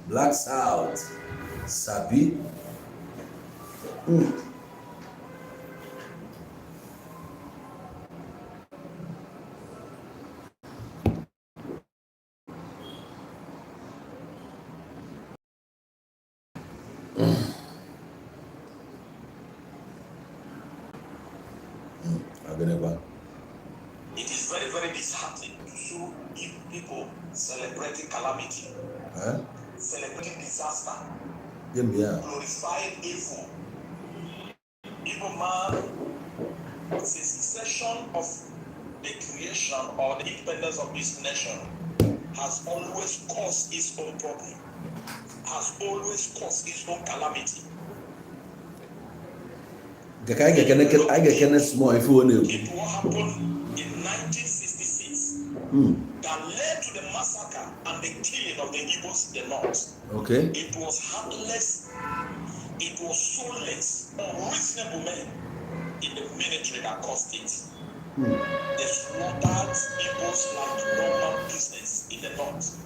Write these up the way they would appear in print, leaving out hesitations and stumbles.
Black South. Sabi. It is very, very disheartening to see people celebrating calamity, celebrating disaster, glorifying evil. Evil man, since the inception of the creation or the independence of this nation, has always caused its own problem, has always caused its own calamity. I get small if you want to. It will happen in 1966 that led to the massacre and the killing of the Igbos in the north. Okay. It was heartless, it was soulless, unreasonable men in the military that caused it. They slaughtered Igbos like normal business in the north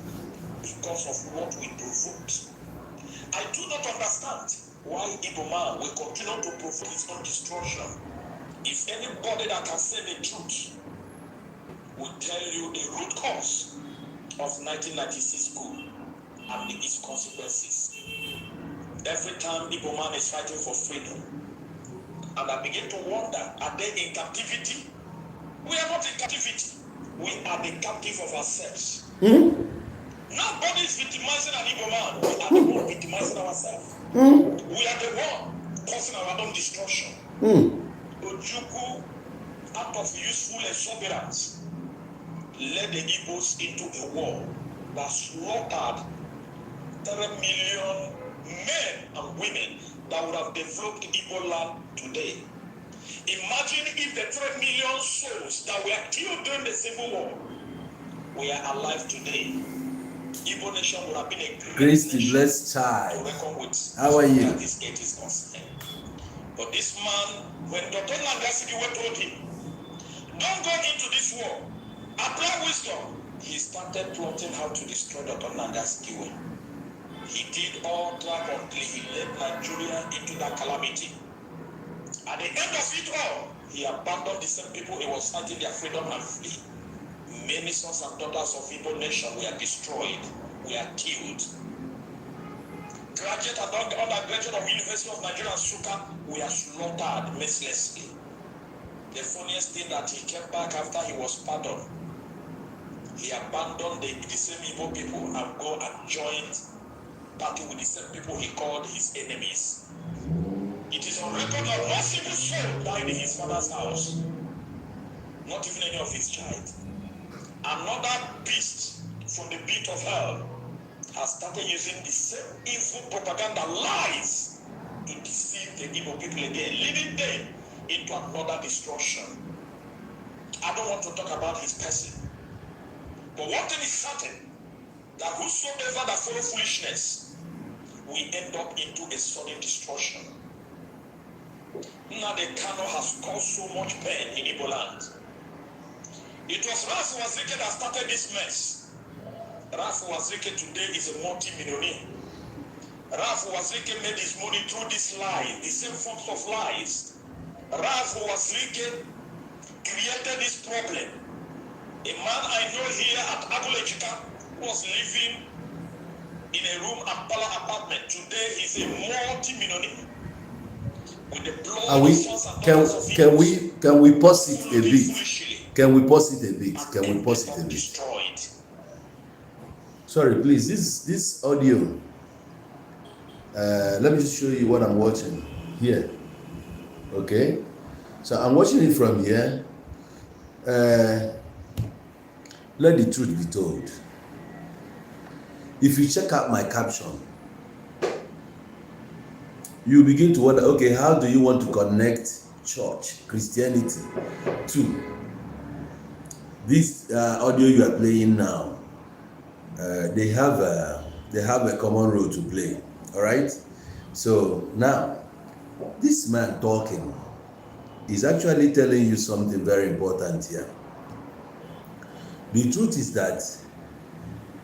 because of what we provoked. I do not understand why Igbo man will continue to provoke his own destruction. If anybody that can say the truth will tell you the root cause of 1996 coup and its consequences. Every time Igbo man is fighting for freedom, and I begin to wonder, are they in captivity? We are not in captivity. We are the captive of ourselves. Nobody is victimizing an Igbo man. We are the one victimizing ourselves. We are the one causing our own destruction. Ojukwu, out of useful exuberance, led the Igbos into a war that slaughtered 3 million men and women that would have developed Igbo land today. Imagine if the 3 million souls that were killed during the Civil War were alive today. Igbo nation would have been a great blessed child. To reckon with. How are you? This gate is concerned. But this man, when Dr. Nandasikiwe told him, don't go into this war, apply wisdom, he started plotting how to destroy Dr. Nandasikiwe. He did all that until he led Nigeria into that calamity. At the end of it all, he abandoned the same people he was fighting their freedom and flee. Many sons and daughters of Igbo nation were destroyed, were killed. Graduate and undergraduate of University of Nigeria, Nsukka, were slaughtered mercilessly. The funniest thing that he came back after he was pardoned. He abandoned the same Igbo people and go and joined party with the same people he called his enemies. It is on record that no single soul died in his father's house, not even any of his child. Another beast from the pit of hell has started using the same evil propaganda lies to deceive the Igbo people again, leading them into another destruction. I don't want to talk about his person, but one thing is certain, that whosoever that follow foolishness will end up into a sudden destruction. Now the Kano has caused so much pain in Igbo land. It was Ralph Wazirike that started this mess. Ralph Wazirike today is a multi-millionaire. Ralph Wazirike made his money through this lie, the same forms of lies. Ralph Wazirike created this problem. A man I know here at Agulejika was living in a room at Pala apartment. Today he's a multi-millionaire. With the blood can we pause it a bit? Can we pause it a bit? Can we pause it a bit? Destroyed. Sorry, please. This audio. Let me just show you what I'm watching here. Okay, so I'm watching it from here. Let the truth be told. If you check out my caption, you begin to wonder, okay, how do you want to connect church, Christianity to this audio you are playing now? They have a common role to play. All right. So now, this man talking is actually telling you something very important here. The truth is that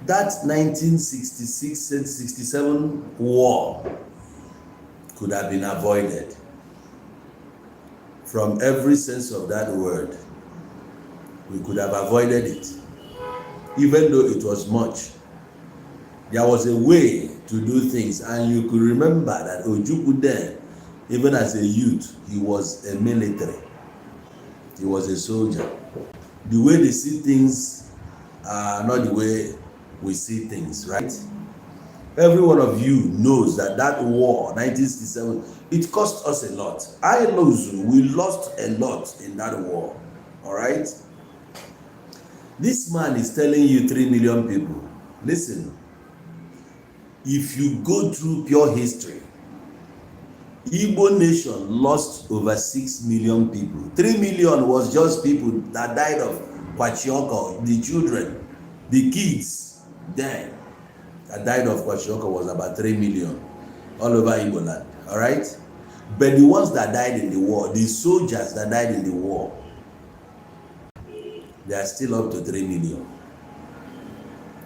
that 1966-67 war could have been avoided. From every sense of that word, we could have avoided it. Even though it was much, there was a way to do things, and you could remember that Ojukwu then, even as a youth, he was a military. He was a soldier. The way they see things are not the way we see things, right? Every one of you knows that that war, 1967, it cost us a lot. We lost a lot in that war, all right? This man is telling you 3 million people. Listen, if you go through pure history, Igbo nation lost over 6 million people. 3 million was just people that died of Kwashiorkor, the children, the kids then that died of Kwashiorkor was about 3 million all over Igbo land, all right? But the ones that died in the war, the soldiers that died in the war, they are still up to 3 million.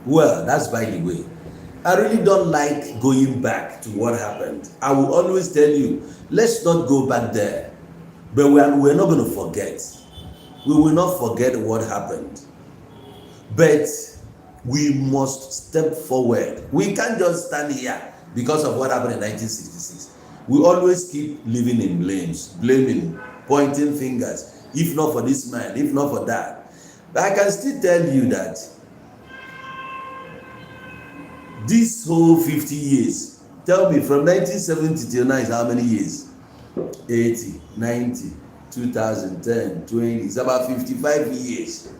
Well, that's by the way. I really don't like going back to what happened. I will always tell you, let's not go back there. But we're not going to forget. We will not forget what happened. But we must step forward. We can't just stand here because of what happened in 1966. We always keep living in blaming, pointing fingers. If not for this man, if not for that. But I can still tell you that this whole 50 years, tell me from 1970 till now is how many years? 80, 90, 2010, 20, it's about 55 years.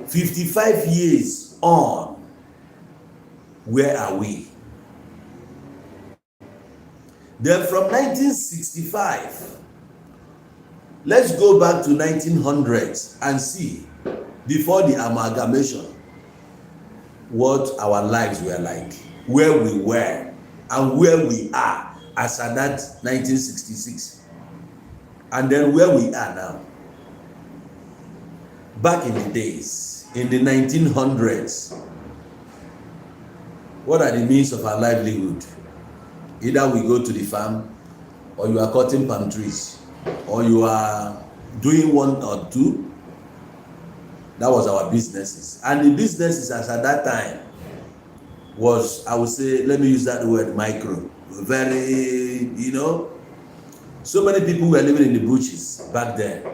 55 years on, where are we? Then from 1965, let's go back to 1900s and see, before the amalgamation, what our lives were like, where we were, and where we are as at that 1966, and then where we are now. Back in the days, in the 1900s, what are the means of our livelihood? Either we go to the farm, or you are cutting palm trees, or you are doing one or two. That was our businesses. And the businesses as at that time was, I would say, let me use that word, micro. Very, so many people were living in the bushes back then.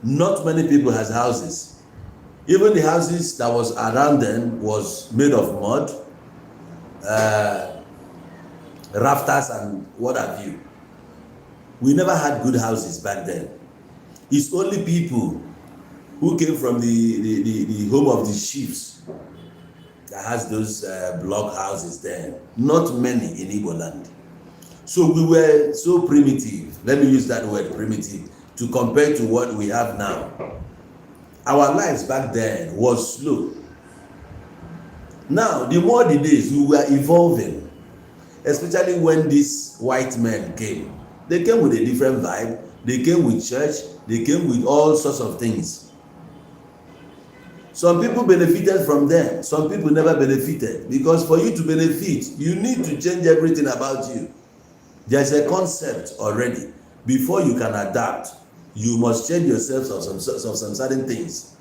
Not many people has houses. Even the houses that was around them was made of mud, rafters and what have you. We never had good houses back then. It's only people who came from the home of the chiefs that has those block houses there. Not many in Igbo land. So we were so primitive. Let me use that word, primitive, to compare to what we have now. Our lives back then was slow. Now, the more the days, we were evolving, especially when these white men came. They came with a different vibe. They came with church. They came with all sorts of things. Some people benefited from them. Some people never benefited. Because for you to benefit, you need to change everything about you. There's a concept already. Before you can adapt, you must change yourself of some certain things.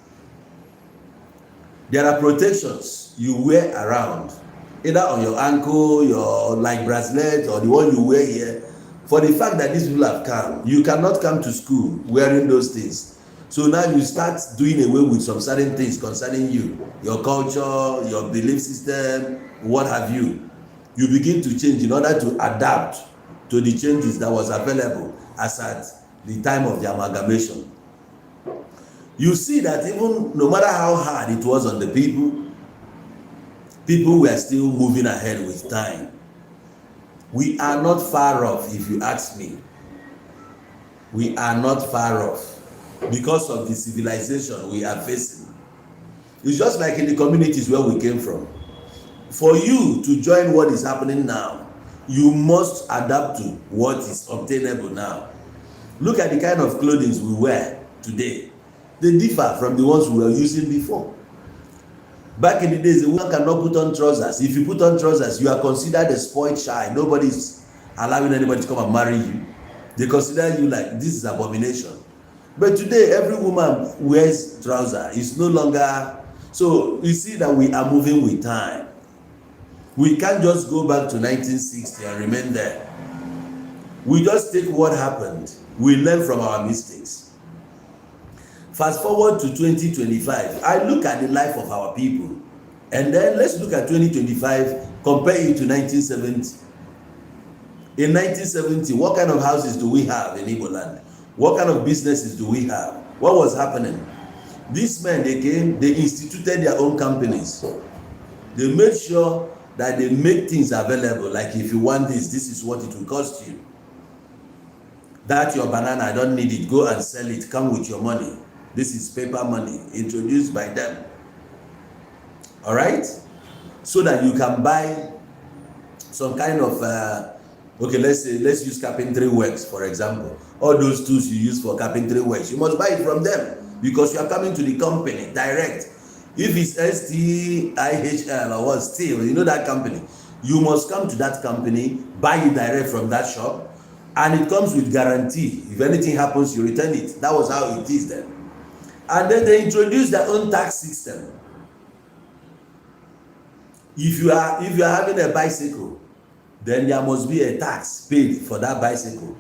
There are protections you wear around, either on your ankle, your like bracelet, or the one you wear here. For the fact that these people have come, you cannot come to school wearing those things. So now you start doing away with some certain things concerning you, your culture, your belief system, what have you. You begin to change in order to adapt to the changes that was available as at the time of the amalgamation. You see that even no matter how hard it was on the people were still moving ahead with time. We are not far off, if you ask me. We are not far off because of the civilization we are facing. It's just like in the communities where we came from. For you to join what is happening now, you must adapt to what is obtainable now. Look at the kind of clothing we wear today. They differ from the ones we were using before. Back in the days, a woman cannot put on trousers. If you put on trousers, you are considered a spoiled child. Nobody's allowing anybody to come and marry you. They consider you like this is abomination. But today, every woman wears trousers. It's no longer. So you see that we are moving with time. We can't just go back to 1960 and remain there. We just take what happened. We learn from our mistakes. Fast forward to 2025. I look at the life of our people, and then let's look at 2025, compare it to 1970. In 1970, what kind of houses do we have in Igbo land? What kind of businesses do we have? What was happening? These men, they came, they instituted their own companies. They made sure that they make things available. Like if you want this, this is what it will cost you. That your banana, I don't need it. Go and sell it. Come with your money. This is paper money introduced by them. All right? So that you can buy some kind of, okay, let's use carpentry works, for example. All those tools you use for carpentry works, you must buy it from them because you are coming to the company direct. If it's Xtianity or what, still, you know that company, you must come to that company, buy it direct from that shop, and it comes with guarantee. If anything happens, you return it. That was how it is then. And then they introduced their own tax system. If you are having a bicycle, then there must be a tax paid for that bicycle.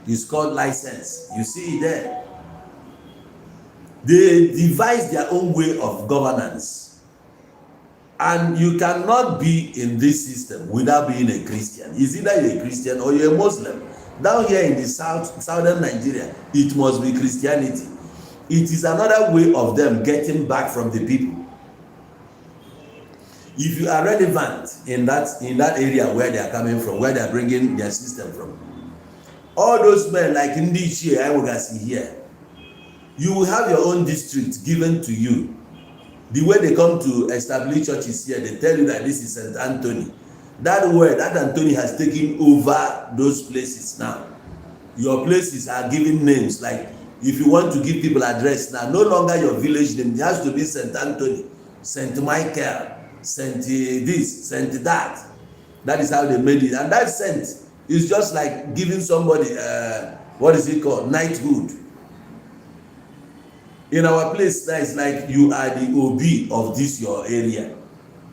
It's called license. You see it there. They devised their own way of governance. And you cannot be in this system without being a Christian. It's either you're a Christian or you're a Muslim. Down here in the southern Nigeria, it must be Christianity. It is another way of them getting back from the people. If you are relevant in that area where they are coming from, where they are bringing their system from, all those men like in this year, I will see here, you will have your own district given to you. The way they come to establish churches here, they tell you that this is St. Anthony. That word, that Anthony has taken over those places now. Your places are given names. Like if you want to give people address now, no longer your village name. It has to be St. Anthony, St. Michael, St. this, St. that. That is how they made it. And that Saint is just like giving somebody, what is it called? Knighthood. In our place, that is like you are the OB of this your area.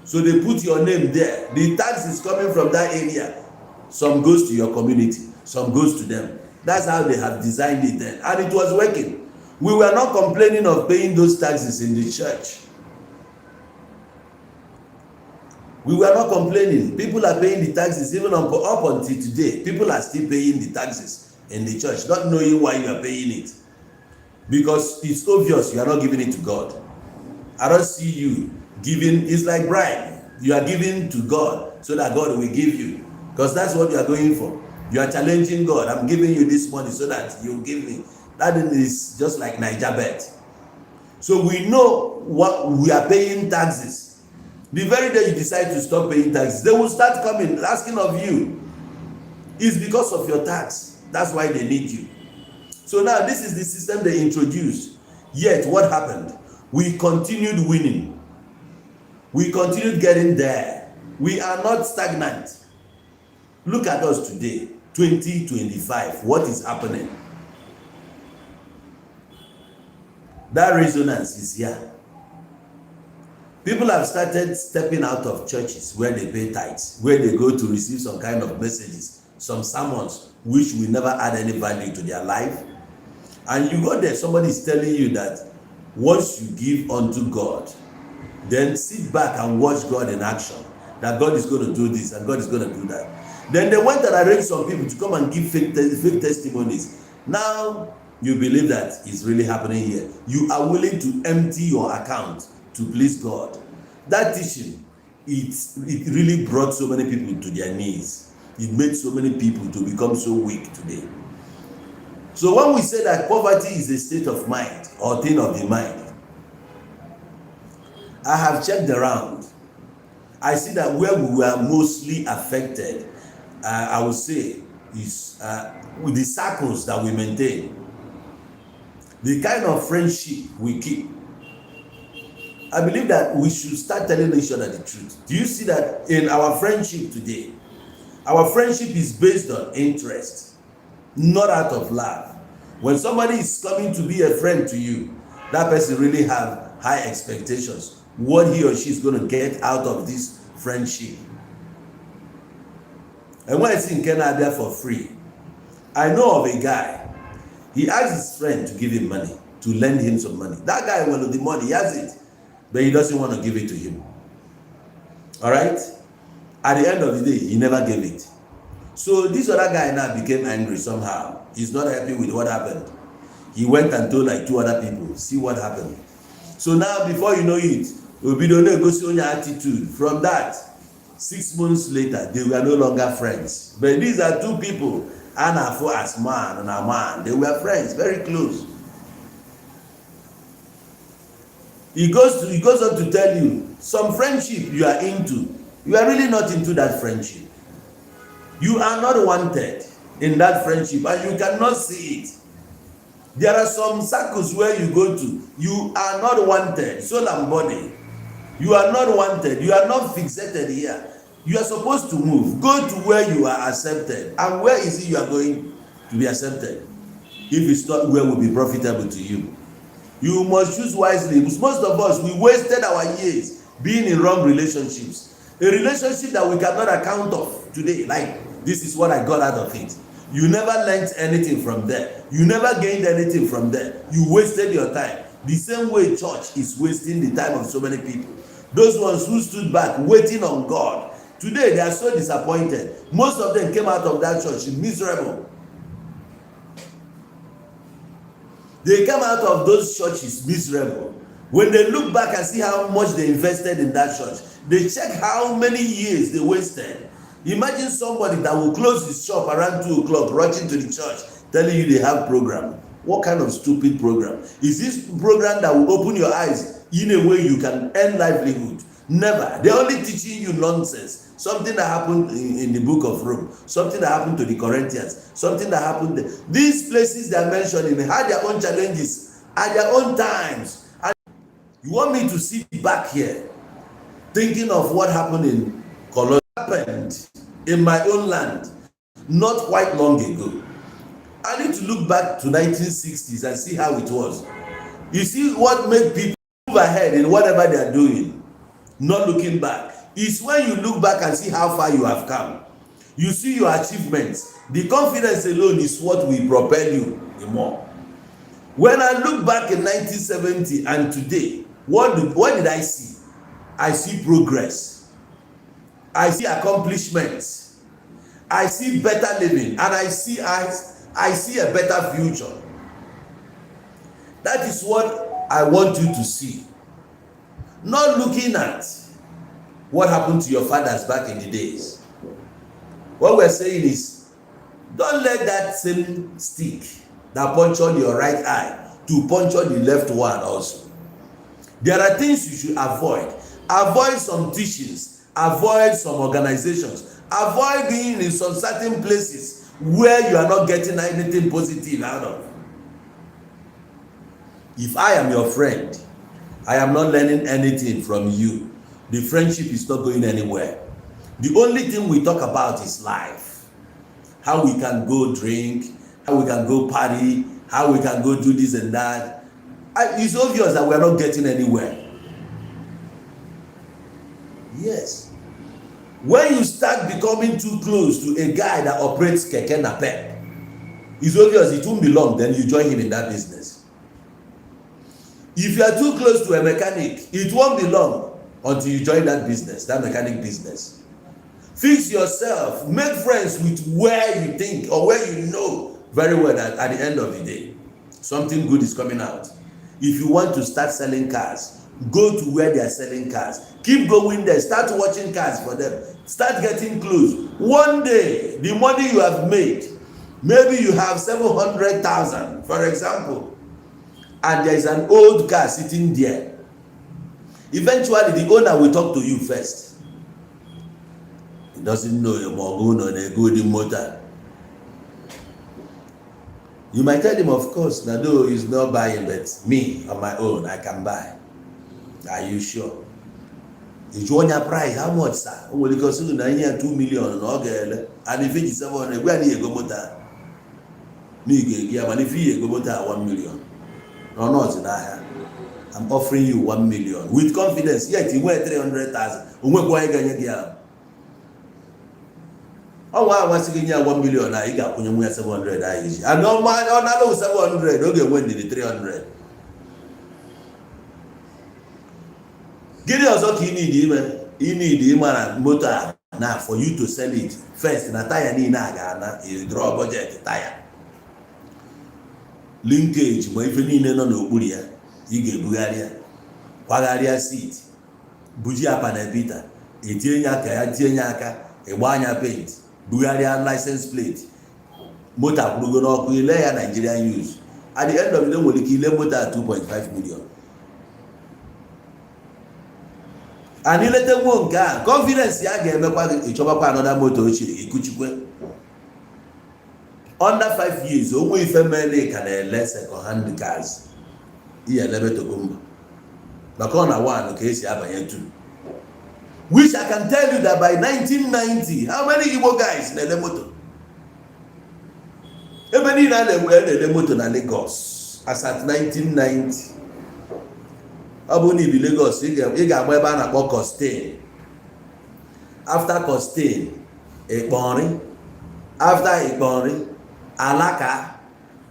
So they put your name there. The tax is coming from that area. Some goes to your community, some goes to them. That's how they have designed it then. And it was working. We were not complaining of paying those taxes in the church. We were not complaining. People are paying the taxes even up until today. People are still paying the taxes in the church, not knowing why you are paying it. Because it's obvious you are not giving it to God. I don't see you giving. It's like bribe. You are giving to God so that God will give you. Because that's what you are going for. You are challenging God. I'm giving you this money so that you give me. That is just like Niger Bet. So we know what we are paying taxes. The very day you decide to stop paying taxes, they will start coming asking of you. It's because of your tax. That's why they need you. So now this is the system they introduced. Yet what happened? We continued winning. We continued getting there. We are not stagnant. Look at us today, 2025. What is happening? That resonance is here. People have started stepping out of churches where they pay tithes, where they go to receive some kind of messages, some sermons, which will never add any value to their life. And you go there, somebody is telling you that once you give unto God, then sit back and watch God in action. That God is going to do this and God is going to do that. Then they went and arranged some people to come and give fake testimonies. Now you believe that it's really happening here. You are willing to empty your account to please God. That teaching, it really brought so many people to their knees. It made so many people to become so weak today. So when we say that poverty is a state of mind or thing of the mind, I have checked around. I see that where we were mostly affected, I would say, is with the circles that we maintain, the kind of friendship we keep. I believe that we should start telling each other the truth. Do you see that in our friendship today? Our friendship is based on interest, not out of love. When somebody is coming to be a friend to you, that person really have high expectations. What he or she is going to get out of this friendship. And when I see in Canada for free, I know of a guy. He asked his friend to give him money, to lend him some money. That guy wanted the money, he has it, but he doesn't want to give it to him. All right? At the end of the day, he never gave it. So this other guy now became angry somehow. He's not happy with what happened. He went and told like 2 other people, see what happened. So now before you know it, Obido go see your attitude. From that, 6 months later, they were no longer friends. But these are 2 people, Anafo as man and a man. They were friends, very close. He goes on to tell you, some friendship you are into, you are really not into that friendship. You are not wanted in that friendship and you cannot see it. There are some circles where you go to, you are not wanted, soul and body. You are not wanted, you are not fixated here. You are supposed to move, go to where you are accepted. And where is it you are going to be accepted? If it's not where will be profitable to you. You must choose wisely. Most of us, we wasted our years being in wrong relationships. A relationship that we cannot account of today, like this is what I got out of it. You never learned anything from there. You never gained anything from there. You wasted your time. The same way church is wasting the time of so many people. Those ones who stood back waiting on God, today they are so disappointed. Most of them came out of that church miserable. They come out of those churches miserable. When they look back and see how much they invested in that church, they check how many years they wasted. Imagine somebody that will close his shop around 2 o'clock, rushing to the church, telling you they have program. What kind of stupid program? Is this program that will open your eyes in a way you can earn livelihood? Never. They're only teaching you nonsense. Something that happened in the book of Rome, something that happened to the Corinthians, something that happened there. These places they are mentioning had their own challenges at their own times. And you want me to sit back here thinking of what happened in Colombia, happened in my own land not quite long ago. I need to look back to 1960s and see how it was. You see what made people move ahead in whatever they are doing, not looking back. It's when you look back and see how far you have come. You see your achievements. The confidence alone is what will propel you the more. When I look back in 1970 and today, what did I see? I see progress. I see accomplishments. I see better living, and I see a better future. That is what I want you to see. Not looking at what happened to your fathers back in the days. What we're saying is, don't let that same stick that punctured your right eye to puncture the left one also. There are things you should avoid. Avoid some teachings. Avoid some organizations. Avoid being in some certain places where you are not getting anything positive out of. If I am your friend, I am not learning anything from you. The friendship is not going anywhere. The only thing we talk about is life. How we can go drink, how we can go party, how we can go do this and that. It's obvious that we are not getting anywhere. Yes. When you start becoming too close to a guy that operates keke napep, it's obvious it won't be long, then you join him in that business. If you are too close to a mechanic, it won't be long until you join that business, that mechanic business. Fix yourself, make friends with where you think or where you know very well that at the end of the day, something good is coming out. If you want to start selling cars, go to where they are selling cars. Keep going there, start watching cars for them. Start getting close. One day, the money you have made, maybe you have 700,000, for example, and there is an old car sitting there. Eventually, the owner will talk to you first. He doesn't know your mortgage or the good motor. You might tell him, of course, Nado is not buying, but me on my own, I can buy. Are you sure? Is your price? How much, sir? Well, because you know 2 million, okay, and if it's 700, where do you go motor? And if you go motor 1 million, no, not in that. I'm offering you 1 million with confidence. Yet you wear 300,000. Oh, wow, once again, 1 million, I got 700. I know my another 700. Okay, when did the 300? Get us you need him. You need him and motor now for you to sell it first. Na tire ni na Ghana, you draw budget tire. Linkage, but if you need no Buria, you get Bulgaria. Pagaria seat. Bujia panabita. Etianyaka, a wanya paint. Bulgarian license plate. Motor Brugono, Kuilea Nigerian use. At the end of the day, we'll kill a motor at 2.5 million. And you let them go, confidence, yeah, get another motor, under 5 years, only family can less second-hand cars. Here, level to Gumba. Makona one, okay, she have a 2. Which I can tell you that by 1990, how many Igbo guys in the motor? How many in the motor in Lagos? As at 1990. Abuni be Lagos, you got web and about Costain. After Costain, Ekbori. After Ekbori, Alaka.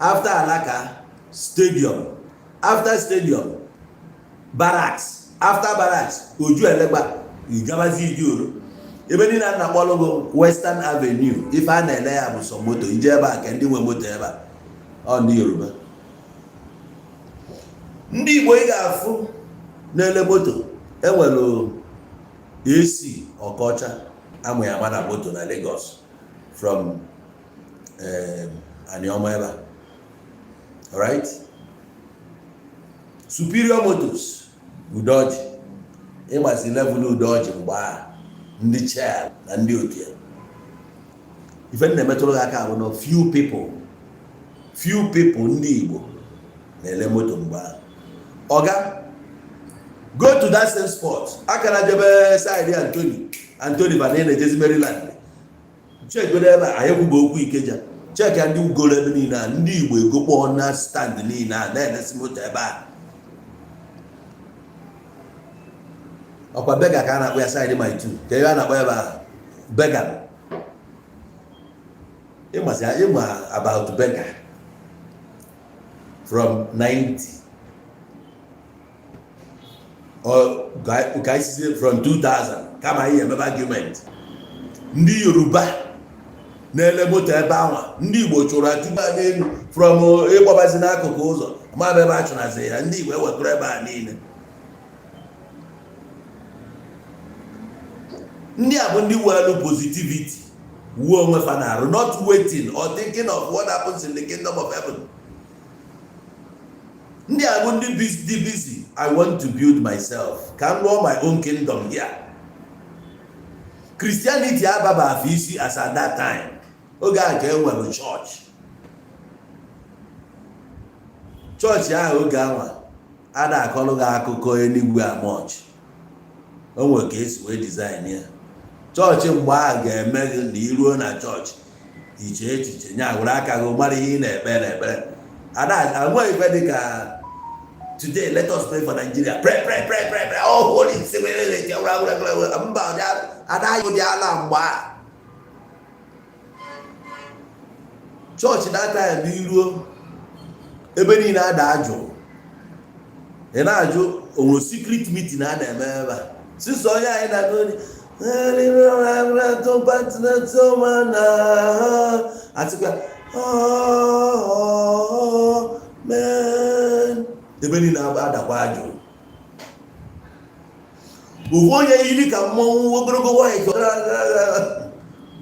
After Alaka, Stadium. After Stadium, Barracks. After Barracks, Uju Eleba. You gabazi Juru. Even in an Apollo Western Avenue, if I have some motor, in Jeba can do a motor on the Yoruba. Ndi Boygafu, Nele moto, Ewelo AC or culture, and we are man moto na Lagos from Aniomeba. Alright? Superior motors, we dodge. It was 11 who dodge and bar, in the chair, and duty. If any metal like few people in the Igbo, Nele moto bar. Oga, go to that same spot. Akara jebe side Anthony Vanene, Jesse Maryland. Check whatever I have go Ikeja. Check and do go Lebanina, and we go on that stand Nina, then let's move to a bar. Opa beggar cannot wear side my two. They are not wherever beggar. It must about beggar from 90. Or guys from 2000. Come here, my argument. Ndi Yoruba Nele moto ebe anwa ndị Igbo chụrụ atụba n'elu from ịgbabazi n'akụkụ ụzọ ma ebe a chụnazi ya ndị Igbo ewetụrụ ebe a niile. Ndị a bụ ndị welu positivity wuo onwe fa na-arụ, not waiting or thinking of what happens in the kingdom of heaven. Ndị a bụ ndị busy. I want to build myself. Can run my own kingdom here. Christianity ababa afisi as at that time. Oga ke enwe church. Church ya oga anwa ada akọlụ ga akụkọ anywhere much. Onwe ka esi we design ya. Church mgbe a ga-eme na iruo na church iche echiche nya were aka go mara ihe na-ekpe. Ada anwe ife dịka today, let us pray for Nigeria. Pray. Oh, Holy Spirit. Church that time, you ebeni na adajo. Ena ajo o secret meeting na na since oya ina go man. Ebeni na adakwa ajo. Uvoye ili ka mmọnwụ ogologo nwanyị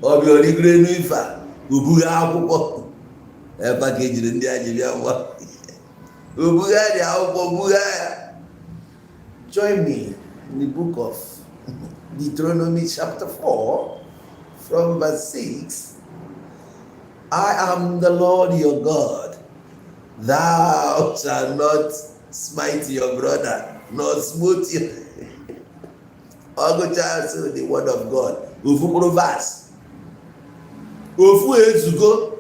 obi origre n'ifa ubuga akwụkwọ ebe ka ejiri ndị aji bịa ngwa ubuga dị akwụkwọ buga ya. Join me in the book of Deuteronomy chapter 4 from verse 6. I am the Lord your God. Thou shalt not smite your brother. not smote you. Ogo child say the word of God. Ofu mkpụrụ verse. Ofu ezugo.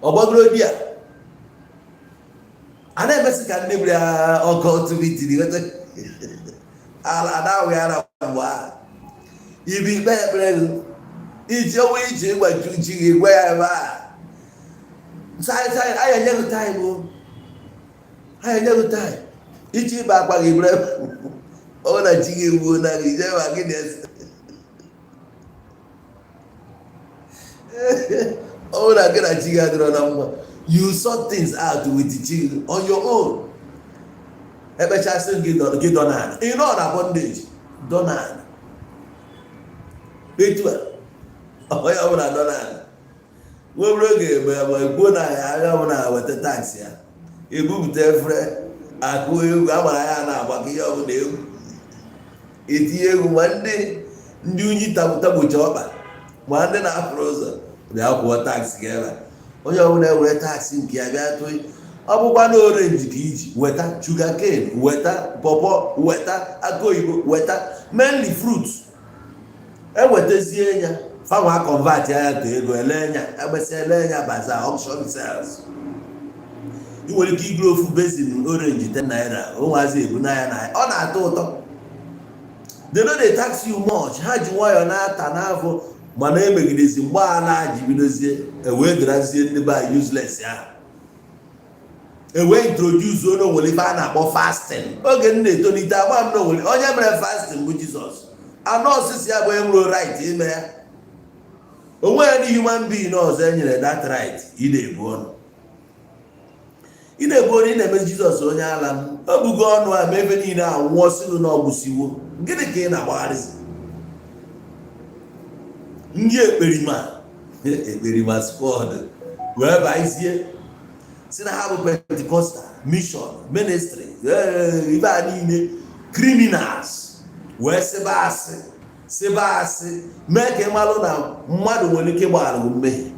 Ọgbagoro di ya. A na-emesi ka ndị bịa ọkọ tụbitiri ala na-awụ ya na mgbe a. Ibi ikpe ekpere iji onwe iji ịgbaji chi gị gwa ya ebe a. Anya nye gị time o. Anya nye gị time. Iji ịba akpa gị bere ọ na chi gị egbuo na gị ije ma gị na-ese. Oh, na gị na chi gị adịrọ na mma. You sort things out with the chi on your own. Ebechasị gị dọna. Ị nọ na bondage. Dọna. Etu a. Onye ọbụla dọna. Nwebere oge ma ekwuo na ya agha ọbụla weta tax ya. Ebupụta efere akụ egwu agbara ya na-agba ka ihe ọbụla egwu. Etinye egwu ma ndị unyi tagbochi ọkpa ma ndị na-apụrụ ụzọ bịa kwụọ tax gị ebe. Onye ọbụla ewere taxi nke ya bịa tụọ ọ bụkwa na orange ka iji weta sugar cane weta pọpọ weta akụ oyibo weta mainly fruit ewetazie ya fanwa convert ya to ego ele nya agbesa ele nya baza auction sales. I nwere ike igro ofu basin orange 10 naira onwazi ebu na ya na ọ na-atọ ụtọ. They know they tax you much. Ha ji nwayọ na-ata n'afọ mana emegidezi mgbe a na-aji bidozie ewee drazie ndị ba useless ya. Ewee introduce ono nwere ife a na-akpọ fasting. Oge m na-etolite agba m n'onwere onye mere fasting bụ Jizọs. Anọ osisi ya bụ enwero right ime ya. Onwe ya dị human being ọzọ enyere that right ị na-ebu ọnụ. Ị na-ebu ọnụ ị na-eme Jizọs onye ala m. O bugo ọnụ a ma ebe niile anwụọ sịlụ na ọgbụsiwo. Gịnị ka ị na-agbagharịzi? Ndị ekperima squad wee baizie si na ha bụ Pentecostal mission ministry ibe a niile criminals wee sebe asị mee ka ịmalụ na mmadụ nwere ike gbaghara mmehie.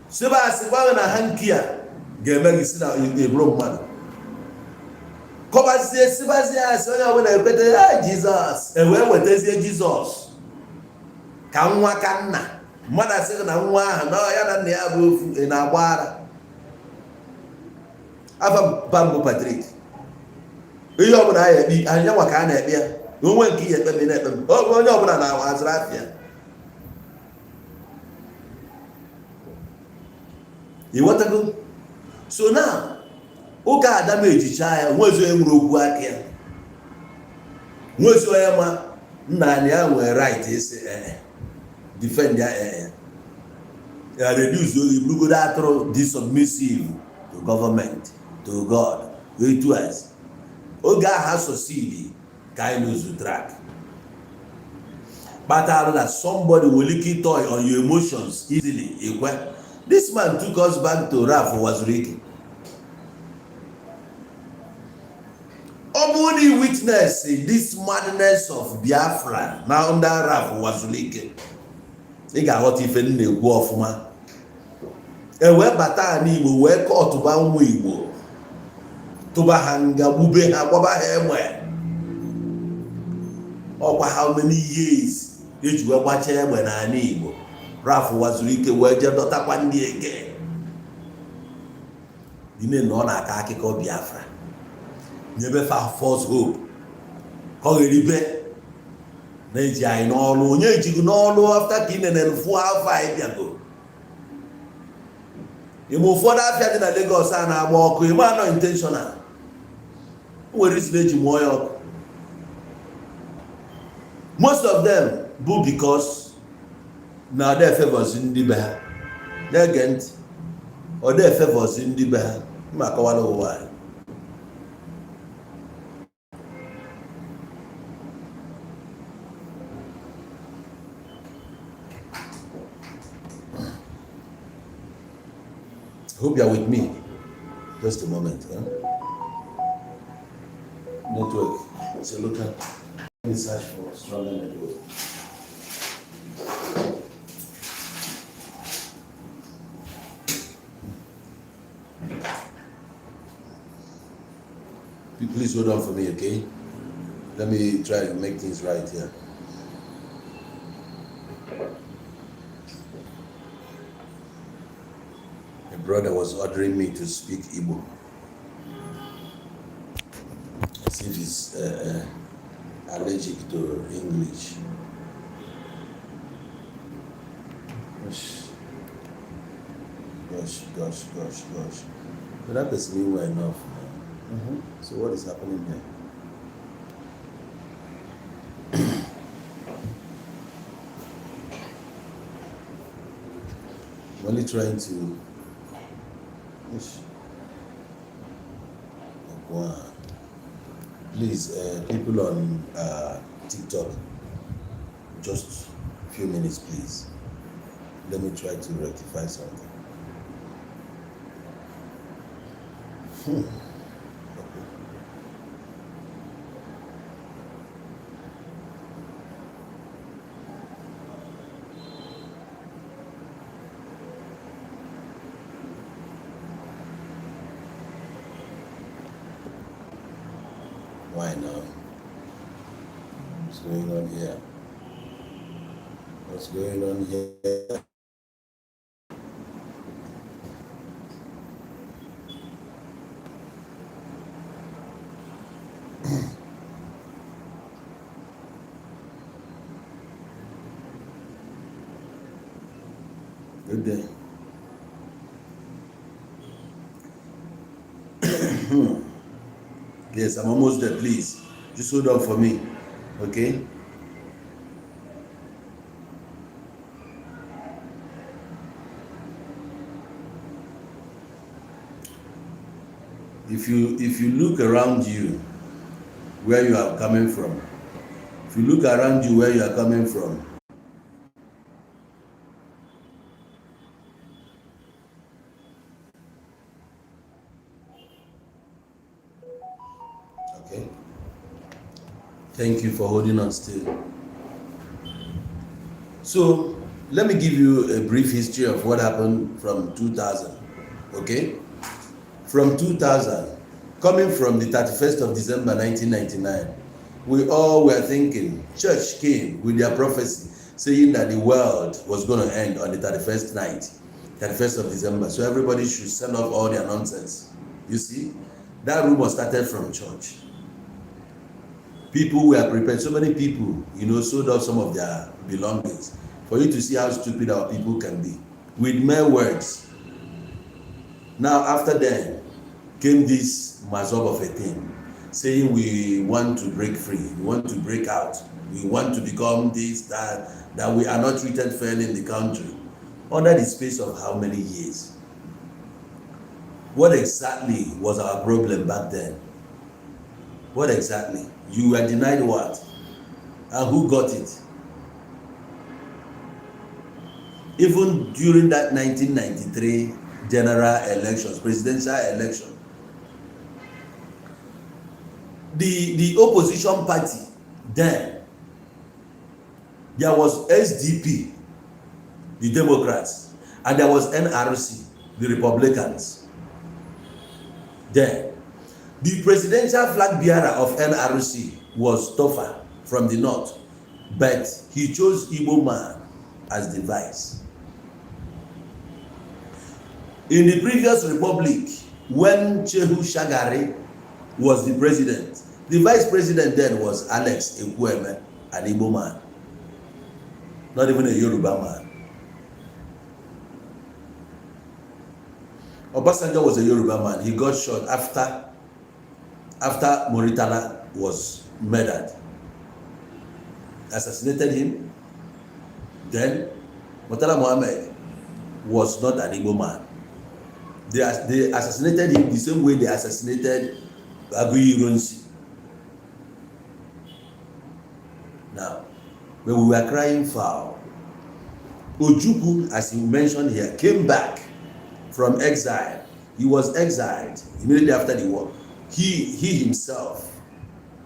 Sebe asị gwaghị na ha nke a ga-eme gị si na eburu mmadụ kọbazie sibazie asị onye ọbụla ekweta ya Jizọs ewee wetazie Jizọs ka nwa ka nna mmadụ asịghị na nwa ahụ na ya na nna ya bụ ofu na-agba ara. Afa Bambo Patrick ihe ọbụla ya ekpe anya nwa ka a na-ekpe ya onwe nke ihe ekpe na-ekpe onye ọbụla na-azụrụ afịa. Ịghọtago? So now ụka Adam ejicha ya nwezi onye nwere okwu aka ya nwezi onye ma nna ya nwere right isi defend ya ya reduce oyi blugodo atụrụ dị submissive to government to God etu as oge aha succeed ka anyị lose track kpatara that somebody will lick toy on your emotions easily. This man took us back to Raf Wazurike. Omuni witness this madness of Biafra now under Raf Wazurike. Ị ga-aghọta ife na-ekwu ọfụma. Ewe bata n'Igbo wee kọọ tụba ụmụ Igbo tụba ha nga gbube ha gbaba ha egbe. Ọkwa how many years eji wee gbacha egbe n'ala Igbo. Raf Wazurike wee je dọtakwa ndị ege dine na ọ na-aka akụkọ Biafra nyebe fa false hope ka ọ gheribe na-eji anyị n'ọlụ onye ejighị n'ọlụ after ka ị nenere fụ afọ anyị bịago. Ime ụfọdụ afịa dị na Lagos a na-agba ọkụ ime anọ intentional nwere isi eji mụọ ya ọkụ. Most of them bụ because na they favors ndị be ha na-ege ntị ọ dị favors ndị be ha ma akọwala ụwa anyị. Hope you are with me. Just a moment. Network. So look at. Let me search for stronger network. Please hold on for me, okay? Let me try to make things right here. A brother was ordering me to speak Igbo. As if he's allergic to English. Gosh. But that person knew well enough. So what is happening here? I'm only trying to. Please, people on TikTok, just a few minutes, please. Let me try to rectify something. Okay. Why now? What's going on here? What's going on here? Good day. Yes, I'm almost there, please. Just hold on for me, okay? If you look around you, where you are coming from, if you look around you where you are coming from, okay? Thank you for holding on still. So let me give you a brief history of what happened from 2000, okay? From 2000, coming from the 31st of December 1999, we all were thinking, church came with their prophecy saying that the world was going to end on the 31st night, 31st of December. So everybody should send off all their nonsense. You see, that rumor started from church. People were prepared. So many people, sold off some of their belongings for you to see how stupid our people can be with mere words. Now, after then came this mazob of a thing, saying we want to break free, we want to break out, we want to become this, that we are not treated fairly in the country. Under the space of how many years? What exactly was our problem back then? What exactly? You were denied what? And who got it? Even during that 1993 general elections, presidential election, the opposition party then, there was SDP, the Democrats, and there was NRC, the Republicans. Then the presidential flag bearer of NRC was Tofa from the north, but he chose Igbo man as the vice. In the previous republic, when Shehu Shagari was the president, the vice president then was Alex Ekwueme, an Igbo man, not even a Yoruba man. Obasanjo was a Yoruba man. He got shot after Moritala was murdered. Assassinated him. Then Murtala Mohammed was not an Igbo man. They assassinated him the same way they assassinated Aguiyi Ironsi. Now, when we were crying foul, Ojukwu, as you mentioned here, came back from exile. He was exiled immediately after the war. He himself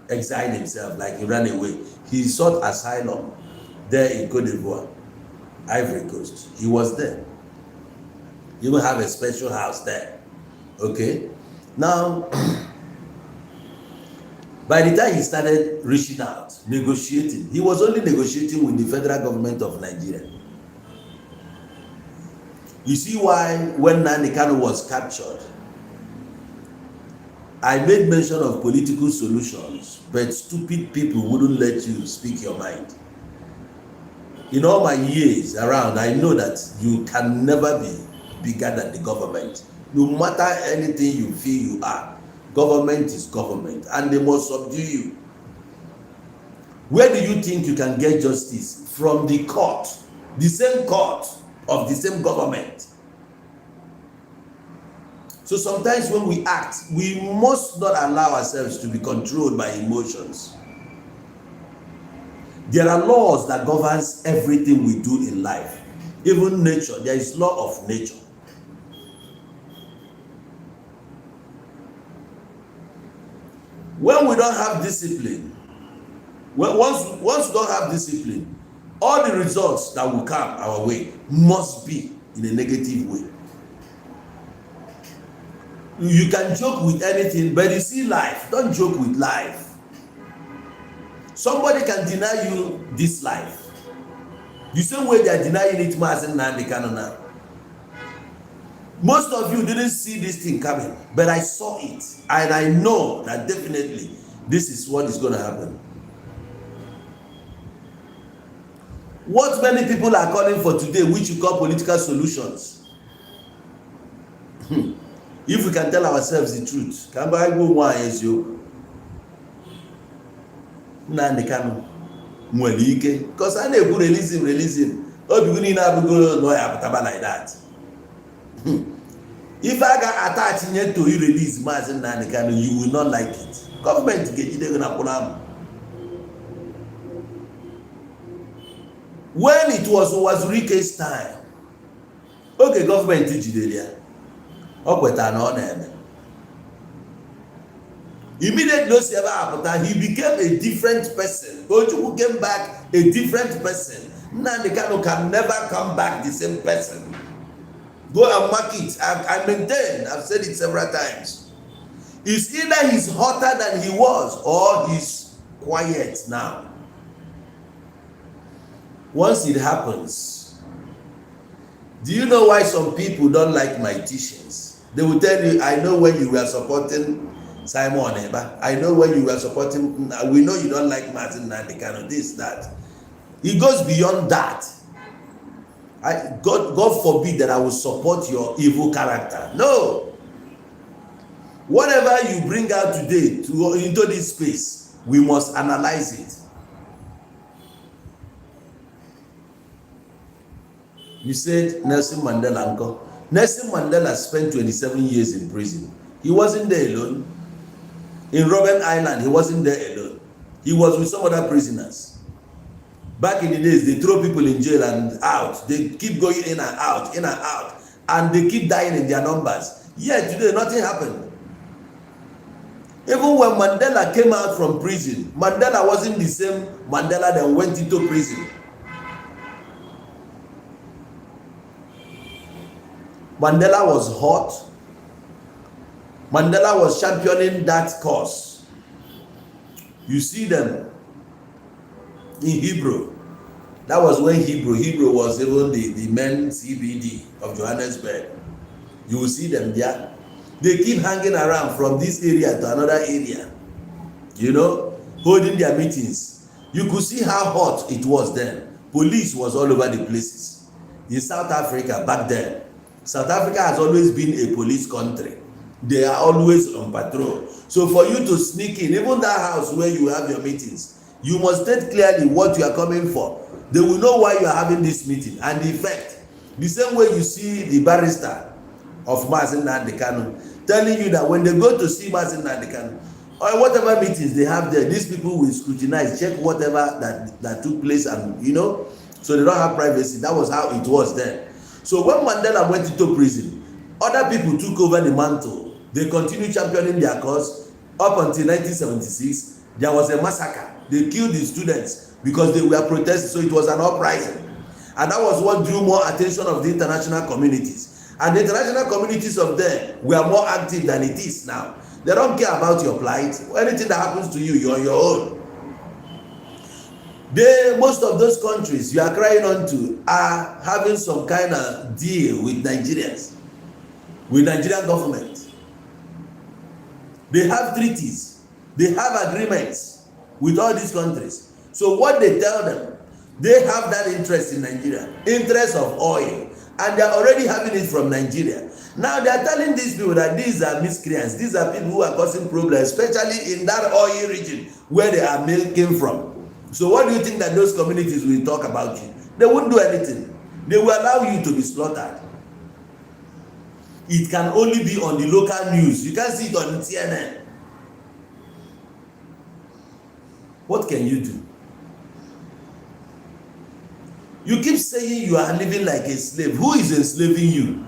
exiled himself, like he ran away. He sought asylum there in Cote d'Ivoire, Ivory Coast. He was there. You will have a special house there. Okay? Now, By the time he started reaching out, negotiating, he was only negotiating with the federal government of Nigeria. You see why when Nnamdi Kanu was captured, I made mention of political solutions, but stupid people wouldn't let you speak your mind. In all my years around, I know that you can never be bigger than the government. No matter anything you feel you are, government is government, and they must subdue you. Where do you think you can get justice? From the court, the same court of the same government. So sometimes when we act, we must not allow ourselves to be controlled by emotions. There are laws that governs everything we do in life. Even nature, there is law of nature. When we don't have discipline, once we don't have discipline, all the results that will come our way must be in a negative way. You can joke with anything, but you see life, don't joke with life. Somebody can deny you this life. The same way they are denying it, Nnamdi Kanu now. Most of you didn't see this thing coming, but I saw it, and I know that definitely this is what is going to happen. What many people are calling for today, which you call political solutions, if we can tell ourselves the truth, can I go one as you? Nnamdi Kanu nwere ike, because I never release him. Oh, beginning now go no apataba like that. If I got attached to you release Nnamdi Kanu, you will not like it. Government get you gonna pull am. When it was Rike's time, okay, government jidere ya. O kweta na ọ na-eme. Immediately he became a different person. Ojukwu came back a different person. Nnamdi Kanu can never come back the same person. Go and mark it. I maintain, I've said it several times. It's either he's hotter than he was or he's quiet now. Once it happens, do you know why some people don't like my teachings? They will tell you, I know when you were supporting Simon Eba, I know when you were supporting, we know you don't like Nnamdi Kanu, this, that. It goes beyond that. God forbid that I will support your evil character. No. Whatever you bring out today into this space, we must analyze it. You said Nelson Mandela, uncle. Nelson Mandela spent 27 years in prison. He wasn't there alone. In Robben Island, he wasn't there alone. He was with some other prisoners. Back in the days, they throw people in jail and out. They keep going in and out, and they keep dying in their numbers. Yet today, nothing happened. Even when Mandela came out from prison, Mandela wasn't the same Mandela that went into prison. Mandela was hot. Mandela was championing that cause. You see them in Hebrew. That was when Hebrew was even the main CBD of Johannesburg. You will see them there. They keep hanging around from this area to another area, holding their meetings. You could see how hot it was then. Police was all over the places. In South Africa back then, South Africa has always been a police country. They are always on patrol. So for you to sneak in, even that house where you have your meetings, you must state clearly what you are coming for. They will know why you are having this meeting and the effect. The same way you see the barrister of Nnamdi Kanu telling you that when they go to see Nnamdi Kanu, or whatever meetings they have there, these people will scrutinize, check whatever that took place, and so they don't have privacy. That was how it was then. So when Mandela went into prison, other people took over the mantle. They continued championing their cause up until 1976. There was a massacre. They killed the students because they were protesting, so it was an uprising. And that was what drew more attention of the international communities. And the international communities of them were more active than it is now. They don't care about your plight. Anything that happens to you, you're on your own. Most of those countries you are crying on to are having some kind of deal with Nigerians, with Nigerian government. They have treaties, they have agreements with all these countries. So what they tell them, they have that interest in Nigeria, interest of oil, and they are already having it from Nigeria. Now they are telling these people that these are miscreants, these are people who are causing problems, especially in that oil region where their milk came from. So what do you think that those communities will talk about you? They won't do anything. They will allow you to be slaughtered. It can only be on the local news. You can't see it on CNN. What can you do? You keep saying you are living like a slave. Who is enslaving you?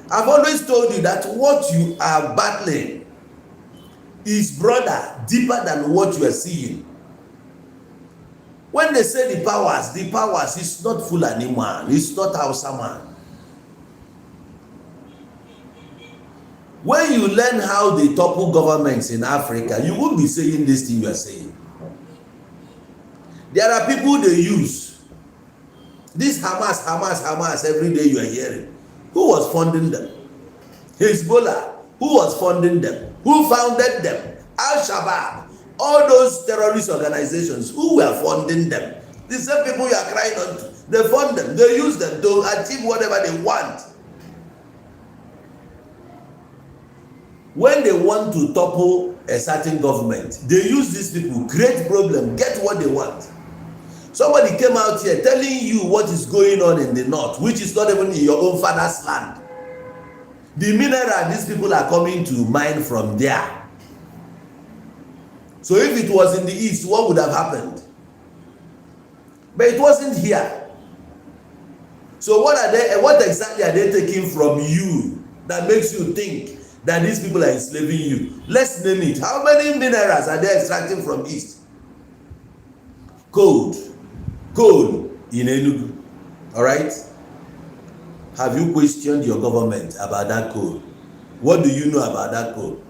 I've always told you that what you are battling is broader, deeper than what you are seeing. When they say the powers is not Fulani man, it's not Hausa man. When you learn how they topple governments in Africa, you won't be saying this thing you are saying. There are people they use. This Hamas, every day you are hearing. Who was funding them? Hezbollah. Who was funding them? Who founded them? Al-Shabaab. All those terrorist organizations, who were funding them? The same people you are crying on to. They fund them. They use them to achieve whatever they want. When they want to topple a certain government, they use these people, create problem, get what they want. Somebody came out here telling you what is going on in the north, which is not even in your own father's land. The mineral these people are coming to mine from there. So if it was in the east, what would have happened? But it wasn't here. So what exactly are they taking from you that makes you think that these people are enslaving you? Let's name it. How many minerals are they extracting from east? Coal in Enugu. All right? Have you questioned your government about that coal? What do you know about that coal?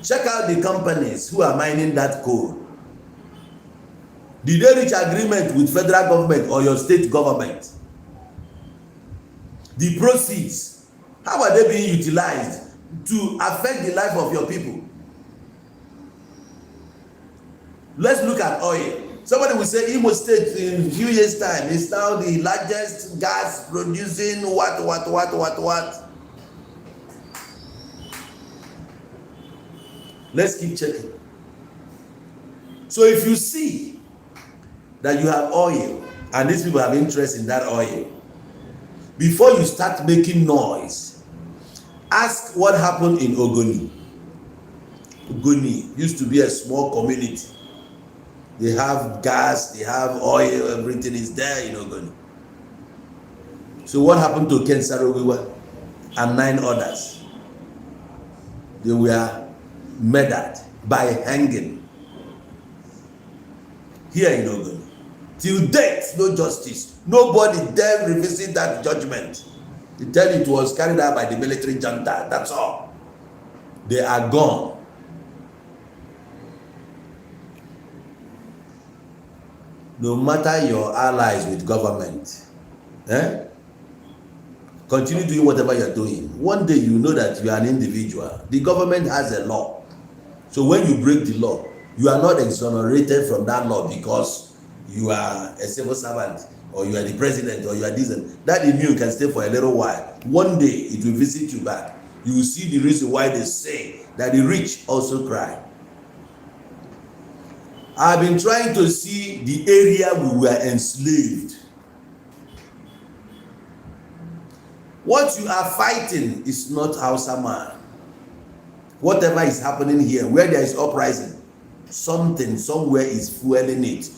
Check out the companies who are mining that coal. Did they reach agreement with federal government or your state government? The proceeds, how are they being utilized to affect the life of your people? Let's look at oil. Somebody will say Imo State in a few years' time is now the largest gas producing what. Let's keep checking. So if you see that you have oil and these people have interest in that oil, before you start making noise, ask what happened in Ogoni. Ogoni used to be a small community. They have gas, they have oil, everything is there in Ogoni. So what happened to Ken Saro-Wiwa and 9 others? They were murdered by hanging here in Ogoni. Till date, no justice. Nobody dare revisit that judgment. They tell you it was carried out by the military junta. That's all. They are gone. No matter your allies with government, continue doing whatever you're doing. One day you know that you are an individual. The government has a law. So when you break the law, you are not exonerated from that law because you are a civil servant or you are the president or you are this. That immune can stay for a little while. One day it will visit you back. You will see the reason why they say that the rich also cry. I've been trying to see the area we were enslaved. What you are fighting is not Hausa man. Whatever is happening here, where there is uprising, something somewhere is fueling it.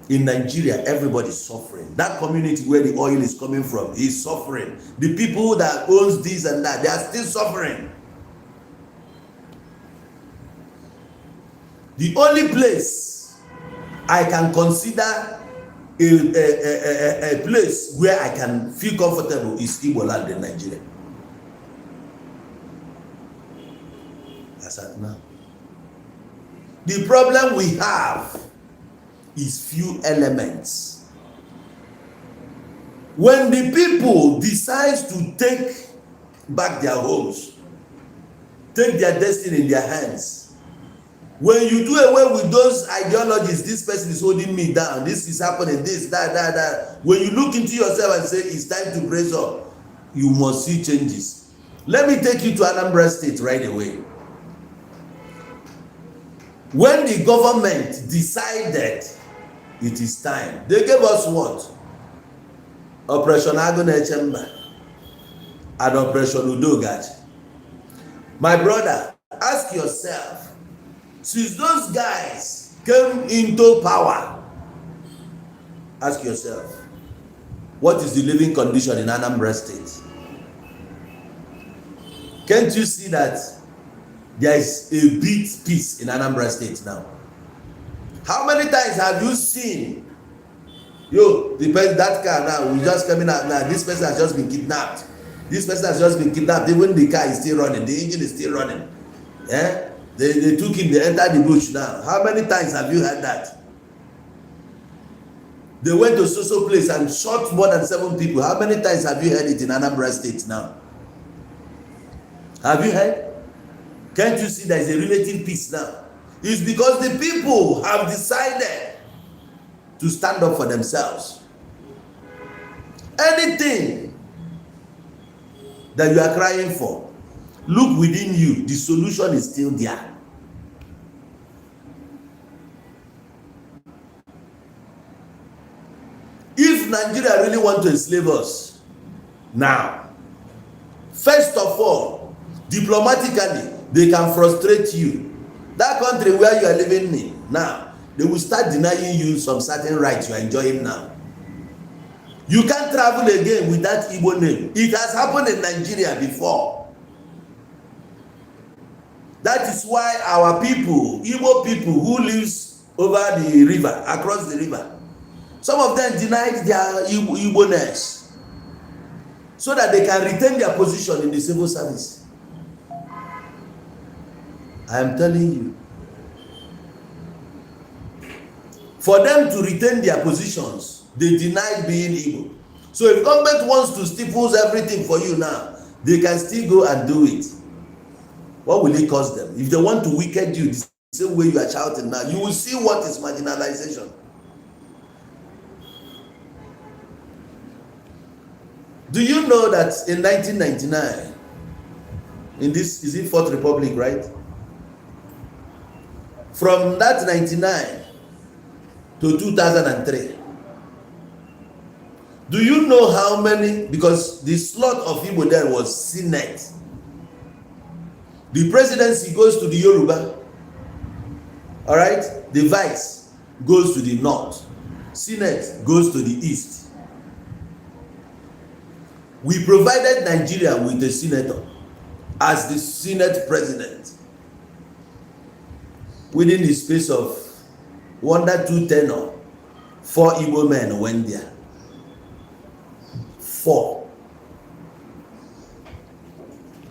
In Nigeria, everybody is suffering. That community where the oil is coming from is suffering. The people that owns this and that, they are still suffering. The only place I can consider a place where I can feel comfortable is Igbo land in Nigeria. As at now. The problem we have is few elements. When the people decide to take back their homes, take their destiny in their hands, when you do away with those ideologies, this person is holding me down, this is happening, this, that. When you look into yourself and say it's time to brace up, you must see changes. Let me take you to Anambra State right away. When the government decided it is time, they gave us what? Operation Agone Chamber and Operation Udogaji. My brother, ask yourself, since those guys came into power, ask yourself, what is the living condition in Anambra State? Can't you see that there is a big peace in Anambra State now? How many times have you seen, that car now, we just coming out now, this person has just been kidnapped. This person has just been kidnapped, even the car is still running, the engine is still running. Yeah? They took him, they entered the bush now. How many times have you heard that? They went to social place and shot more than 7 people. How many times have you heard it in Anambra State now? Have you heard? Can't you see there is a relative peace now? It's because the people have decided to stand up for themselves. Anything that you are crying for, look within you, the solution is still there. If Nigeria really want to enslave us now, first of all, diplomatically, they can frustrate you. That country where you are living in now, they will start denying you some certain rights you are enjoying now. You can't travel again with that Igbo name. It has happened in Nigeria before. That is why our people, Igbo people who lives over the river, across the river, some of them denied their Igbo-ness so that they can retain their position in the civil service. I am telling you, for them to retain their positions, they denied being Igbo. So if government wants to stifle everything for you now, they can still go and do it. What will it cost them? If they want to wicked you the same way you are shouting now, you will see what is marginalization. Do you know that in 1999, in this, is it Fourth Republic, right? From that 99 to 2003, do you know how many, because the slot of Igbo then was Senate. The presidency goes to the Yoruba, all right? The vice goes to the north. Senate goes to the east. We provided Nigeria with a senator as the Senate president. Within the space of 1-2 tenure, 4 Igbo men went there. 4.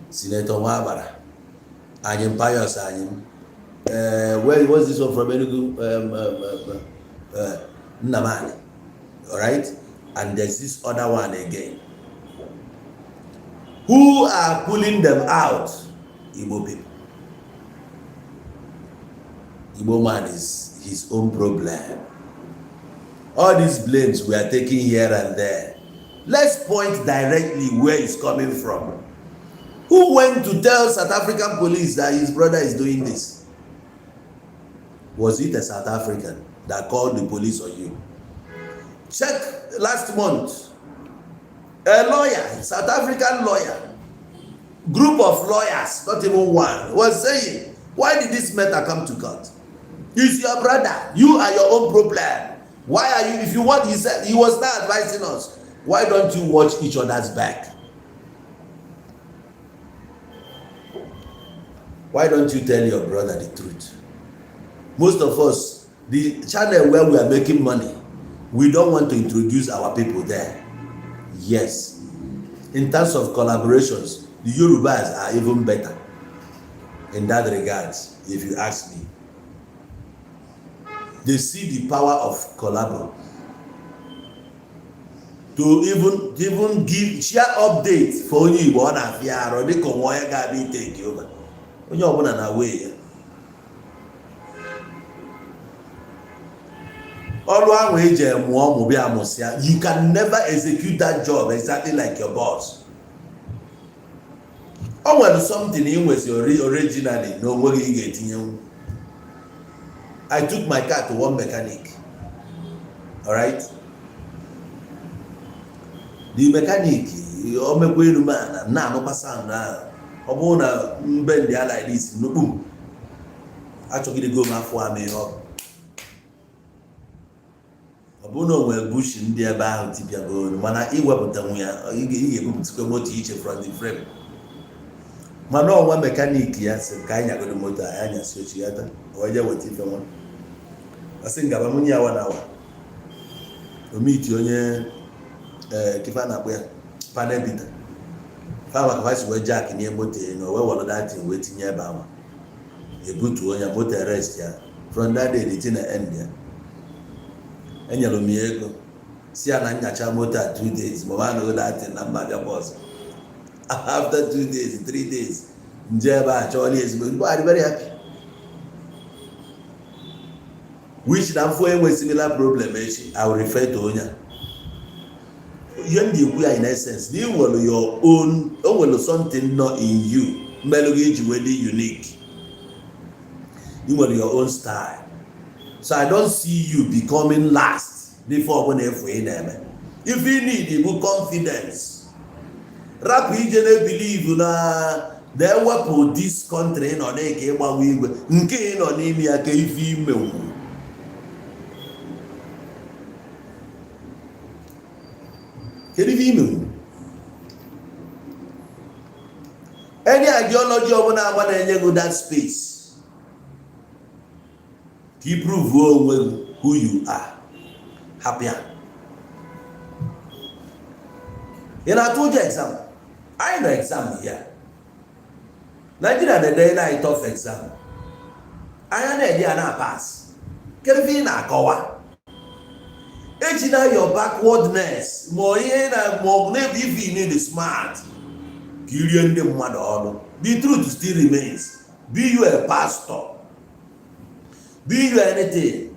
Senator Wabara, Anyim Pius Anyim. Where was this one from? Nnamani. All right? And there's this other one again. Who are pulling them out? Igbo people. Igbo man is his own problem. All these blames we are taking here and there. Let's point directly where it's coming from. Who went to tell South African police that his brother is doing this? Was it a South African that called the police on you? Check last month. A lawyer, South African lawyer, group of lawyers, not even one, was saying, why did this matter come to court? It's your brother. You are your own problem. Why are you, if you want, he said, he was not advising us. Why don't you watch each other's back? Why don't you tell your brother the truth? Most of us, the channel where we are making money we don't want to introduce our people there. Yes. In terms of collaborations, the Yorubas are even better in that regard, if you ask me. They see the power of collaboration. To even give share updates for onye Igbo ọ na-afịa arụ dịka onwe onye ga-abịa iteke over. Onye ọbụla na way ya. Ọrụ ahụ eji mụọ ọmụ bịa amụsịa, you can never execute that job exactly like your boss. O nwere something ị nwezi originally na onweghị ị ga-etinye. I took my car to one mechanic. Alright? The mechanic, o mekwa elu man na anụkwa sound na ọ bụrụ na mbe ndị a like this nnukwu achọgide go ma afọ ame ọ bụrụ na o nwere bush ndị ebe ahụ tipịago mana iwepụta nwe ya ị ga-ebupụtakwa moto iche from the frame. Mana ọnwa mekanik ya sị ka anyị nyagodo moto anyị anyasị ochi ya taa oje weta ife nwa asị ngaba munye ya wana awa omiti onye kifa na-akpụ ya panel bita fa maka fasi wee jack nye moto ya na wee wọrọ datin wee tinye ebe ahụ ebutu onye moto rest ya from that day dị na end ya enyere m ya ego si ya na nyacha moto 2 days ma ọ anọghị datin na mma bịa bọs. After 2 days, 3 days, njeba chọọla ezigbo ndị are very happy. Which na mfụ enwe similar problem echi, I will refer to onye. Ihe ndị ekwu ya in essence, na inwere your own, o nwere something not in you, mmelụ gị eji wee dị unique. You nwere your own style. So I don't see you becoming last before ọbụna efu ị na-eme. If you need Igbo confidence, rapụ ije na-ebelieve na ewepụ this country nọ na-eke ịgbanwe igwe nke ị nọ n'ime ya ka ife ime ugwu. Kedu ife ime ugwu? Any ideology ọbụla agba na-enye gị that space ka ị prove onwe who you are. Happy. Ị na-atụ ụjọ exam? I know exam here. Nigeria the day na tough exam. Anya na-edi ana pass. Kedu na akọwa? Eji na your backwardness. Mo ihe na mo na if you need smart. Kirie ndị mmadụ ọrụ. The truth still remains. Be you a pastor. Be you anything.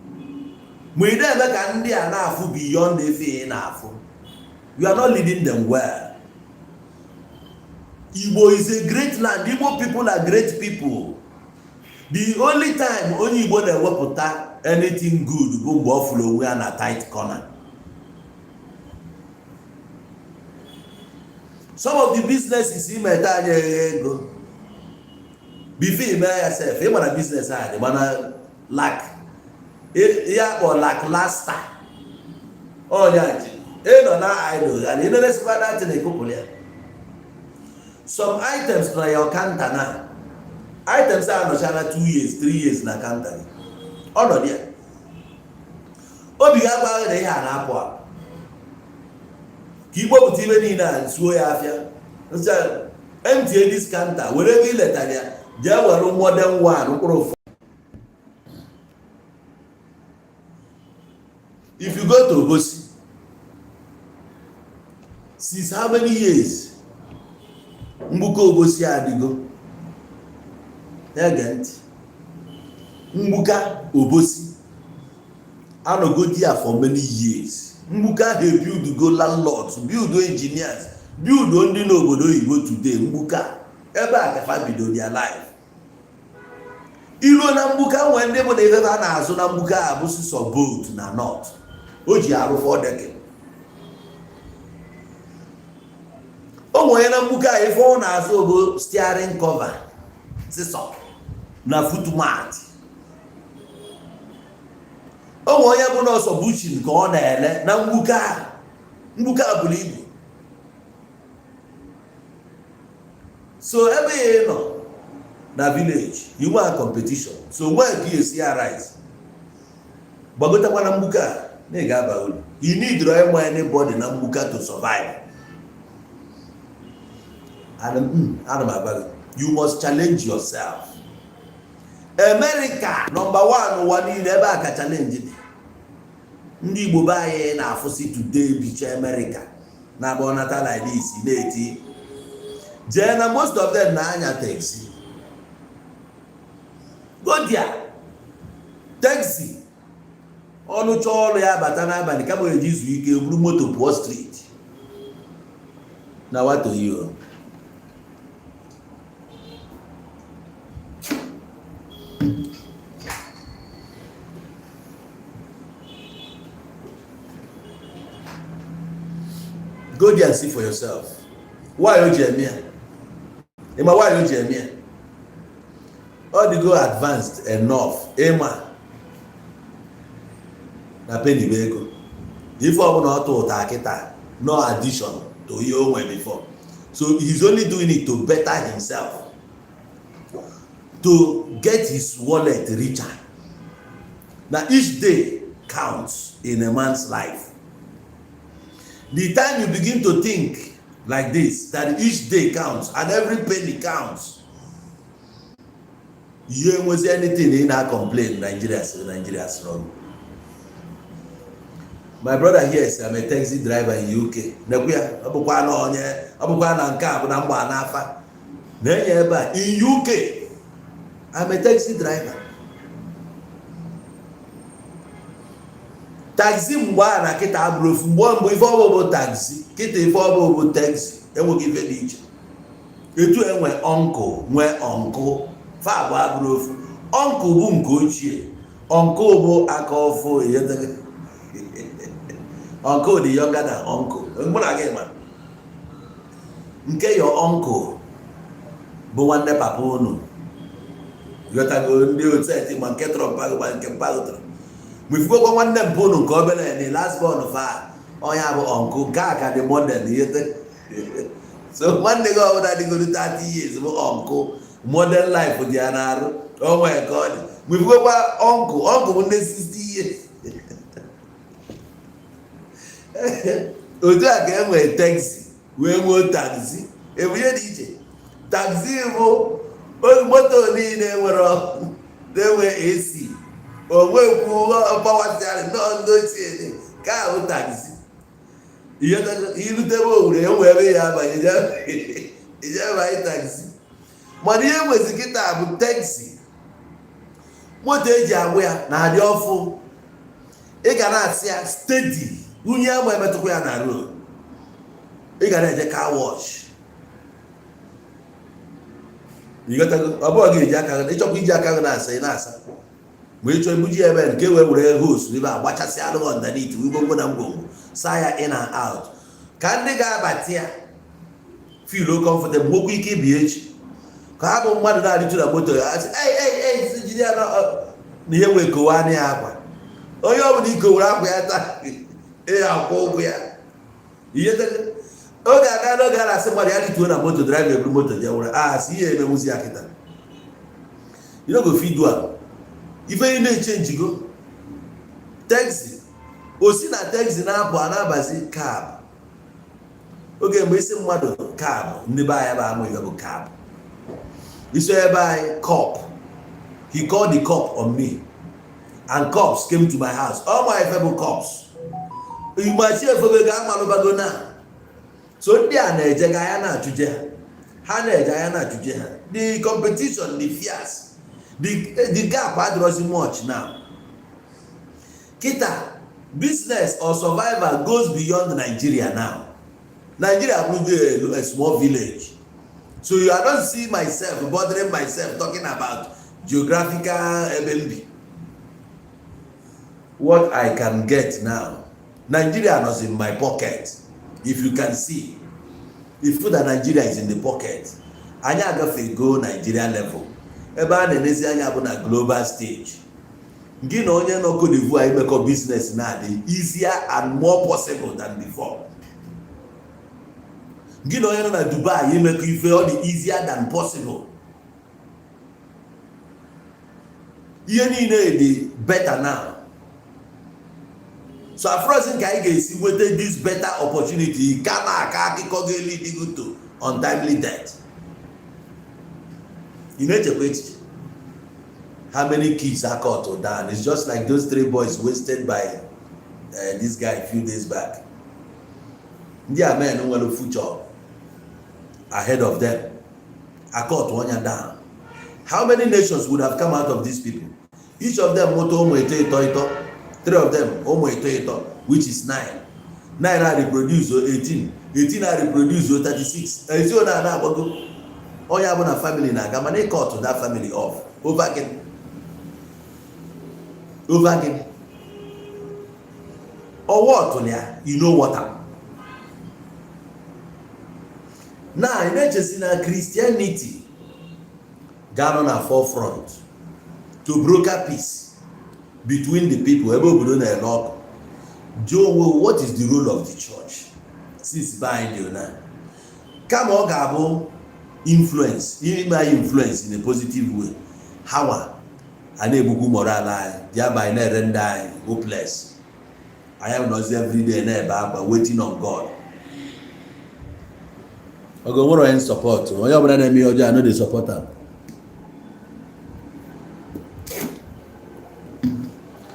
Mo ide ebe ka ndị a na-afụ beyond ife na-afụ. You are not leading them well. Igbo is a great land. Igbo people are great people. The only time only Igbo na-ewepụta anything good bụ mgbe ọ fụrụ onwe ya na tight corner. Some of the businesses imeta anya ego. Before ime yourself, ị mara business a dị mana lack ya or lackluster. Onye no na idol and you know let's go that in a couple here. Some items na your counter na. Items are no shana 2 years, 3 years na counter. All no there. Obi ga gba na ihe na apụ a. Ki Igbo pụta ibe niile a nsuo ya afịa. Nsa empty this counter were gị letara ya je were modern one mkpụrụ. If you go to Obosi, since how many years? Mbuka Obosi adigo. Agent. Mbuka Obosi. I no go there for many years. Mbuka they build go landlords, build engineers, build only n'obodo Igbo today. Mbuka ebe akafa bido their life. Ilo na Mbuka when they dey ebe na azụ na Mbuka abụsị so boat na north. O ji arụ 4 decades. O nwere na Mbuka ife ọ na-azụ ogo steering cover sisọ na footmat. O nwere onye bụ n'ọsọ buchin ka ọ na-ele na Mbuka bụrụ ibu. So ebe ya nọ na village you want competition, so where PSC arise gbagotakwa na Mbuka You need to remind anybody na mbuka to survive. And you must challenge yourself. America #1 in ebe aka challenge it. Ndị Igbo baye na afusi today biche America. Na bonata like this na-eti. Jena most of them na anya taxi. Go there. Taxi. Ọnụ chọọ ọrụ ya bata n'abalị kama eji izu ike buru moto pụọ street. Na what to you? Go there and see for yourself. Why you Jeremiah? Emma, why you Jeremiah? All the go advanced enough. Emma. Na penny bego. If I want not to attack no addition to your own before. So he's only doing it to better himself. To get his wallet richer. Now each day counts in a man's life. The time you begin to think like this, that each day counts and every penny counts, you ain't was anything in our complaint. Nigeria's wrong. My brother here is I'm a taxi driver in UK. In UK, I'm a taxi driver. Taxi mbwana kita abrofu mbombo ifo taxi kita ifo taxi enwo give each etu enwe uncle fa bo abrofu uncle bu nke ochie uncle bu aka ofo yete uncle the younger than uncle mbona ga ma nke your uncle bu nwanne papa unu yota go ndi otseti man ke tropa go man ke pagotro. We go on one them bone go and the last born of our uncle Gaga the modern. So one day go that they go to 30 years uncle modern life for the anaro. Oh my God. We go back uncle when they 60 years. Odo again we taxi. We go taxi. Every DJ. Taxi motor ni they were AC. Owe ku power steering no tie ka o taxi ilu tebo ure enwe ya ba ije ba taxi money enwezi kita bu taxi moto eji awu ya na adi ofu ị ga na asia steady unye ama emetukwa ya na road ị ga na eje car wash ị gata obo ga eji aka na ịchọkwa iji aka na asa we try buji even ke we were host we ba gbachasi alu underneath we go na ngwongo saya in and out ka ndị ga abatia feel comfortable gbogbo ike bi echi ka ha bụ mmadụ na-adịtụ na moto hey jide ya na ihe we kowa ni akwa onye ọ bụ iko were akwa ya taa akwa ụgwọ ya ihe oge aga n'oge a na-asị mmadụ ya dịtuo na moto drive eburu moto ya were si ihe ememuzi ya kịta you no go fit do am. If you need change go taxi osi na taxi na apụ anabazi cab oge mgbe isi mmadụ cab ndị be anyị ba amụ ihe bụ cab iso ebe anyị cop he called the cop on me and cops came to my house all my fellow cops igbachi efebe ga amalụbago na so ndị a na-eje ga ya na-achụje ha na-eje ya na-achụje ha the competition the fierce. The gap wasn't much now. Kita, business or survival goes beyond Nigeria now. Nigeria will be a small village. So I don't see myself bothering myself talking about geographical MLB. What I can get now, Nigeria is in my pocket. If you can see, if that Nigeria is in the pocket, I need to go Nigeria level. Ebe a na-enezi anya bụ na global stage. Gị na onye nọ Cote d'Ivoire imekọ business na dị easier and more possible than before. Gị na onye nọ na Dubai imekọ ife ọ dị easier than possible. Ihe niile dị better now. So afrozi nke anyị ga-esi nweta this better opportunity ka na-aka akụkọ ga-lead to untimely death. You na-echekwa echiche how many kids are cut or down? It's just like those 3 boys wasted by this guy a few days back. Ndị a men nwere future ahead of them. I cut one year down. How many nations would have come out of these people? Each of them moto omo ito. 3 of them omo ito, which is 9. 9 are reproduce 18. 18 are reproduce 36. Ezi ona na agbago. Oya bụ na family na aga, mana cut that family off. Over again. Or what? You know what? Now, in Christianity, got on a forefront to broker peace between the people. Joe, what is the role of the church? Since behind you now, come on, Gabo, influence in a positive way. How? And a book moral, thereby never die, hopeless. I am not every day but waiting on God. I go more in support. When you brother me, I know the supporter.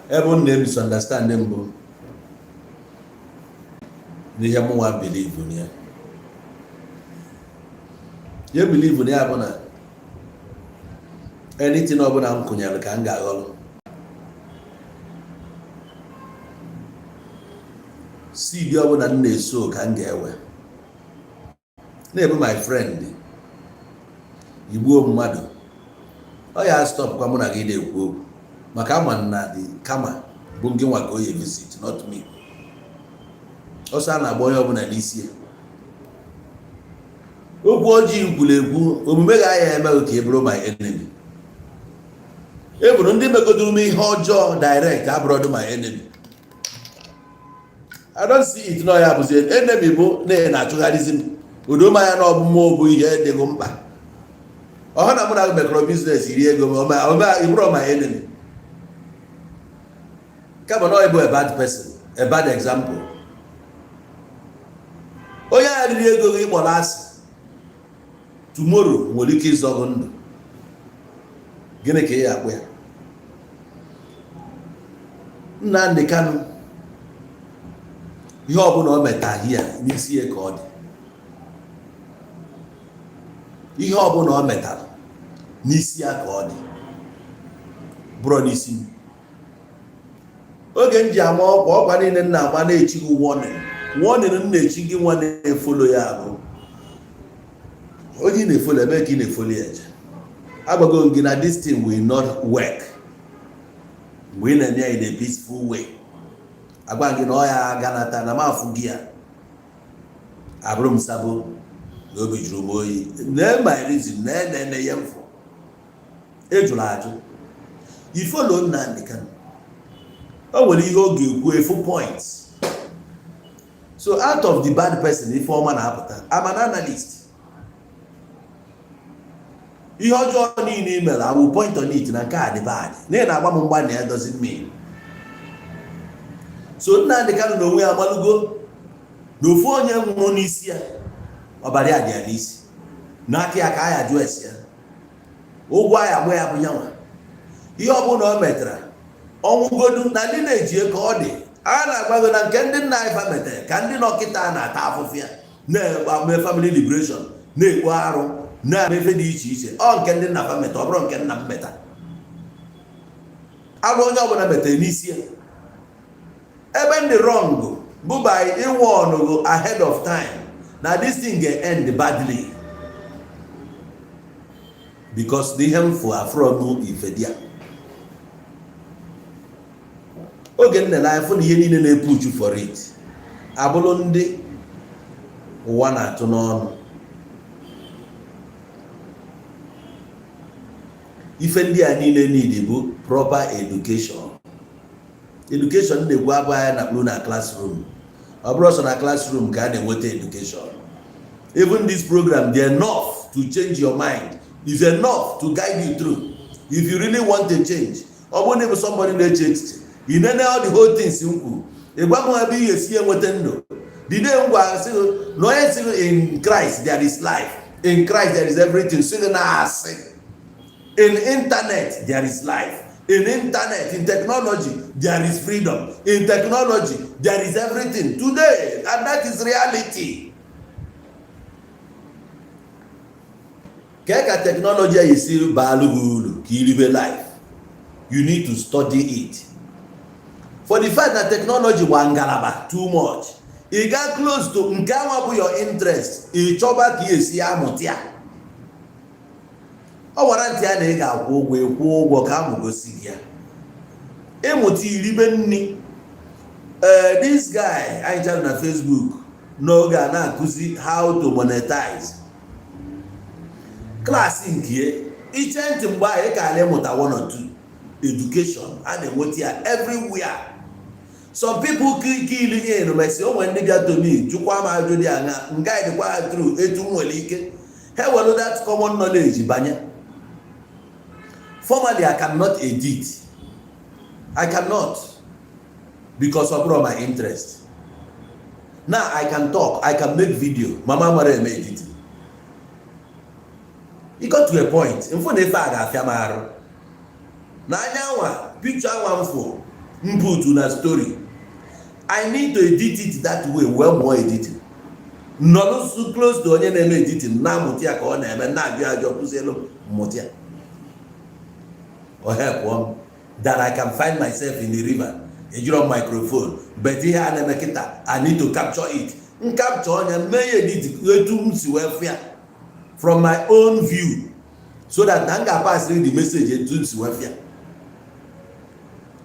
Everyone name misunderstand them, bro. They have more believe in you. You believe in you, anything over there, Kunyal can go. See the other than they so can get away. Never my friend. Igbo mmadụ. Oh yeah, stop come on again dey go. Maka man na the kama bụ nke nwa ka o visit, not me. Osa na boy ọbụna n'isi. Okwu ojii nkwulegwu, omume ga ya eme ka eburu my enemy. Eburu ndị megoduru m ihe ọjọọ direct abroad my enemy. I don't see it no ya bụ enemy bụ na-achụgharịzi Udoma ya na ọbụmụ bụ ihe dị mkpa. Ọha na mụ na mekọrọ business iri ego ma iburu my enemy. Come on, a bad person, a bad example. Onye a riri ego gị kpọrọ asị. Tomorrow nwere ike ịzọgụ ndụ. Gịnị ka ya akpụ ya? Nnamdi Kanu ihe ọbụla o metaghị ya n'isi ya ka ọ dị. Ihe ọbụla o metara n'isi ya ka ọ dị. Bụrụ n'isi m. Oge m ji ama ọkwa niile nna agba na-echi gị warning m na-echi gị nwa na-efolo ya abụ. Onye na-efolo ebe ka ị na-efolo ya eje. Agbago gị na this thing will not work. Mgbe ị na-eme ya in a peaceful way. Agba gị na ọ ya ganata na mafu gị ya. Abụrụ m sabo n'obi juru m oyi. My reason na ya mfọ. Ejụrụ ajụ. Ifolo Nnamdi Kanu. O nwere ihe oge ekwu efu points. So out of the bad person, if ọma na-apụta, I'm an analyst. Ihe ọjọọ niile imere, I will point on it na nke a dị bad. N'ihi na agba m mgba na ya doesn't mean. So Nnamdi Kanu na onwe ya amalugo na ofu onye nwụrụ n'isi ya, ọbara ya dị ya n'isi. N'aka ya ka a ya jụọ esi ya. Ụgwọ ya agba ya bụ nyanwa. Ihe ọbụla o metara, ọnwụgodu na ndị na-eji ego ọ dị. A na-agbago na nke ndị nna anyị metere ka ndị nọkịta na-ata afụfụ ya na-eme family liberation, na-ekpo arụ, na-emefe dị iche iche. Ọ nke ndị nna fa meta, ọ bụrụ nke nna m meta. Arụ onye ọbụla metere n'isi ya. Ebe ndị wrong bụ by ịwụ ọnụgo ahead of time na this thing ga-end badly because the harmful are from Ifedia. Oge nne life na ihe niile na-epuchu for it. Abụrụ ndị ụwa na-atụ n'ọnụ. Ife ndị a niile need bụ proper education. Education na-ekwu abụghị na classroom. Ọ bụrụ sọ na classroom ka a na-enweta education. Even this program, they enough to change your mind. Is enough to guide you through. If you really want to change, or when somebody they change, you know all the whole things simple. The day no in Christ there is life. In Christ there is everything. In internet there is life. In internet, in technology, there is freedom. In technology, there is everything today, and that is reality. Keka technology is still valuable, life. You need to study it. For the fact that technology wangalaba too much, it got close to your interest. It choba ki amotia. O warranty na ị ga-akwụ ụgwọ ka amụ gosi gị ya. Ịmụta iribe nni. This guy anyị chatted na Facebook n'oge a na-akụzi how to monetize. Klaasị nke iche ntị mgbe anyị ka ala ịmụta 1 or 2 education a na-enweta ya everywhere. Some people kill in mesi o nwere ndị bịa to me jụkwa ma ajụ dị anya nga dịkwa through etu nwere ike ha were that common knowledge banye. Formerly, I cannot edit. I cannot because of my interest. Now I can talk. I can make video. Mama mare me edit. It got to a point. In front of the now picture one for input na story. I need to edit it that way. Well, more editing. Not so close to any editing. Now mutia ko na me na bia job to say mutia. Or help one that I can find myself in the river. A your microphone, but here I need to capture it. Capture and may edit from my own view, so that Nanga pass the message to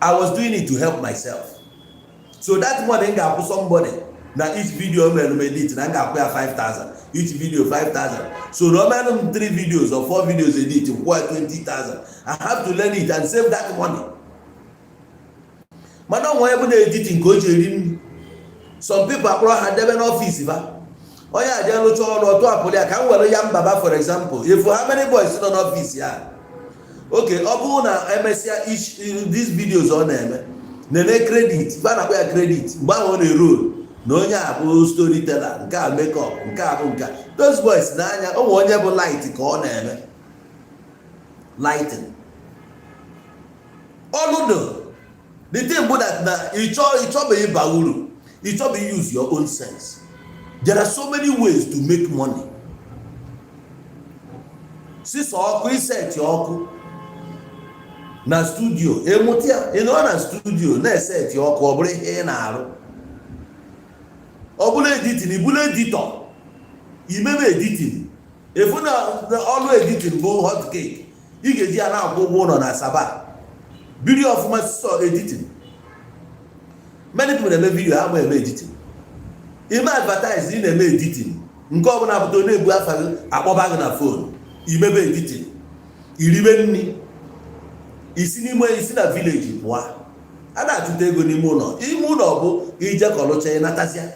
I was doing it to help myself. So that morning I put somebody. Now each video I edit, Nanga pay 5,000. Each video 5,000. So no matter 3 videos or 4 videos edit, 20,000. I have to learn it and save that money. Madam, why even editing coach? Some people have an office. Oh yeah, they are not I can't wear a young baba, for example. If how many boys in an office, yeah. Okay, Obuna MSC each these videos on them. Nene credit, Vana credit, one on a rule. No nya storyteller, nka make up, nka. Those boys nanya o wonye bụ light ka ọ na-eme. Lighting. Oludo. The thing about that na it be bauru. It be use your own sense. There are so many ways to make money. Sis oku set your na studio. Emotia, na studio na set your oku obere ihe na arụ. Obule editing, ibule editor. Imeme editing. If you always editing go hot cake, you get here now go on a Sabah. Video of my editing. Many people make video how we editing. If I advertise in a editing, nko na photo na ebu afa akpoba na phone. Imeme editing. Iribe isi na village bua. Ada atute ego n'ime ụlọ. Ime ụlọ bụ ije kọlọcha natazia.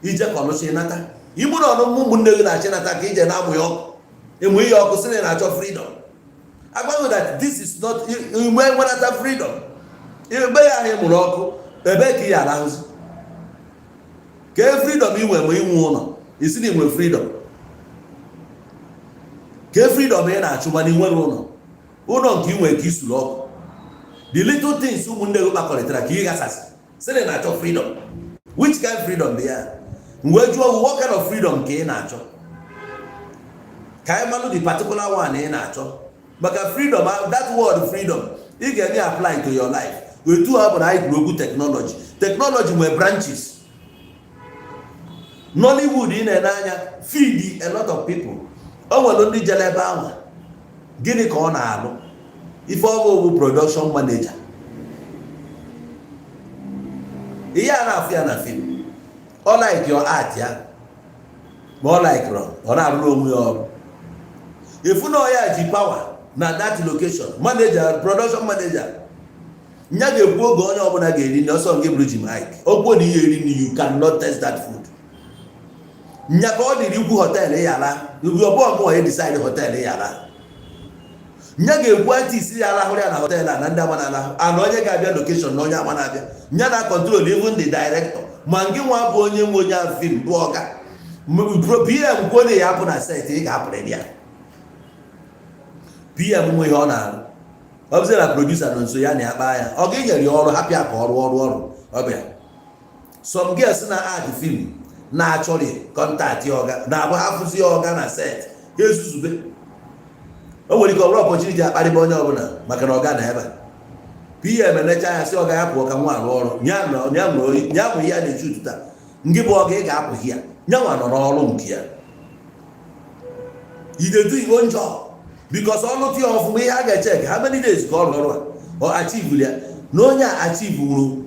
Ije kọlọcha nata. Ime ụlọ no ụmụnne gị na-achị nata ka ije na-amụ ya ọkụ. Emu ihe ọkụ sị na achọ freedom. I know that this is not you may want to have freedom. You may have him rock, the Becky allows. Get freedom you when we want. You see him with freedom. Get freedom in a chumani one. Uno give a kiss to lock. The little things who wouldn't go back on the track, he has us. Say that of freedom. Which kind of freedom they are? Where you are, what kind of freedom can nacho? Can I the particular one in nacho? But freedom, that word freedom, it can be applied to your life. We do have an high global technology. Technology were branches. Nollywood in Enanya feed a lot of people. Oh, well, only Jaleba. Guinea corner. If all production manager. Yeah, film. Or like your art, yeah. More like wrong. Or not room. If you know your power. Na that location manager production manager nya ga egbu oge onye ọbụla ga-eri na ọsọ nke bridge mic okwo na ihe eri you cannot test that food nya ka ọ dịrị ikwu hotel yala you go born go decide hotel yala nya ga-ekwu artist ya alahụrụ ya na hotel na ndị ama na-alahụ ana onye ga-abịa location na onye ama na-abịa nya na control even the director ma ngị nwa bụ onye nwe onye ahụ film bụ ọga PM kwuo na ya apụ na set ị ga-apụrịrị ya PM nwe ihe ọ na-arụ ọ bụzi na producer nọ nso ya na ya kpaa ya ọ ga-enyere ya ọrụ hapịa ka ọrụ ọbịa some girls na-act film na-achọrị kọntaktị ọga na-abụ ha fụzi ọga na set ha ezuzube o nwere ike ọ bụrụ opportunity akparịba onye ọbụla maka na ọga na ebe PM enecha ya sị ọga ya pụọ ka nwa arụ ọrụ nya nwere ihe a na-eji ụtụta ngị bụ ọga ị ga-apụghị ya nya nwa nọ n'ọrụ nke ya idedu igbo njọ because ọlụtụ ya ọfụma ihe a ga-echek how many days ka ọ rụrụ ọ achieve ya na onye a achieve wuru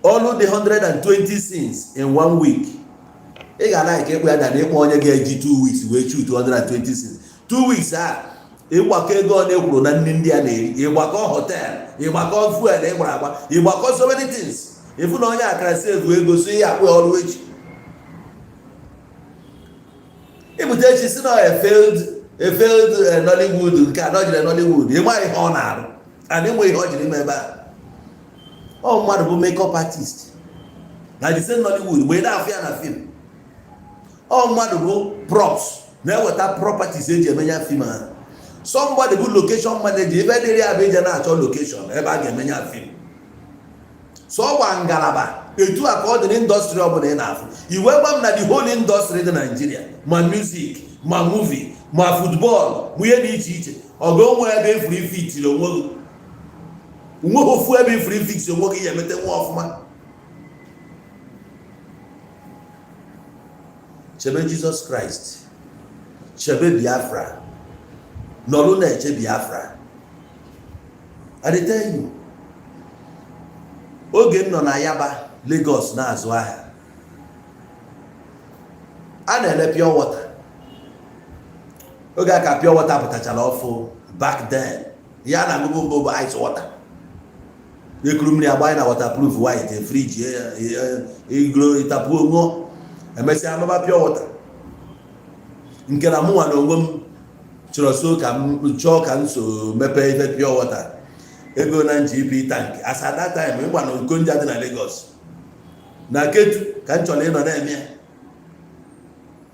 ọlụ dị 120 scenes in 1 week ị ga-ana ike ịkpụ ya na ịkpọ onye ga-eji 2 weeks wee shoot 120 scenes 2 weeks a ịgbakọ ego ọ na-ekwuru na ndị a na-eri ịgbakọ hotel ịgbakọ fuel ịgbara agba ịgbakọ so many things ịfụ na onye akara save ego so ihe akpụ ọrụ echi ibute echi si na a failed Nollywood nke anọ jiri Nollywood ịma ihe ọ na-arụ and ịnwe ihe ọ jiri ime ebe a ọ mmadụ bụ makeup artist na the same Nollywood mgbe ị na-afụ ya na film ọ mmadụ bụ props na-eweta properties eji emenya film ha somebody bụ location manager ebe dịrị ya bụ ije na-achọ location ebe a ga-emenya film so ọ gba ngalaba etu a ka ọ dị n'indọstrị ọbụla ị na-afụ iwe gwa m na the whole industry dị Nigeria ma music ma movie ma football ma ihe dị iche iche ọga onwe ebe efuru ife itiri onweghị ofu ebe ifuru ife itiri onweghị ya emete nwa ọfụma chebe Jesus Christ chebe Biafra nọrụ na-eche Biafra I tell you oge m nọ na Yaba Lagos na-azụ ahịa a na-ele pure water oge aka pure water pụtachara ọfụ back then ya na agụgụ mbụ bụ ice water ekuru mmiri agbanye na waterproof white friji igoro itapuo ṅụọ emesịa anụba pure water nke na mụnwa na onwe m chọọ ka m so mepee ife pure water ego na GP tank as at that time ịgba na Okonja dị na Lagos na Ketu ka m chọrọ ịnọ na-eme ya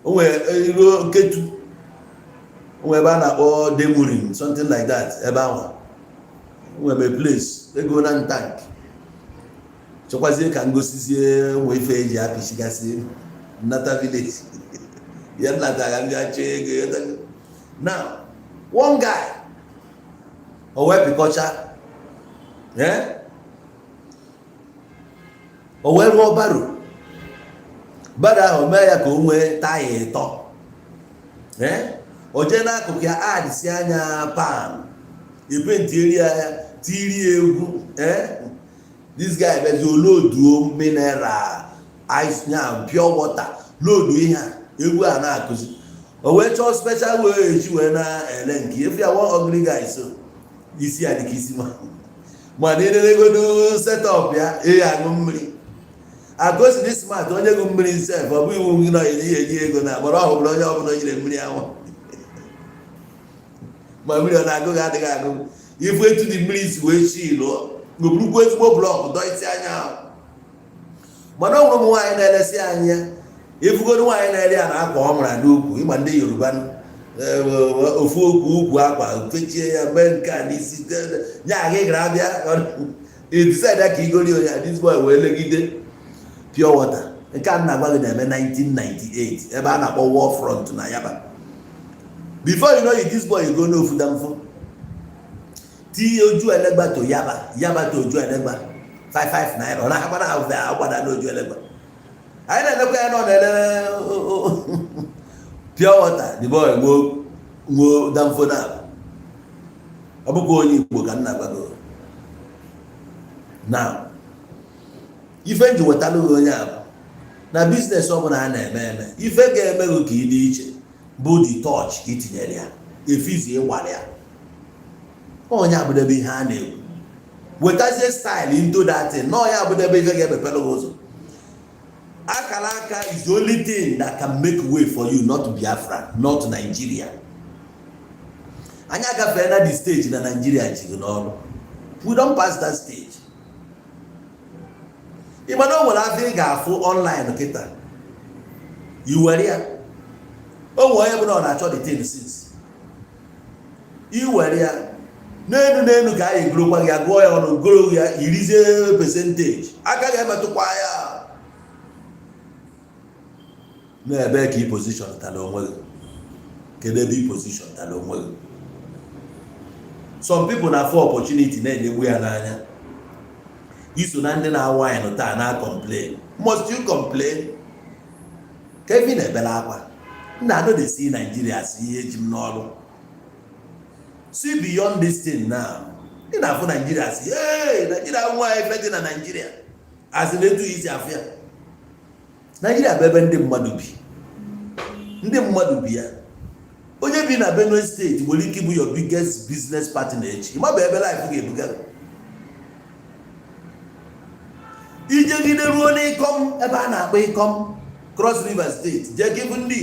o nwere iruo Ketu o nwere ebe a na-akpọ Demurin something like that ebe ahụ o nwere a place ego na tank chọkwazie ka m gosizie nwe ife eji apịchigasị Nata village ya nnata ga ndị achọ ego now one guy o wepịkọcha o wee rụọ baro ahụ mee ya ka o nwee taya ịtọ o jee n'akụkụ ya adịsị anya pan epentieri ya tiri egwu this guy bezi oloduo mineral ice nya pure water lodu ihe a egwu a na-akụzi o wee chọọ special wee eji wee na-ele nke efu ya one ugly guy so isi ya dịka isi ma na-enegodo setọp ya aṅụ mmiri agosi dị smart onye gụ mmiri nsef ọ bụ iwu gị na eji ego na agbara ọhụrụ onye ọbụla nyere mmiri anwụ ma mmiri ọ na-agụ gị adịghị agụ ifu etu dị mmiri si wee chi lụọ n'oburukwu ezigbo blọkụ dọ isi anya ahụ mana ọ nwụrụ m nwaanyị na-elesi anya ifugodo nwaanyị na-ere ya na akwa ọ mara n'ukwu ịgba ndị Yoruba ofu okwu ukwu akwa fechie ya mgbe nke a n'isi nye aga gara abịa decide ka igori onye this boy wee legide pure water nke a na-agwa gị na-eme 1998 ebe a na-akpọ War Front na Yaba before you know it this boy go n'ofu damfo ti oju elegba to Yaba to oju elegba 55 naira ọ na-akpa na agbada n'oju elegba anyị na-elekwa ya nọ na-ele pure water the boy go damfo na ọ bụkwa onye Igbo ka nna gbago now ife nji wetalụ gị onye abụ na biznes ọ bụla a na-eme ife ga-eme gị ka ị dị iche bụ the touch ka itinyere ya efizi ịwara ya onye abụdebe ihe a na-ekwu wetazie style into that thing na onye abụdebe ife ga-emepere gị ụzọ akara aka is the only thing that can make way for you, not Biafra, not Nigeria. anyị agafee na the stage na Nigeria jiri n'ọrụ. We don't pass that stage. Ịma na o nwere afọ ị ga-afụ online kịta iwere ya o nwere onye bụ na ọ na-achọ the thing since iwere ya n'elu ka anyị gụrụkwa gị agụọ ya ọnụ gụrụ ya irizie percentage aka ga-emetụkwa ya n'ebe ka ị position tala onwe gị. Kedu ebe ị position tala onwe gị? Some people na for opportunity na-enyewu ya n'anya. Iso na ndị na-awa anyị taa na-complain. Must you complain? Kevin ebela akwa. Nna no dey see Nigeria as ihe eji m n'ọrụ. See beyond this thing now. Ị na-afụ Nigeria si, hey, Nigeria nwa effect na Nigeria. As in etu isi afịa. Nigeria bụ ebe ndị mmadụ bi. Ndị mmadụ bi ya. Onye bi na Benue State nwere ike bụ your biggest business partner echi. Ịma bụ ebe life ga-ebuga. Ijegide ruo n'Ikom ebe a na-akpọ Ikom Cross River State jee give ndị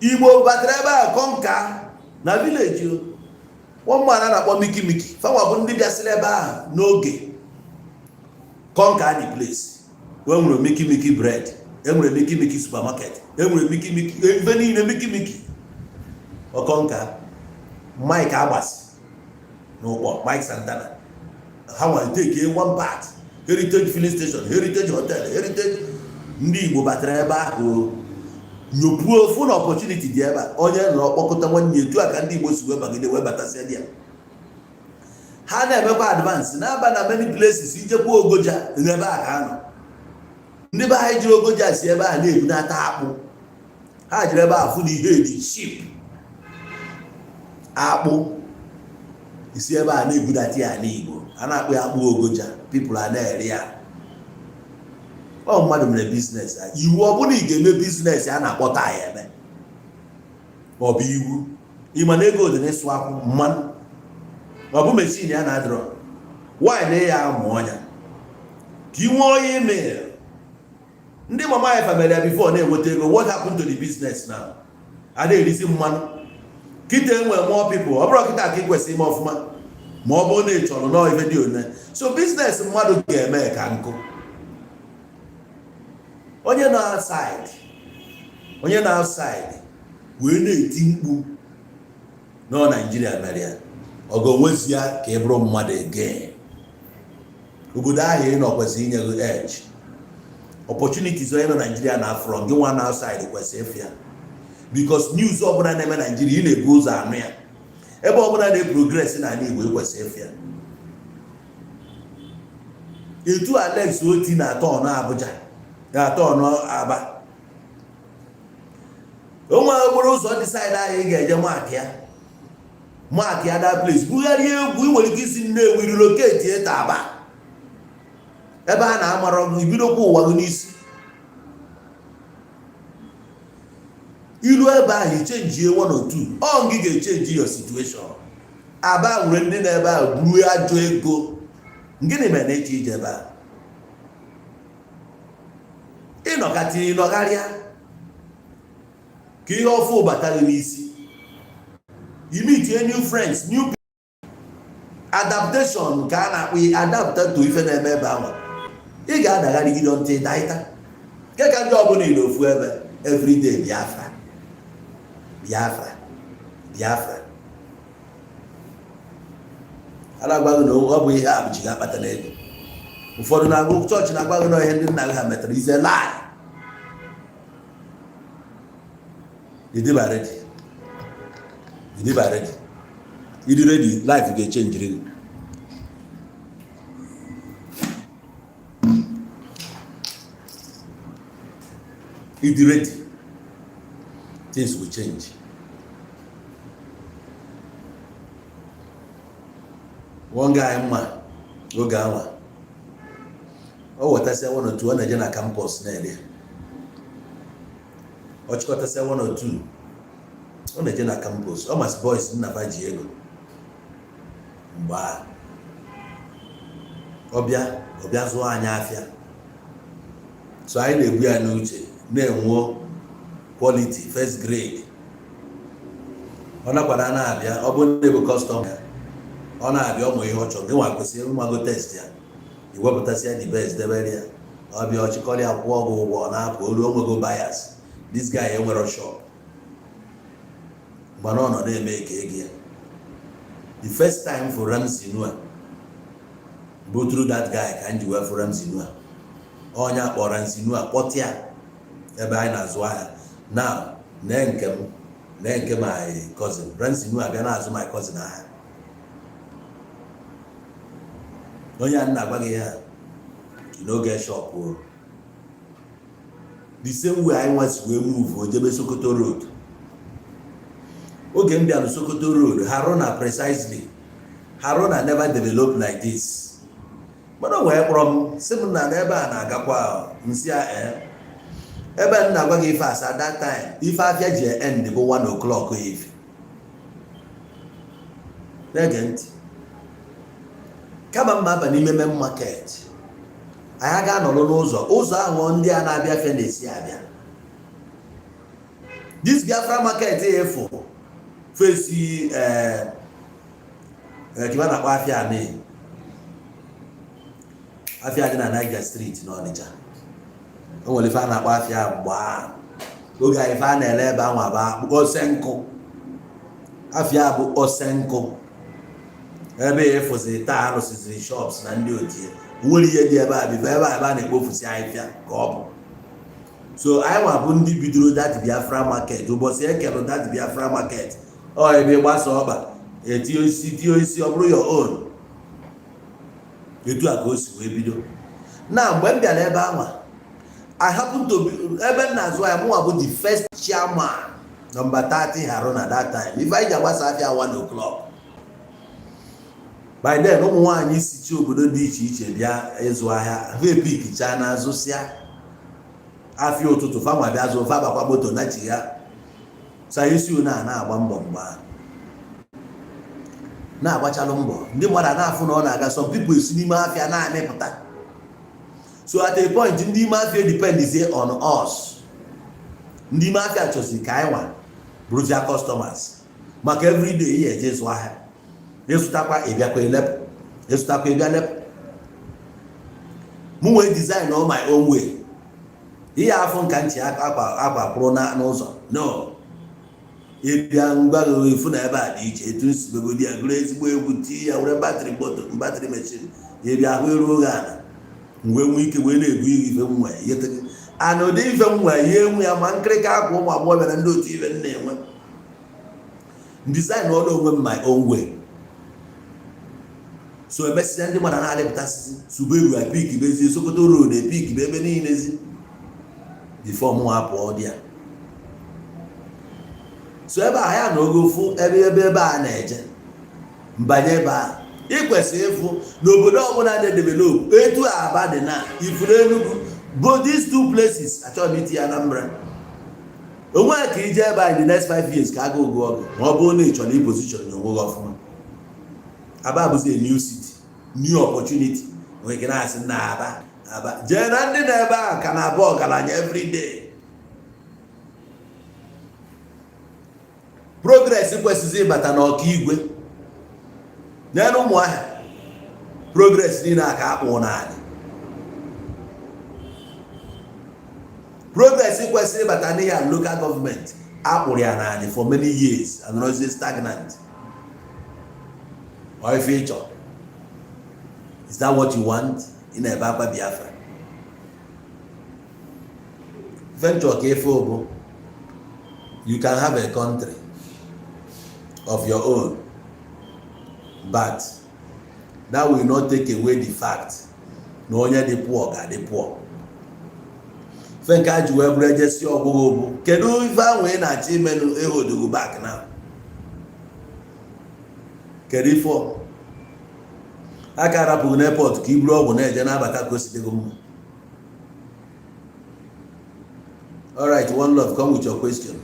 Igbo batara ebe a Konka na village o. One man a na-akpọ Miki fanwa bụ ndị bịasịrị ebe a n'oge Konka the place wee nwere Miki bread, enwere Miki supermarket, enwere Miki ebe niile Miki Konka. Mike Abbas n'ụkpọ Mike Santana ha nwere take one part Heritage filling station, Heritage hotel, Heritage. Ndị Igbo batara ebe ahụ nyopuo full opportunity dị ebe onye nọ kpọkọta nwanne etu aka ndị Igbo si wee bagide wee batasịa dị ya. Ha na-emekwa advance na-aba na many places ijekwa Ogoja n'ebe a ka nọ. Ndị be ha jiri Ogoja si ebe a na-ebu na-ata akpụ. Ha jiri ebe a fụ na ihe dị sheep akpụ isi ebe a na-ebudata ya n'Igbo. A na-akpọ ya akpụ Ogoja. People are na-eri ya. Ọ mmadụ mere business. Iwu ọ bụla ị ga-eme business a na-akpọ taa ya eme. Ọ bụ iwu. Ịma na ego dị n'ịsụ akwụ mmanụ. Ọ bụ machine ya na-adịrọ. Why na ya amụ ọnya? Ka ị nwee onye email. Ndị mama ya family ya before na-enweta ego. What happened to the business now? A na-erisi mmanụ. Kịta enwe more people. Ọ bụrụ kịta ka ị kwesịrị ime ọfụma. Ma ọ bụ na ị chọrọ nọọ ife dị one. So business mmadụ ga-eme ka nkụ. Onye na outside wee na-eti mkpu na Nigeria mere ya. Ọ ga-onwezi ya ka ị bụrụ mmadụ again. Obodo ahụ ị nọ kwesịrị inye gị edge. Opportunities onye nọ Nigeria na from gị nwa na outside kwesịrị ịfụ ya. Because news ọbụla na-eme Nigeria ị na-ebu ụzọ anụ ya. Ebe ọbụla na-progress na ala Igbo kwesịrị ịfụ ya. Etu Alex Oti na-atọ ọnụ Abuja na-atọ ọnụ Aba. O nwere okporo ụzọ dị side ahụ ị ga-eje mark ya that place. Bugharịa egwu ị nwere ike isi Nnewi relocate eta Aba. Ebe a na-amara ọgụ ibidokwa ụwa gị n'isi. Ilu ebe ahụ ichenjie 1 or 2. Ọ gị ga-echenji your situation. Aba nwere ndị na-ebe ahụ buru ajọ ego. Gịnị mere na eche ije ebe ahụ? Ịnọgharịa ka ihe ọfụ batara n'isi. You meet new friends, new people. Adaptation ka a na-akpọ adapt to ife na-eme ebe ahụ. Ị ga-adagharị gị ntị daịta. Nke ka ndị ọbụla ị na-ofu ebe everyday Biafra. A na-agwa gị na ọ bụ ihe a bụ ji ga-akpata n'ego. Ụfọdụ na-agụ chọọchị na-agwa gị na ihe ndị nna gị ha metara is a lie. Ịdị ready. Ịdị ready, life ga-echange gị. Ịdị ready, things will change. One guy oge anwa o wetasịa 1 or 2 ọ na-eje na campus na-ere. Ọ chịkọtasịa 1 or 2 ọ na-eje na campus. Ọ masị boys nna ji ego. Mgbe ọbịa zụọ anyị afịa. So anyị na-egbu ya n'uche na-enwe quality first grade. ọ nakwara na-abịa ọ bụrụ na ebe kọstọm ya ọ na-abịa ọmụ ihe ọ chọrọ gị nwa kwesịrị nwago test ya iwepụtasị ya the best debere ya ọ bịa ọchịkọrọ ya kwụọ ọgwụ ụgwọ ọ na-apụ olu onwego bias this guy enwere shop mgbe ọ nọ na-eme ka ego ya the first time for Ramsey Noah go through that guy ka nji wee for Ramsey Noah onye akpọrọ Ramsey Noah kpọtịa ebe anyị na-azụ ahịa now na nke my cousin Ramsey Noah bịa na-azụ my cousin ahịa onye a na-agwa gị ya you no get shop o the same way anyị nwasi wee move ojebe Sokoto road oge m bịara Sokoto road Haruna precisely Haruna never developed like this mana wee kpọrọ m sị m na ebe a na-agakwa nsị ebe m na-agwa gị ife asa that time ife afịa ji end bụ 1 o'clock efi na-ege ntị kama mma aba n'ime main market anyị ga-anọrọ n'ụzọ ahụ ndị a na-abịa fe na-esi abịa this Biafra market efu fesi kiba na-akpọ afịa dị na Niger Street n'Ọnịcha o nwere ife a na-akpọ afịa mgba oge ife a na-ele ebe anwa bụ osenkụ afịa bụ osenkụ ebe efuzi taa arụsiziri shops na ndị otie nwere ihe dị ebe a bife ebe a na-ekpofusi ahịfịa ka ọ bụ so anyị nwa bụ ndị bidoro that Biafra market ụbọchị ekere that Biafra market ọ ebe gbasa ọba etinye isi ọ bụrụ your own etu a ka o si wee bido na mgbe m bịara ebe anwa I happen to be ebe m na-azụ ya mụnwa bụ the first chairman number 30 Haruna that time ife anyị ji agbasa afịa 1 o'clock by then ụmụ nwaanyị sichi obodo dị iche iche bịa ịzụ ahịa vepikcha na azụsịa afịa ụtụtụ fama bịa zụ fa bakwa moto na chi ya sayisi na-agba mbọ mgbe na-agbachalụ mbọ ndị mmadụ na-afụ na ọ na-aga some people esi n'ime afịa na-amịpụta so at a point ndị ime afịa depends on us ndị ime afịa chọsi ka anyị nwa bụrụzia customers maka everyday ihe eje zụ ahịa ịzụtakwa ịbịakwa elepụ ịzụtakwa ịbịa lepụ mụ nwee design on my own way ihe afọ nka nchi akwa kwụrụ n'ụzọ no ịbịa ngwaghị efu na ebe a dị iche etu nsibegodi ya gụrụ ezigbo egwu tii ya were batrị mechin ịbịa ahụ eruo oge ana mgbe nwee ike wee na-ebu ife nwa ana ụdị ife nwa ihe enwe ya ma nkịrịka akwa ụmụ agbọghọ bịara ndị otu ife m na-enwe design ọrụ onwe m my own way so emesịa ndị mmadụ na-alịpụtasị Suberu epik bezie Sokoto road epik bụ ebe niilezi before mụ apụọ dị ya so ebe a ya na oge ofu ebe a na-eje mbanye ebe a ikwesịrị ịfụ n'obodo ọbụla na-edevelop etu Aba dị na ifuru Enugu bụ these two places achọrọ m iti ya Anambra onwe ka ije ebe a in the next 5 years ka aga ogo ọgụ ma ọ bụrụ na ị chọrọ iposition onwe gị ọfụma Aba bụzi a new city new opportunity nwere ike na-asị na Aba jee na ndị na ebe a ka na-abụ ọgaranya everyday progress kwesịrị ịbata n'ọkaigwe n'elu ụmụahịa progress niile aka akpụ n'ala progress kwesịrị ịbata n'ihe a local government akpụrụ ya n'ala for many years and not stagnant or if you chọ is that what you want in ebe akwa Biafra venture ka efe obo you can have a country of your own but that will not take away the fact na onye dị poor ga dị poor fenka ji wee bụrụ ejesi ọgwụgwụ obu kedu ife ahụ ị na-achọ imenụ ehodogo back now kedu ife aka rapụghị n'airport ka iburu ọgwụ na-eje n'abata ka o si dịgo mma. All right, one love, come with your question.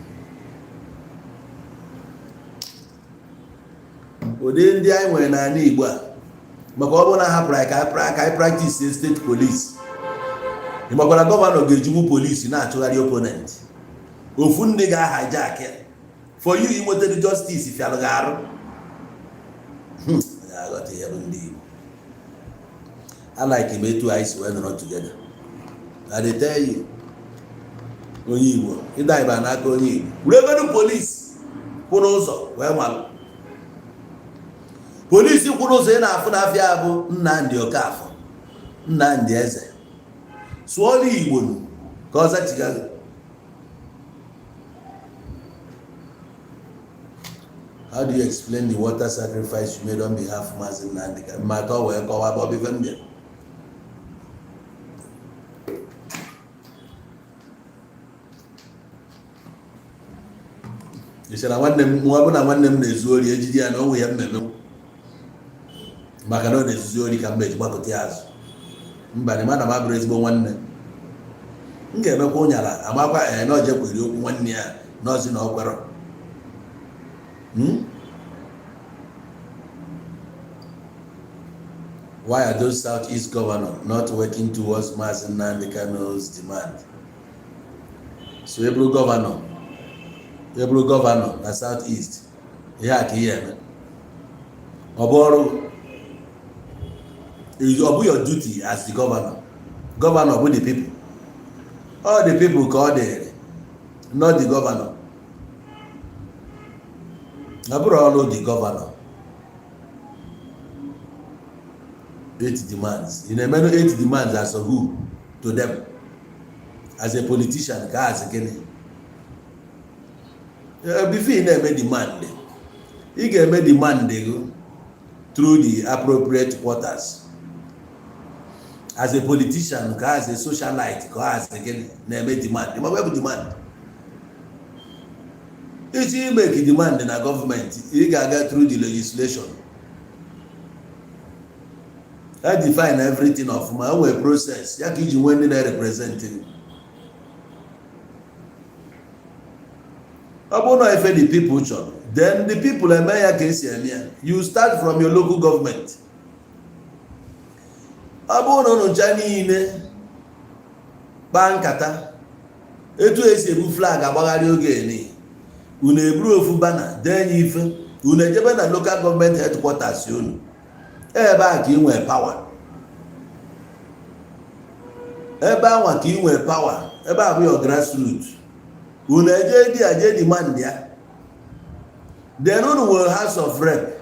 Ụdị ndị anyị nwere n'ala Igbo a maka ọ bụrụ na hapụrụ anyị ka anyị practice state police ịmakwara gọvanọ ga-ejigbu polisi na-achụgharị opponent ofu ndị ga-hijack ya for you inweta the justice if you are garu. I got to hear ndị I like him two eyes when not together. I dey tell you, onye Igbo, ịda ịba n'aka onye Igbo. Were police kwụrụ ụzọ wee malụ. Police kwụrụ ụzọ ị na-afụ n'afịa bụ Nnamdi Okafọ, Nnamdi Eze. Sụọla Igbo ka ọ zachigago. How do you explain the water sacrifice you made on behalf of Mazi Nnamdi? Maka wee kọwa Bobby Vembia. Isara nwanne m nwa bụ na nwanne m na-ezu ori ejidi ya na onwe ya mmemme maka na ọ na-ezuzi ori ka mbe ji gbakọta ya azụ. Mba ni mana m abụrụ ezigbo nwanne. M ga-emekwa ụnyala amakwa na oje kwere okwu nwanne ya n'ọzi na ọkwero. Why are those Southeast governors not working towards Mazi Nnamdi Kanu's demand? So every governor na Southeast, yeah, it will be your duty as the governor. Governor with the people. All the people call there, not the governor. All the governor. 8 demands. In a manner, 8 demands as a who to them. As a politician, as again. Before you never demand, you can make demand through the appropriate quarters. As a politician, as a socialite, as again, never demand. You must demand. If you make a demand in a government, you can get through the legislation. I define everything of my own process. You can when they representing. If the people chop, then the people you start from your local government. Bankata etu esi ebu flag agbagharị oge ni unu eburu ofu bana denye ife unu ejebe na local government headquarters unu ebe a ka ị nwee power ebe anwa ka ị nwee power ebe a bụ your grassroots unu eje demand ya then unu nwere house of rep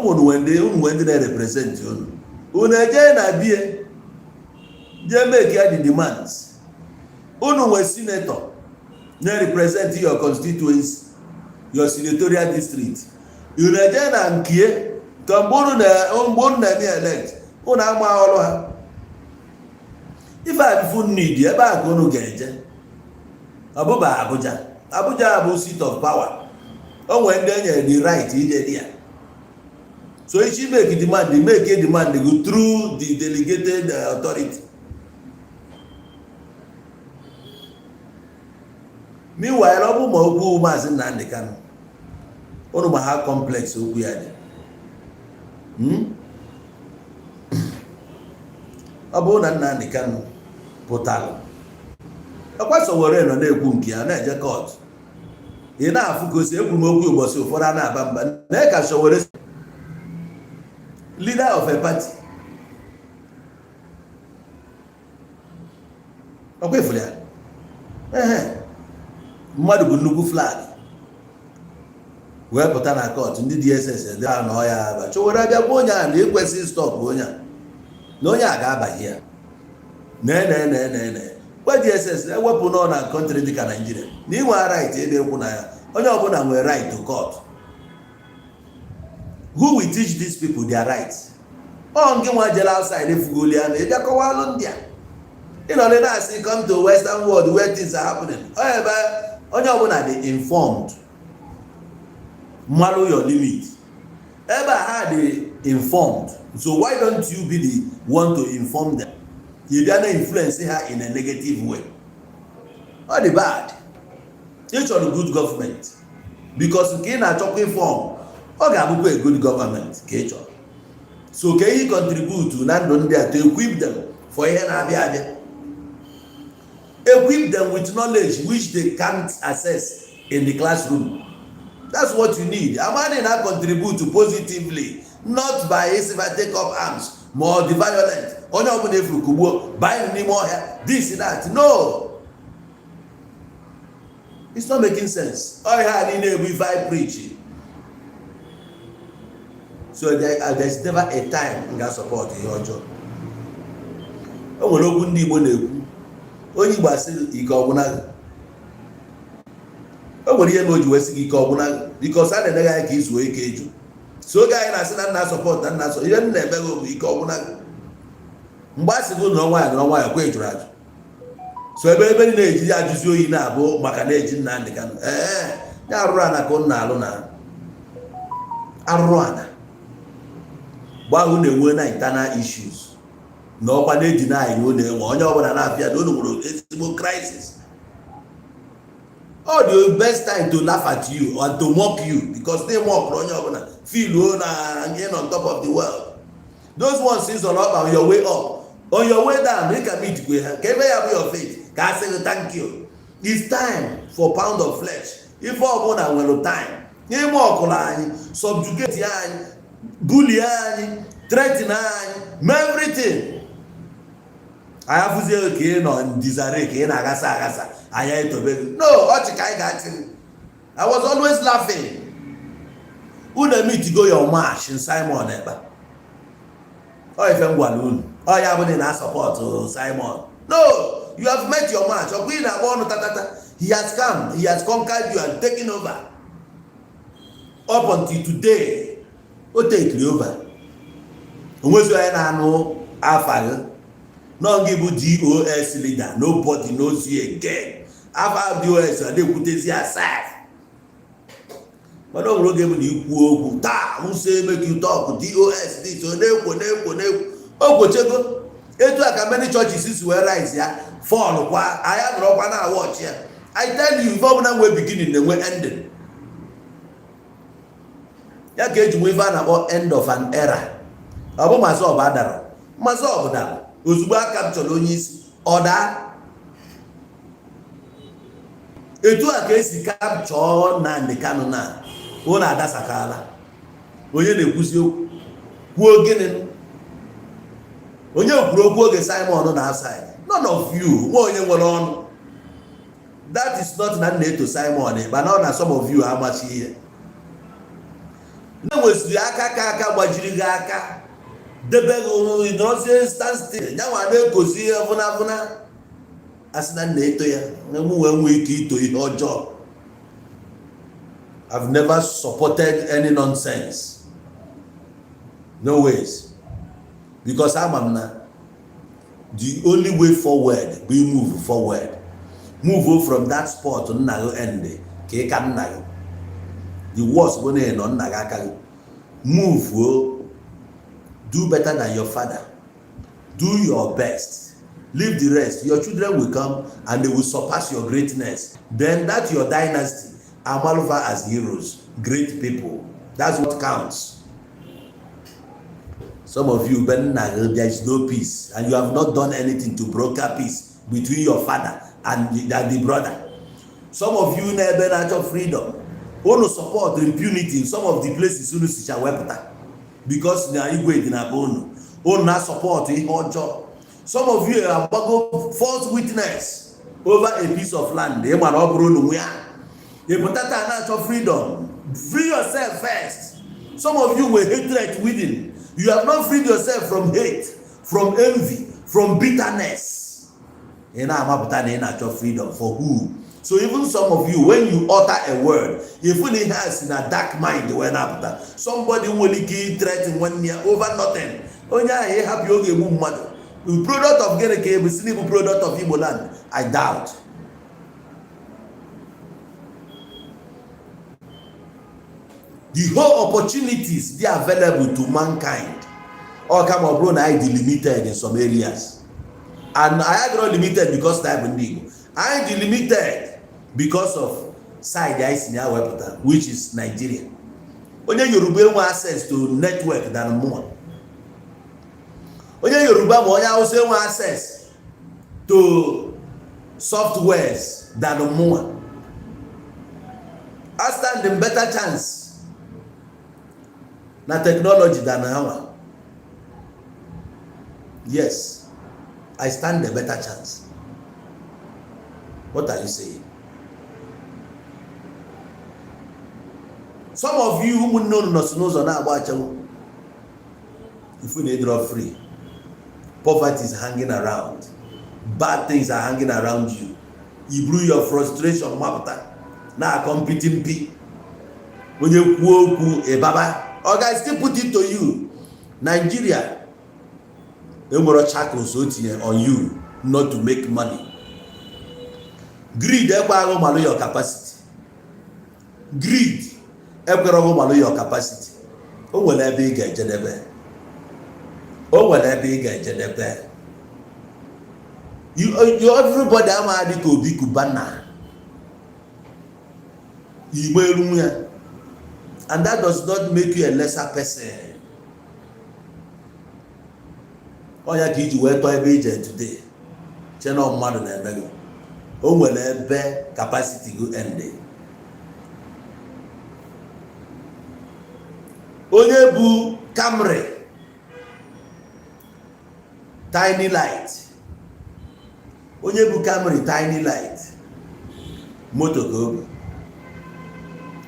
unu wende na represent unu eje na bie je make ya the demands. Unu nwere senator na represent your constituency, your senatorial district. Unu eje na nkie ka mgbonu na eme elect unu ama ọrụ ha. If I have need ebe a ka unu ga-eje ọbụba Abuja bụ seat of power. O nwere ndị enye the right ije dị ya. So if you make a demand go through the delegated authority. Meanwhile, ọ bụ ma okwu Maazị Nnamdi Kanu unu ma ha complex okwu ya dị. Ọ bụ na Nnamdi Kanu pụtara ọkwa Sowore nọ na-ekwu nke ya na-eje court. Ị na-afụ ka o si ekwu okwu ụbọchị ụfọdụ a na-aba mba na ka Sowore leader of a party. ọkwa ifuru ya mmadụ bụ nnukwu flag wee pụta na court ndị DSS dị na ọya aba Sowore abịa bụ onye a na ekwesịghị stop onye a na onye a ga-abaghị ya gwa DSS ewepụ nọ na country dịka Nigeria na inwe right ebe ekwu na ya onye ọbụla nwere right to court. Who will teach these people their rights? Nke nwa jere outside efugoli ya na ịbịa kọwalụ ndị a ịnọle na-asị come to Western world where things are happening. Onye ọbụla dị informed malụ your limit ebe ha dị informed. So why don't you be the one to inform them? You bịa na influence ha in a negative way. Ọ dị bad. It's all good government because nke ị na-achọkwa inform ọ ga-abụkwa a good government ka ị chọrọ. So can you contribute na ndụ ndị a to equip them for ihe na-abịa abịa? Equip them with knowledge which they can't access in the classroom. That's what you need. A man na contribute positively, not by if I take up arms, more the violent. Onye ọbụla efuru kugbuo, buying n'ime ọhịa, this that. No. It's not making sense. All I need if I preach. So there's never a time in that support in your job. O nwere okwu ndị Igbo na-ekwu. Onye Igbo asị ike ọgwụna. O nwere ihe na o ji wesi gị ike ọgwụna because a na-enye ya ka izuo ike eju. So oge anyị na-asị na nna support na nna so ihe m na-eme bụ ike ọgwụna. Mgbe asị gị nọrọ nwayọ kwa ejuru ajụ. So ebe ndị na-eji ajụzi oyi na-abụ maka na-eji nna ndị ka ya arụrụ ana ka ọ na-alụ na arụrụ ana. Gbahụ na-enwe na internal issues. Na ọkwa na-eji na anyị ọ na-enwe onye ọbụla na-afịa na ọ nwere ezigbo crisis. All the best time to laugh at you or to mock you because they mock onye ọbụla feel na again on top of the world. Those ones is all up on your way up. On your way down, you can meet with her. Can you have your faith? Can I say thank you? It's time for pound of flesh. If all one will time, you mock line, subjugate yan, bully yan, threaten yan, everything. I have to say okay no desire ke na agasa aya to be no ochikai gatin. I was always laughing. Who dey meet go your march in Simon eba. Oh if em gwalun. Oh ya bụ na support Simon. No, you have met your match. Ogbi na born tatata. He has come, he has conquered you and taken over. Up until today, o take you over. Onwezu ya na anu afa. No give DOS leader. Nobody knows you again. After DOS, they put this aside. But don't look at you. Who say make you talk? DOS this. So oh, go etu aka many churches is where rise ya fall kwa I have no na watch here. I tell you, if na we beginning then we ending. Ya ga eji we about end of an era. Abo maso badara. Maso badara. Ozugbo aka capture onye isi order. Etu aka esi capture na ndị kanu na. O na adasakala. Onye na-ekwusi okwu. Kwuo gịnị? Onye kwuru okwu oge Simon na outside. None of you onye nwere ọnụ. That is not na to Simon but now na some of you amachi ihe. Na nwesiri aka gbajiri gị aka. Debe go no say stand still. Nyanwa na-ekozi evuna asị na eto ya. Nwe ike ito ihe ọjọọ. I've never supported any nonsense. No ways. Because I'm the only way forward, we move forward. Move from that spot to nago end. The worst when you on naga. Move, do better than your father. Do your best. Leave the rest. Your children will come and they will surpass your greatness. Then that's your dynasty. Amalufa as heroes, great people. That's what counts. Some of you, there is no peace, and you have not done anything to broker peace between your father and the brother. Some of you never out of freedom. Want to support the impunity in some of the places because they are Igbo in Abono. Want to support a hot job. Some of you are false witness over a piece of land. They might not grow of freedom. Free yourself first. Some of you were hatred within. You have not freed yourself from hate, from envy, from bitterness. In our freedom for who? So even some of you, when you utter a word, if it has in a dark mind, when after somebody will give threat in 1 year over nothing. Oh yeah, he have yoga mother. The product of Geneke, the product of Igbo land. I doubt. The whole opportunities they are available to mankind. All come of grown I delimited in some areas. And I had not limited because time in Igbo. I delimited because of side Isinya Webster, which is Nigeria. Onye Yoruba want access to network than more. Onye Yoruba also want access to softwares than more. I stand in better chance na technology than our. Yes, I stand a better chance. What are you saying? Some of you who know na agba if we need drop free, poverty is hanging around, bad things are hanging around you. You blew your frustration, mapta. Now competing P. When you go a baba, or guys still put it to you. Nigeria, they were shackles on you not to make money. Greed, your capacity. Greed, your capacity. Oh, well, I be get jedebe. Oh, well, I be get jedebe. You everybody am adi ko bi kubana. And that does not make you a lesser person. Oh, ya kiji we to ebe agent today. Cheno mmadụ na emego. O nwere ebe capacity go end. Onye bu Camry, tiny light. Onye bu Camry, tiny light. Moto go.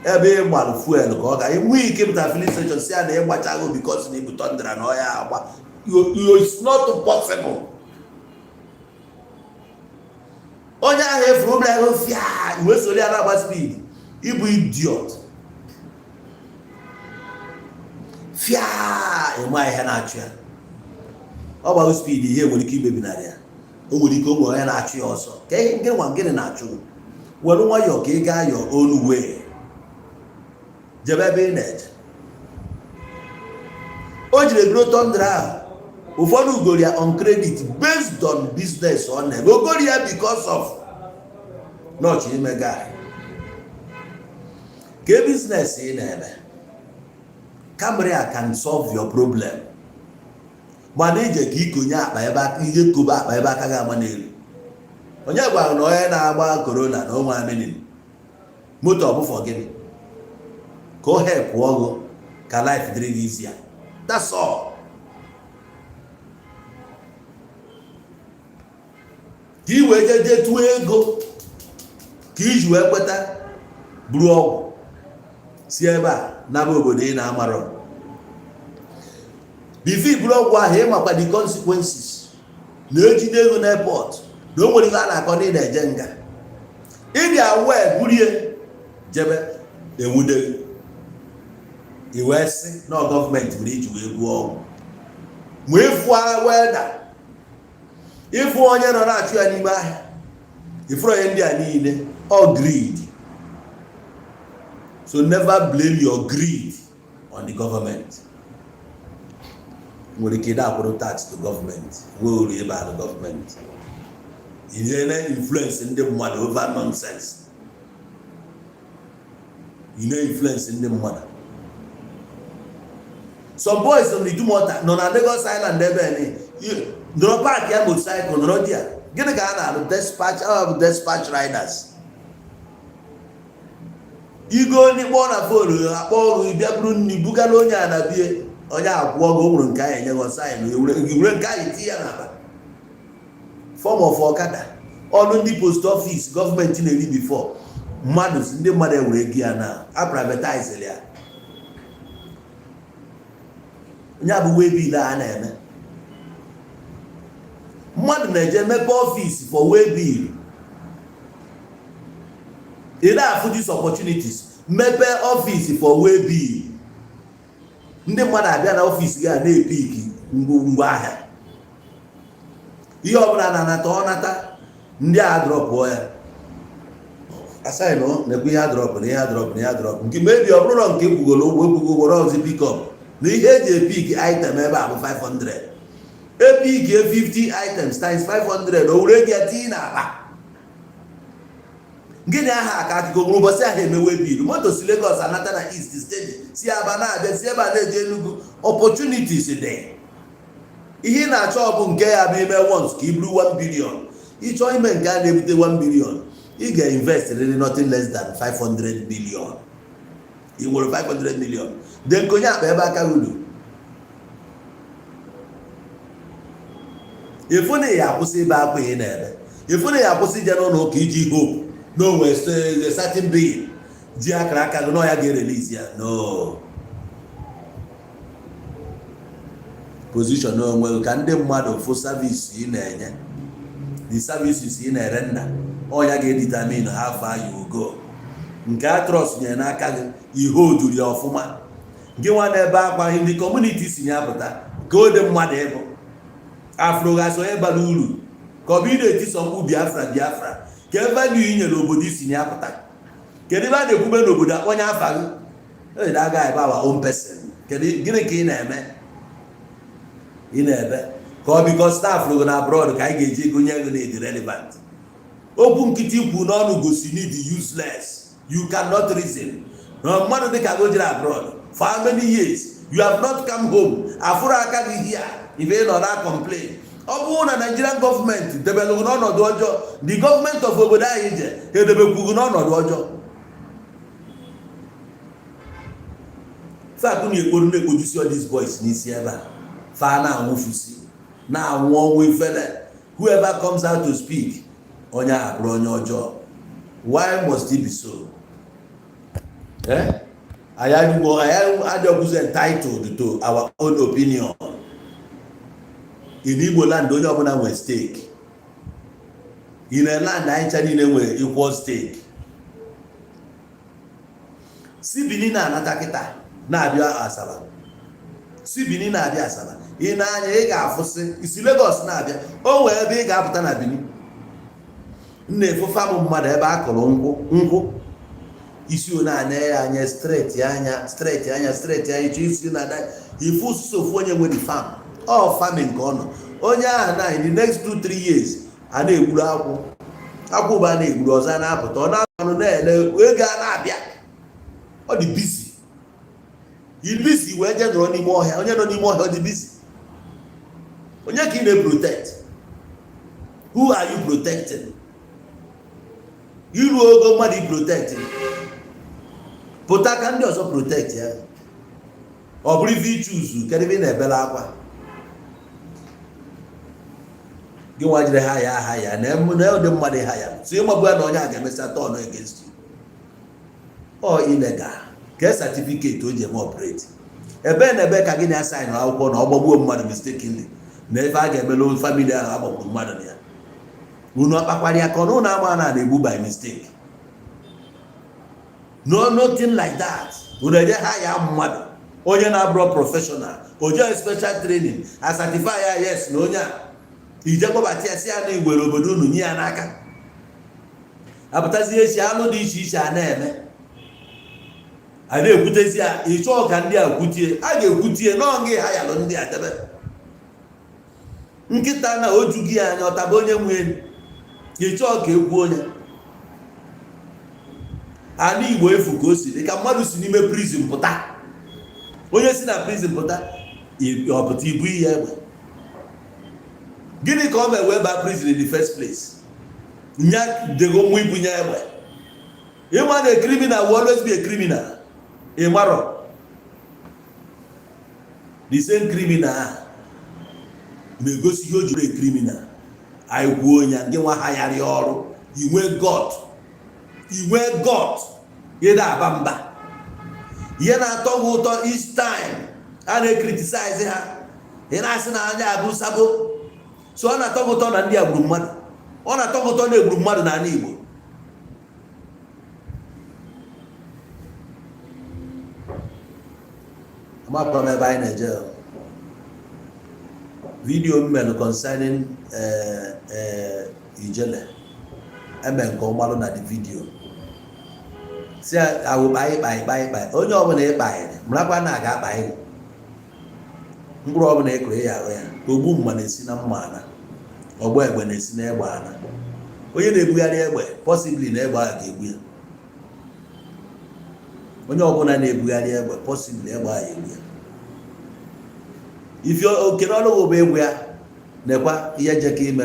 Ebe gbalu fuel ka ọ ga enwe ike pụta filling station si na ịgbachago because na ibu tundra na ọya agba. It's not possible. Onye ahụ efuru bla go fia, iwe sori ana agba speed. Ibu idiot. Fia, ịma ihe na-achụ ya. Ọ gbago speed ihe nwere ike ibebi narị ya. O nwere ike ụmụ onye na-achụ ya ọsọ. Ka ihe nke nwa gịnị na-achụ? Were nwayọọ ka ị gaa your own way. Jebe ebe ị na-eje. O jiri bụrụ tundra. Ụfọdụ ugoro ya on credit based on business ọ na-eme. Ogoro ya because of not ime guy. Ke business ị na-eme. Camry can solve your problem. Mana ije ka ikonye akpa ebe aka ihe koba akpa ebe aka ga-ama n'elu. Onye gwara na onye na-agba corona na onwe aminin. Moto ọ bụ for gịnị? Ka o help ọgụ ka life dịrị gị easier. That's all. Ka i wee jeje tụọ ego ka iji wee kweta buru ọgwụ si ebe a naba obodo ị na-amarọ. Before buru ọgwụ ahụ ịmakwa the consequences na-ejide ego n'airport na o nwere ihe a na-akọ na ị na-eje nga. Ịdị aware burie jebe enwude iwe sị na gọọmenti nwere iji wee buo ọgwụ. Ma ịfụ weda ịfụ onye nọ na-achụ ya n'ime ahịa ịfụrụ onye ndị a niile all greed. So never blame your greed on the government. Nwere ike na-akwụrụ tax to government wee uru ebe ahụ government. You influence ndị mmadụ over nonsense. You influence ndị mmadụ. Some boys on the Dumota nọ na Lagos Island ebe ni nọrọ park ya motorcycle nọrọ dia. Gịnị ka a na-alụ dispatch riders. Igo n'ikpọ na phone akpọ ọgụ bịa bụrụ nni bugala onye a na bie onye akwụ ọgụ nwere nke anyị enye sign ewure nke anyị ti ya n'aba. Form of ọkada ọrụ ndị post office gọọmenti na-eri before ndị mmadụ ewere ego ya na a privatize ya. Onye abụ way bill a na-eme. Mmadụ na-eje mepe office for way bill. They don't have these opportunities. Mepe office for way bill. Ndị mmadụ abịa na office ga na-epiki ngwa ahịa. Ihe ọbụla na-anata ọ nata ndị a drop ya. Aside no na ihe drop na ihe drop na ihe drop. Nke maybe ọ bụrụ na nke kwugolo ụgwọ ọzọ pick up. Na ihe eji epik item ebe a bụ 500. Epik 50 items times 500 o were gị ati na akpa. Gịnị aha aka akụkọ ụbọchị ahụ emewe bill. Moto si Lagos anata na East State si aba na-abịa si ebe a na-eje Enugu. Opportunities dị. Ihe na-achọ ọ bụ nke ya bụ ime once ka i buru 1 billion. Ịchọ ime nke a na-ebute 1 billion. ị ga-invest really nothing less than 500 million. I nwere 500 million. Then konye akpa ebe aka ulu. Ifu na ya akwụsị ebe akwa ị na-ebe. Ifu na ya akwụsị ije n'ụlọ ụka iji hope no we certain being ji akara aka gị na ya ga-erelease ya. No. Position onwe ka ndị mmadụ fụ service ị na-enye. The services ị na-erenda ọ ya ga-determine how far you will go. Nke a trust nye n'aka gị ihe oduri ọfụma. Gị nwa n'ebe akwa ndị community si ya pụta ka o dị mmadụ ịbụ afro ga so ebe bara uru ka ọ bụ ị na mkpu Biafra ka ebe dị inye n'obodo isi ya pụta. Kedu ebe a na-ekwube n'obodo onye afa gị ede aga ebe our own person. Kedu gịnị ka ị na-eme? Ị na-ebe ka ọ biko staff lụgo na abroad ka anyị ga-eji ego nye ego na-edi relevant. Okwu nkịtị ikwu n'ọnụ gosi need useless. You cannot reason. No mmadụ dịka go jere abroad for how many years you have not come home. Afụrụ aka gị here if ị nọ na complain. Ọ bụrụ na Nigerian government debelụgo n'ọnọdụ ọjọọ, the government of obodo anyị je edebekwugo n'ọnọdụ ọjọọ. Fa kunu ekporu na-ekpojusi all these boys n'isi ebe a. Fa na-anwụfusi na-anwụ ọnwụ ifele. Whoever comes out to speak onye abụrụ onye ọjọọ. Why must it be so? I am entitled to our own opinion. In Igbo land, onye ọbụla nwere stake. In a land, anyị niile nwere equal stake. Si Benin na-anata kịta na-abịa Asaba. Si Benin na-abịa Asaba. Ị na-anya ị ga-afụsị isi Lagos na-abịa. O nwere ebe ị ga-apụta na Benin. Na-efufa m mmadụ ebe a kụrụ nkwụ. Isi one anya straight anya ichi isi na ada ifu sofu onye nwere farm. All farming ka ọ nọ. Onye ahụ na in the next 2-3 years a na-egburu akwụ ba na-egburu ọzọ na-apụta ọ na-anụ na-ele ego a na-abịa. Ọ dị busy. I busy wee je nọrọ n'ime ọhịa. Onye nọ n'ime ọhịa ọ dị busy. Onye ka ị na-protect? Who are you protecting? Iru ogo mmadụ i protect. Pụta ka ndị ọzọ protect ya. Ọ bụrụ ife ichuzu kedu ebe ị na-ebela akwa. Gị nwa jiri ha ya na ụdị mmadụ ha ya. So ịmagbu ya na onye a ga-emesa turn against you. Ọ illegal. Ka certificate o ji eme operate. Ebe na ebe ka gị na-asign akwụkwọ na ọgbagbuo mmadụ mistakenly. Na ebe a ga-emelu family ahụ agbagburu mmadụ na ya. Unu akpakwara ya ka ọ na ama na-egbu by mistake. No, nothing like that. Unu eje ha ya mmadụ. Onye na-abụrụ professional. Oje special training. A certify ya yes na onye a. Ije gbabata ya si ya na Igwere obodo unu nye ya n'aka. Apụtazi echi anụ dị iche iche a na-eme. A na-ekwutezi ya ịchọọ ka ndị a kwutie. A ga-ekwutie n'ọ gị ha yalụ ndị a debe. Nkịta na oju gị anya ọtaba onye nwere. Ịchọọ ka ekwu onye. Ana Igbo efu ka o si dị ka mmadụ si n'ime prison pụta. Onye si na prison pụta ọ pụta ibu ihe egbe. Gịnị ka ọ mee wee baa prison in the first place? Nya dego mụ ibu nya egbe. Ịma na a criminal will always be a criminal. Ịmarọ. The same criminal na-egosi ihe o jiri a criminal. Anyị kwuo onye ndị nwa ha yarị ọrụ. Inwe God. Ihe na-aba mba. Ihe na-atọ gị ụtọ each time a na-criticize ha. Ị na-asị na anya abụ sabo. So ọ na-atọ gị ụtọ na ndị agburu mmadụ. Ọ na-atọ gị ụtọ na egburu mmadụ n'ala Igbo. Amapụrụ m ebe anyị na-eje. Video mmelu concerning Ijele. Eme nke ọmalụ na the video. Si awụkpa ịkpa. Onye ọbụla ịkpa anyị. Mụrakwa na aga akpa anyị. Mkpụrụ ọbụla ịkụrụ ya arụ ya. Ogbu mma na-esi na mma ana. Ọgbọ egbe na-esi na egbe ana. Onye na-ebugharị egbe, possibly na egbe a ga-egbu ya. Onye ọbụla na-ebugharị egbe, possibly egbe a ga-egbu ya. If you okere ọlụ bụ egbe ya, nekwa ihe je ka ime.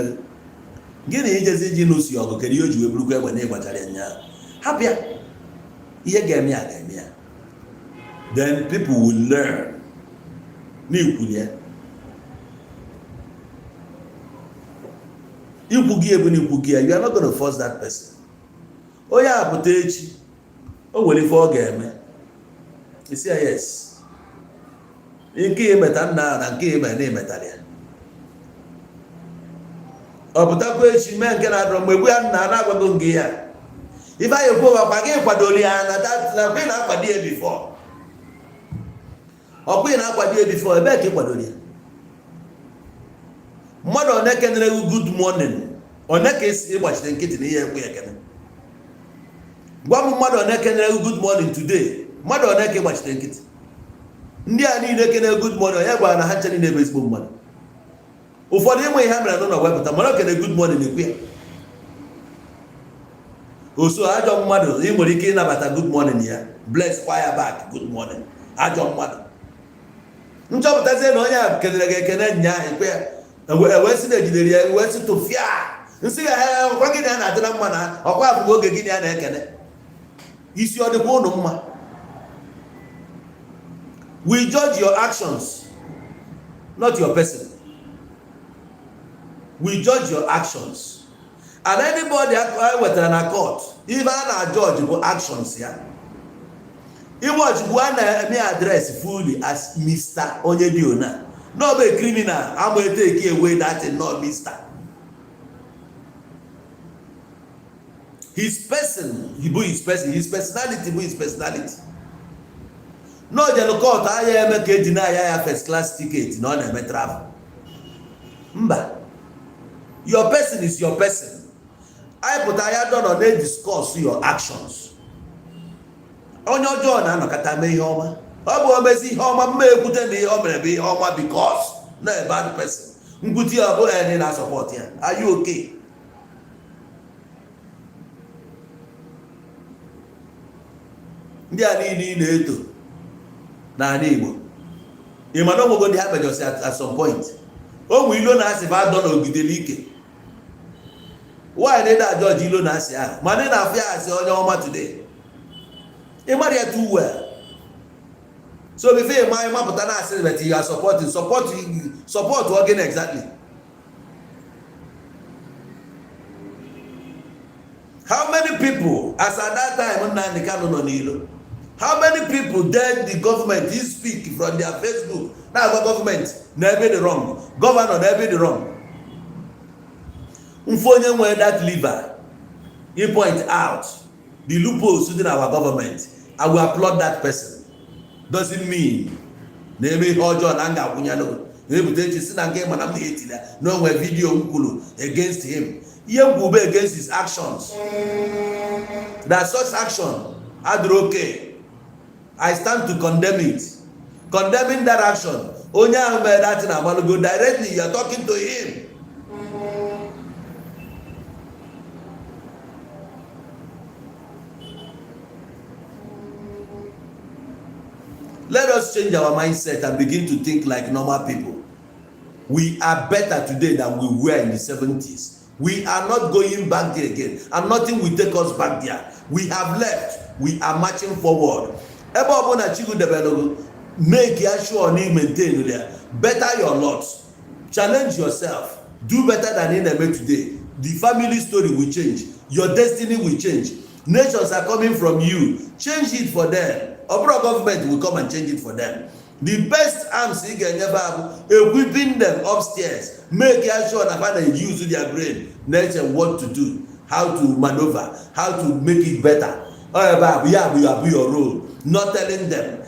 Gịnị ijezi ji n'usi ọgụ kedu ihe o ji wee burukwa egbe na ịgbachara nya hapịa ihe ga-eme ya ga-eme ya. Then people will learn n'ikwuli ya. Ikwu gị ebu n'ikwu gị ya, you are not going to force that person. Onye apụta echi o nwere ife ọ ga-eme isi ya yes nke emeta nna na nke eme na-emetara ya. Ọ pụtakwa echi mee nke na-adọrọ mgbe egbu ya nna na-agwago ngị ya ife anyị ekwu ọkwa gị kwadoro ya na kwe na-akwado ya bifọ ọkwa ị na-akwado ya bifọ ebe ka ị kwadoro ya. Mmadụ one kenere good morning one ka esi ịgbachite nkịtị na ihe ekwe ekene. Gwa m mmadụ one kenere good morning today, mmadụ one ka ịgbachite nkịtị. Ndị a niile kenere good morning onye gwara na ha nche niile bụ ezigbo mmadụ. Ụfọdụ ịnwe ihe ha mere n'ụlọ wepụta mana okene good morning ekwe ya. Oso ajọ mmadụ ị nwere ike ịnabata good morning ya bless fire back good morning ajọ mmadụ. Nchọpụtazie na onye a kenere gị ekene nyaa ekwe ya wee si na-ejidere ya wee si tụfịa nsị ya ọkwa gịnị a na-adị na mma na ọkwa abụghị oge gịnị a na-ekene isi ọ dịkwa ụnụ mma. We judge your actions, not your person. We judge your actions. And anybody wetara na court, ife a na-judge bụ actions ya. Iwọch bụ a na-eme address fully as Mr. onye dị ona. No be criminal, I'm going to take away that and not Mr. His person, he be his person, his personality be his personality. No, the court, I am a deny I first class ticket, no, I'm a travel. Mba. Your person is your person. I put I don't on discuss your actions. On your job, I'm not going to make home. Ọ bụ omezi ihe ọma mma ekwute na ihe o mere bụ ihe ọma because na a bad person. Nkwute ọ bụ ndị na support ya. Are you okay? Ndị a niile na-eto n'ala Igbo. Ị ma na ọgwụgwọ ndị ha mejọsi at some point. O nwe ilo na-asị bụ adọ na ogidere ike. Why na-ede ajọji ilo na-asị ahụ? Ma ndị na-afụ ya asị onye ọma today. Ị mara ya too well. So before my maputana says that you are support working exactly. How many people, as at that time, how many people dared the government to speak from their Facebook? Now the government never the wrong. Governor never the wrong. Unfortunately, when that lever, he point out the loopholes within our government, I will applaud that person. Doesn't mean name Ojo and Anga Punyano. Maybe they just sit and game and I'm the no video against him. He will be against his actions. That such action, okay. I stand to condemn it. Condemning that action. Onya that in Amalo go directly, you're talking to him. Let us change our mindset and begin to think like normal people. We are better today than we were in the 70s. We are not going back there again. And nothing will take us back there. We have left. We are marching forward. Make sure you maintain there. Better your lot. Challenge yourself. Do better than in the today. The family story will change. Your destiny will change. Nations are coming from you. Change it for them. Our government will come and change it for them. The best arms you can ever have, equipping them upstairs, make sure that they use their brain, nature what to do, how to maneuver, how to make it better. We have your role. Not telling them,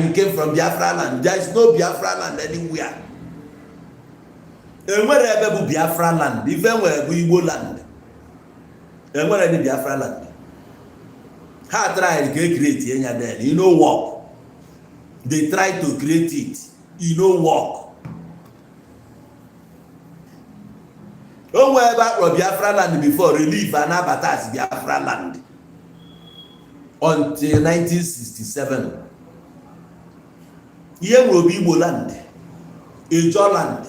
you came from Biafra land. There is no Biafra land anywhere. And wherever Biafra land, even where we Igbo land, and where any Biafra land. How try to create it, you know work. They try to create it, you know work. Don't worry about Biafra land before relief and abatas Biafra land until 1967. Here will be Igbo land, Ijo land.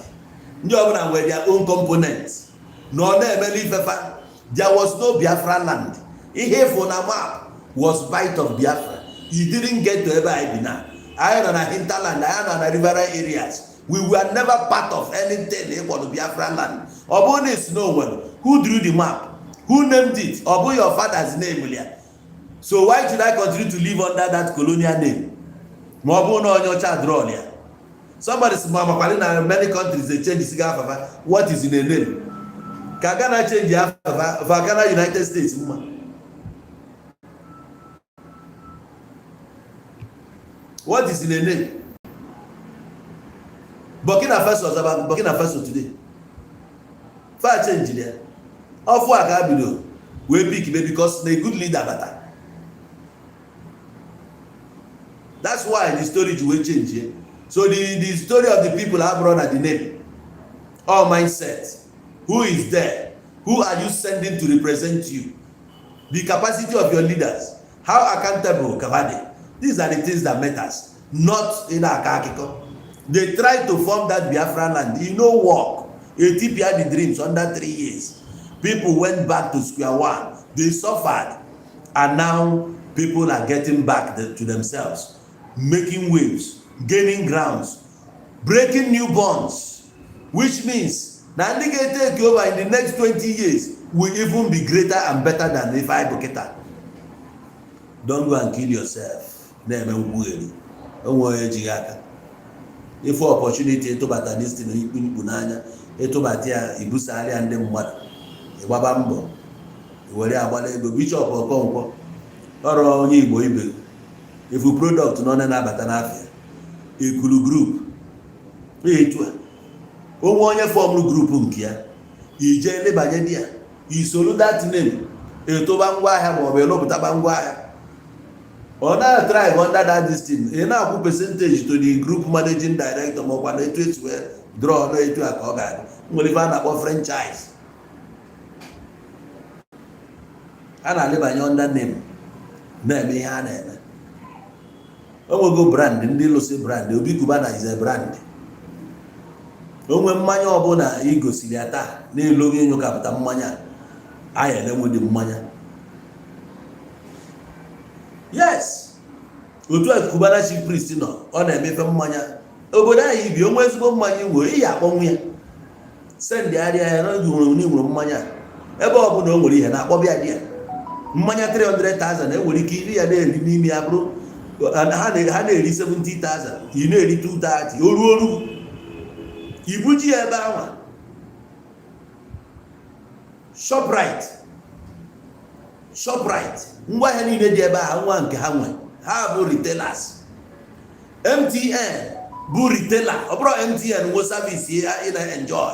Ndị ọbụla nwere their own components. no na-emeli ifefa. There was no Biafra land. Ihe for na map was bite of Biafra. You didn't get to ever Ibina. I am on a hinterland, I am on a riverine areas. We were never part of anything for the Biafra land. Obo is no one. Who drew the map? Who named it? Obo your father's name, William. So why should I continue to live under that colonial name? Mobo no on your child draw here. Somebody says, Mama, in many countries they change the cigar. What is in the name? Can Ghana change the Africa? For Ghana, United States, what is in the name? Burkina Faso was about Burkina Faso today. Far change there. Of work I do. We pick because they good leader better. That's why the story will change here. So the story of the people have brought at the name. All mindset. Who is there? Who are you sending to represent you? The capacity of your leaders. How accountable Kavade? These are the things that matters. Not in Akakiko. They tried to form that Biafra land. You know work. ATP had the dreams under 3 years. People went back to square one. They suffered. And now people are getting back to themselves. Making waves. Gaining grounds. Breaking new bonds. Which means, now they can take over in the next 20 years will even be greater and better than if I book it. Don't go and kill yourself. If for opportunity to bata this thing bunanya, to batia ibusari and them what Wabambo, where I bishop or conquer or only Igbo. If you product non and abatanafia, a Kulu group. One form group unkia, you jelly bajadia, you solo that name, a Tobangwa or Belo Tabangwa. On that tribe under that distance, enough percentage to the group managing director of one traits were draw no to a cogad. Only find about franchise. And I live under name. Name Hana. I will go brand in the say brand. The Obi Kubana is a brand. When Manya Obona, Ego Siliata, ne Logan Yokapta Manya. I am with the Manya. Yes. Otu a Kubana chief priest no ọ na-emefe mmanya. Obodo anyị bi onwe ezigbo mmanya iwe ihe akpọnwụ ya. Send area ya na nwere nwere mmanya. Ebe ọ bụ na o nwere ihe na-akpọbịa dị ya. Mmanya 300,000 ewere ike iri ya na-eri n'ime ya bụrụ ha na-eri 70,000, ị na-eri 230, oru ibuji ya ebe ahụ. Shoprite ngwa ha niile dị ebe ahụ nwa nke ha nwe ha bụ retailers. MTN bụ retailer, ọ bụrụ MTN nwe service ya ị na-enjoy.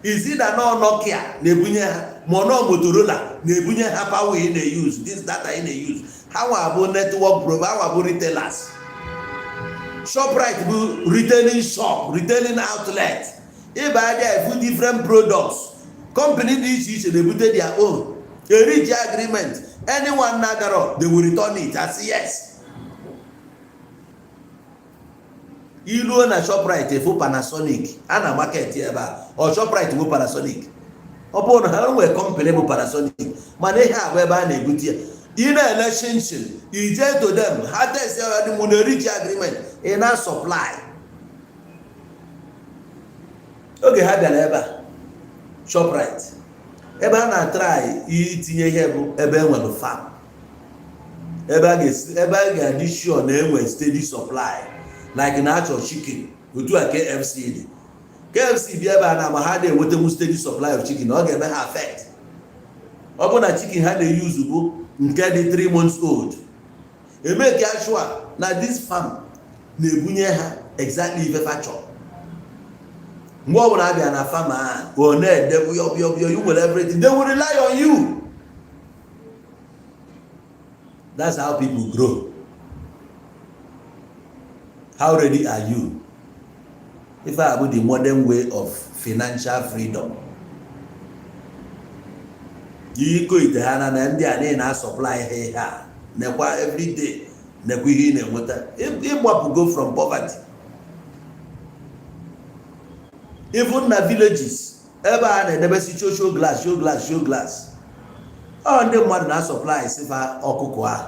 Is it that no Nokia na-ebunye ha ma no Motorola na-ebunye ha power ị na-use, this data ị na-use. Ha nwa bụ network provider, ha bụ retailers. Shoprite bụ retailing shop, retailing outlet. Ebe a dị different products. Company dị iche iche na-ebute their own. A reach agreement. Anyone nagaro, they will return it as yes. Ilu na Shoprite for Panasonic, and a market here or Shoprite for Panasonic. Upon her way company for Panasonic, Maneha whereby they good here. In a relationship, you tell to them, how they say the reach agreement in our supply. Okay, had an ever Shoprite. Ebe a na-try itinye ihe bụ ebe enwere farm. Ebe a ga-adị sure na enwe steady supply. Like na achọ chicken, otu a KFC dị. KFC bịa ebe a na ma ha na-enweta steady supply of chicken, ọ ga-eme ha affect. Ọ bụ na chicken ha na-use bụ nke dị 3 months old. Eme ka sure na this farm na-ebunye ha exactly ife fa chọrọ. More than I na farmer, or net, you will everything. They will rely on you. That's how people grow. How ready are you? If I have the modern way of financial freedom, you go to Hana and they are supply here. Nekwa every day. Nekwi in water. If what go from poverty. Even in the villages, ebe a na-edebesi show glass ọ ndị mmadụ na-asọplai sifa ọkụkọ ahụ.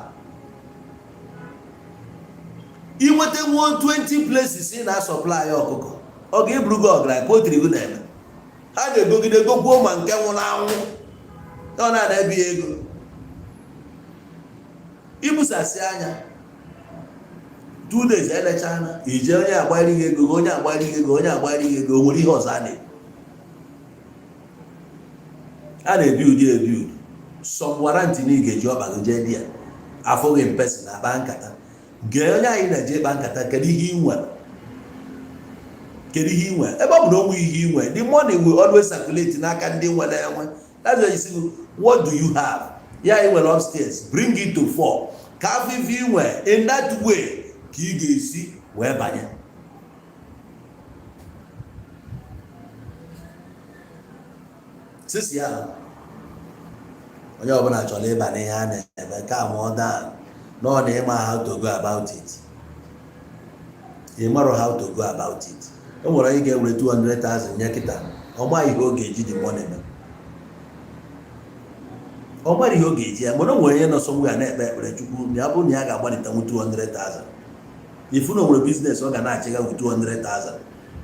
Inweta 120 places ị na-asọplai ọkụkọ, ọ ga-eburu gị ọgaranya ka o tiri gị na-eme. Ha ga-egogide gogbuo ma nke nwụrụ anwụ, ọ na-ebi ego. Ibusasị anya 2 days elechana, ije onye agbara ihe ego, onye agbara ihe ego, onye agbara ihe ego, o nwere ihe ọzọ a na-ebi ụdị some warranty na ị ga-eji ọba gị jee di ya afọghị mpesi na akpa nkata. Gee onye anyị na-eje ịkpa nkata, kedu ihe ị nwere, ebe ọ bụ na onwe ihe ị nwere, the money will always circulate n'aka ndị nwere enwe. That's why you see, what do you have? Ya ị nwere upstairs, bring it to 4 ka afọ ife ị nwere, in that way ka ị ga-esi wee banye. Sisi ya onye ọbụla chọrọ ịba n'ihe a na-eme ka mụọ daa nọ na ịma how to go about it. Ị marọ how to go about it. O nwere ị ga-ewere 200,000 nye kịta, ọ ma ihe ọ ga-eji dị money eme. Ọ mara ihe ọ ga-eji ya, mana o nwere onye nọ somewhere na-ekpe ekpere Chukwu ya bụ na ya ga-agbalịtanwu 200,000. Ifu na o nwere business ọ ga na-achịga with 200,000.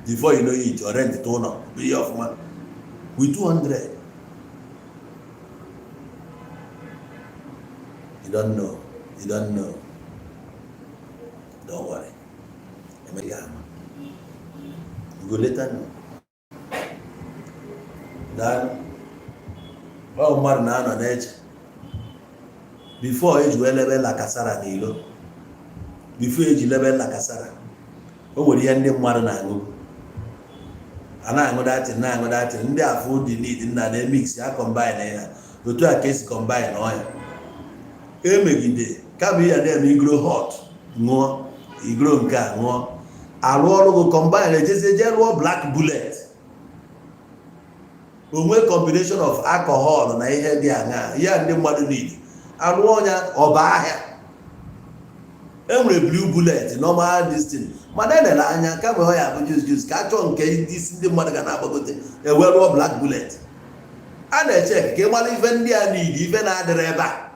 Before you know it, your rent to ụlọ bụ ihe ọfụma with 200. You don't know. Don't worry. You go later know. Then, ọ mmadụ na-anọ n'eche before eji wee lebe la kasara n'ilo, before eji lebe la kasara, o nwere ihe ndị mmadụ na-aṅụ. A na-aṅụ datin ndị afọ dị need nna na-emix ya combine ya otu a ka esi combine ọya emegide kama ya na-eme igro hot ṅụọ, igro nke a ṅụọ, arụ ọrụ gụ combine ejezie je rụọ black bullet. Onwe combination of alcohol na ihe dị aṅa ya ndị mmadụ need arụ ọnya ọba ahịa. Enwere blue bullet normal distance mana enele anya kama ọ ya bụ juice ka achọ nke isi ndị mmadụ ga na-agbagote ewe rụọ black bullet. A na-eche ka ịmara ife ndị a need, ife na-adịrị ebe a,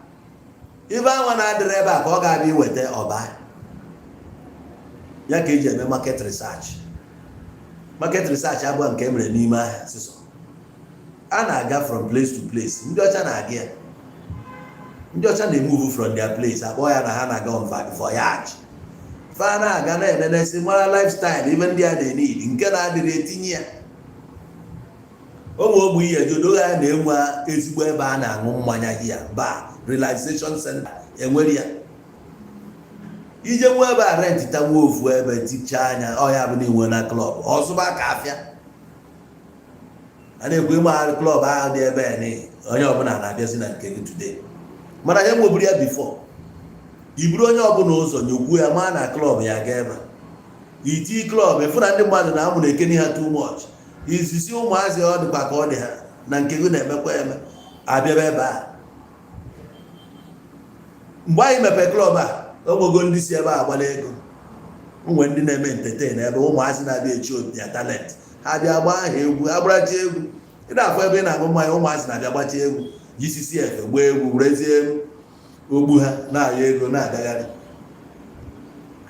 ife anwa na-adịrị ebe a ka ọ ga-abịa iweta ọba ya ka eji eme market research. Market research abụọ nke emere n'ime ahịa sịsọ. A na-aga from place to place. Ndị ọcha na-aga ya, ndị ọcha na-emove from their place, akpọ ya na ha na-aga on voyage. Fa na-aga na-enenesi mara lifestyle ife ndị a na-enid nke na-adịrị etinye ya. Ụmụ ogbu ihe jodo ya na-enwe ezigbo ebe a na-aṅụ mmanya hia bar relaxation center enwere ya. Ije nwe ebe a rent tanwe ofu ebe ticha anya ọya bụ na inwe na club ọzụba ka afịa. A na-ekwe ma club ahụ dị ebe ni onye ọbụla na-abịazi na nke gị today. Mana ya nweburu ya before. Iburu onye ọbụla ụzọ nyokwu ya ma na club ya ga ebe. Iti club efu na ndị mmadụ na-amụ na-ekeni ha too much. Isisi ụmụazị ọ dịkwa ka ọ dị ha na nke gị na-emekwa eme abịaba ebe a. Mgbe anyị mepe club a, ogbogo ndị si ebe a agbala ego. Nwe ndị na-eme entertain ebe ụmụazị na-abịa echi obi ya talent. Ha bịa gbaa aha egwu, agbarachi egwu. Ị na-afụ ebe ị na-aṅụ mmanya ụmụazị na-abịa gbachi egwu, GCCF gbaa egwu, werezie ogbu ha na-ayọ ego na-agagharị.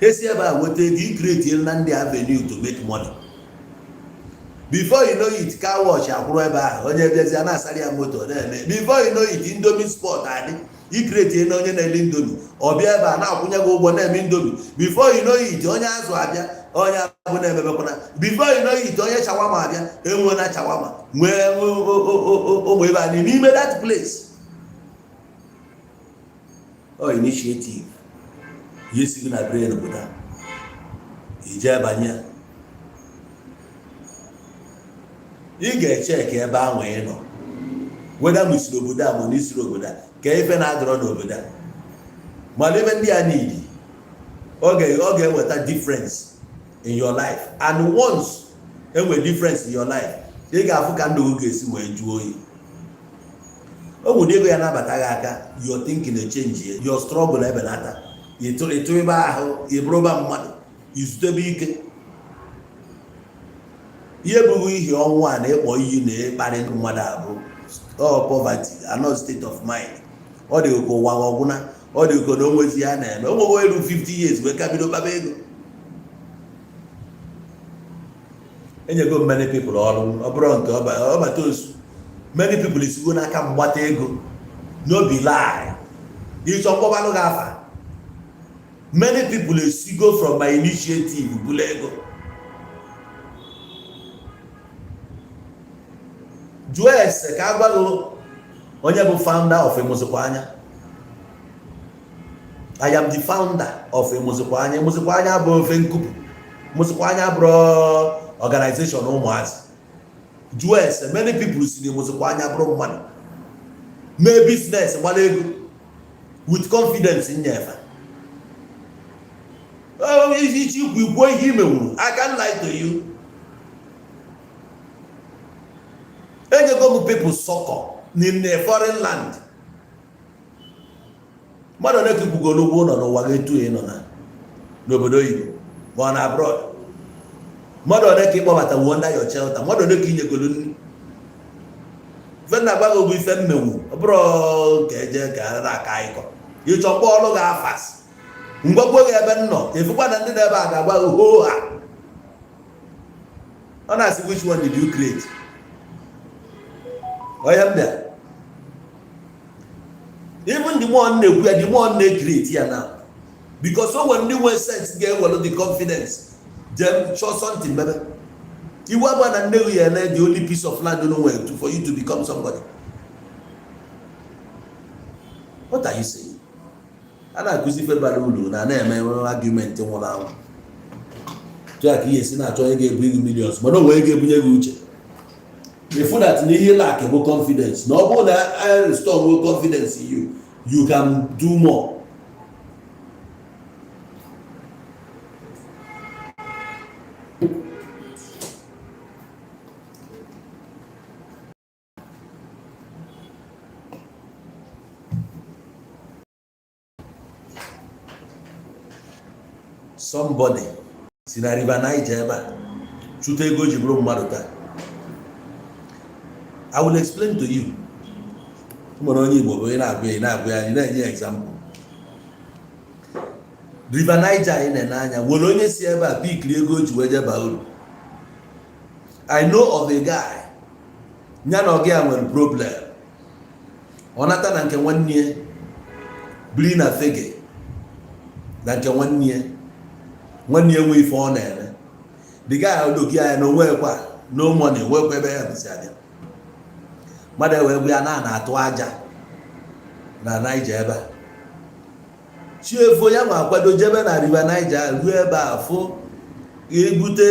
Ha si ebe a nweta ego ikreti na ndị avenue to make money. Before you know it, car wash akwụrụ ebe ahụ, onye bịazie na-asara ya moto na-eme. Before you know it, Indomie sport adị, ikreti na onye na-ele Indomie, ọ bịa ebe a na-akwụnye gị ụgwọ na-eme Indomie. Before you know it, onye azụ abịa, onye abụ na-emebekwana. Before you know it, onye shawama abịa, enwe na shawama, nwee ụmụ ebe a n'ime that place. Or initiative, yes, you can brain obodo a, ije banye. Ị ga-echeki ebe ahụ ị nọ, weda m isiri obodo a ma na isiri obodo a, ka ife na-adọrọ n'obodo a. Mana ebe ndị a need, ọ ga-eweta difference in your life. And once enwe difference in your life, ị ga-afụ ka ndụ gị ga-esi wee jụọ oyi. O nwere ego ya na-abata gị aka, your thinking change, your struggle ebelata. Ịtụ ebe ahụ, ịbụrụba mmadụ, izutebe ike. ihe bụghị ihe ọnwụ a na-ekpọ iyi na-ekparị mmadụ abụ poverty another state of mind. Ọ dị ka ụwa ọgwụna, ọ dị ka na onwezi ya na-eme onwego elu 50 years wee ka bido kpaba ego. Enyego many people ọrụ ọ bụrụ nke ọbata osu. Many people esigo n'aka mgbata ego, no be lie. Ịchọ mkpọbalụ gị afa. Many people esigo from my initiative bụla ego. Jụọ ese ka agbalụ onye bụ founder of Emuzikwanya. I am the founder of Emuzikwanya. Emuzikwanya bụ ofe nkupu. Emuzikwanya bụrụ organization ụmụazị. Jụọ ese many people si Emuzikwanya bụrụ mmadụ mee business gbara ego with confidence in nyefa. Oh, if you ikwu ihe imewuru, I can't lie to you. Enyego people soccer in a foreign land. Mmadụ ole ka ikwugoro ụgwọ ụlọ n'ụwa ga-etu ya nọ na n'obodo oyibo ma ọ na abroad. Mmadụ ole ka ịkpọbata under your shelter. Mmadụ ole ka inyegoro nri. Ife na-agbaghị bụ ife mmenwu ọ bụrụ ka eje ka a na-aka ịkọ. Ịchọ mkpọ ọrụ ga-afas mgbagwo gị ebe nnọ efukwa na ndị na-ebe a ga-agba ho ha. Ọ na-asị which one did you create? Even the more na-ekwu ya, the more na-create ya now. Because when the way sense get the confidence, them show something better. You want to know you the only piece of land for you to become somebody. What are you saying? I don't accuse you of na argument in one hour. Jack, yes, not trying to bring millions, but no way to bring uche. Before that, you lack confidence. No more that I restore more confidence in you. You can do more. Somebody, Sina River Niger, should they go to Maruta? I will explain to you. Example. River Niger in Enanya, will only see about big go to Wejabaul. I know of a guy, Nyanogia will problem. Onatan and can 1 year, bring a figure. That can 1 year. 1 year way for there. The guy will look here no work, no money, work where beside him. Mother will be an atụ aja na Niger ebe. Chiefo ya ma kwado jebe na River Niger ruo ebe a fụ ebute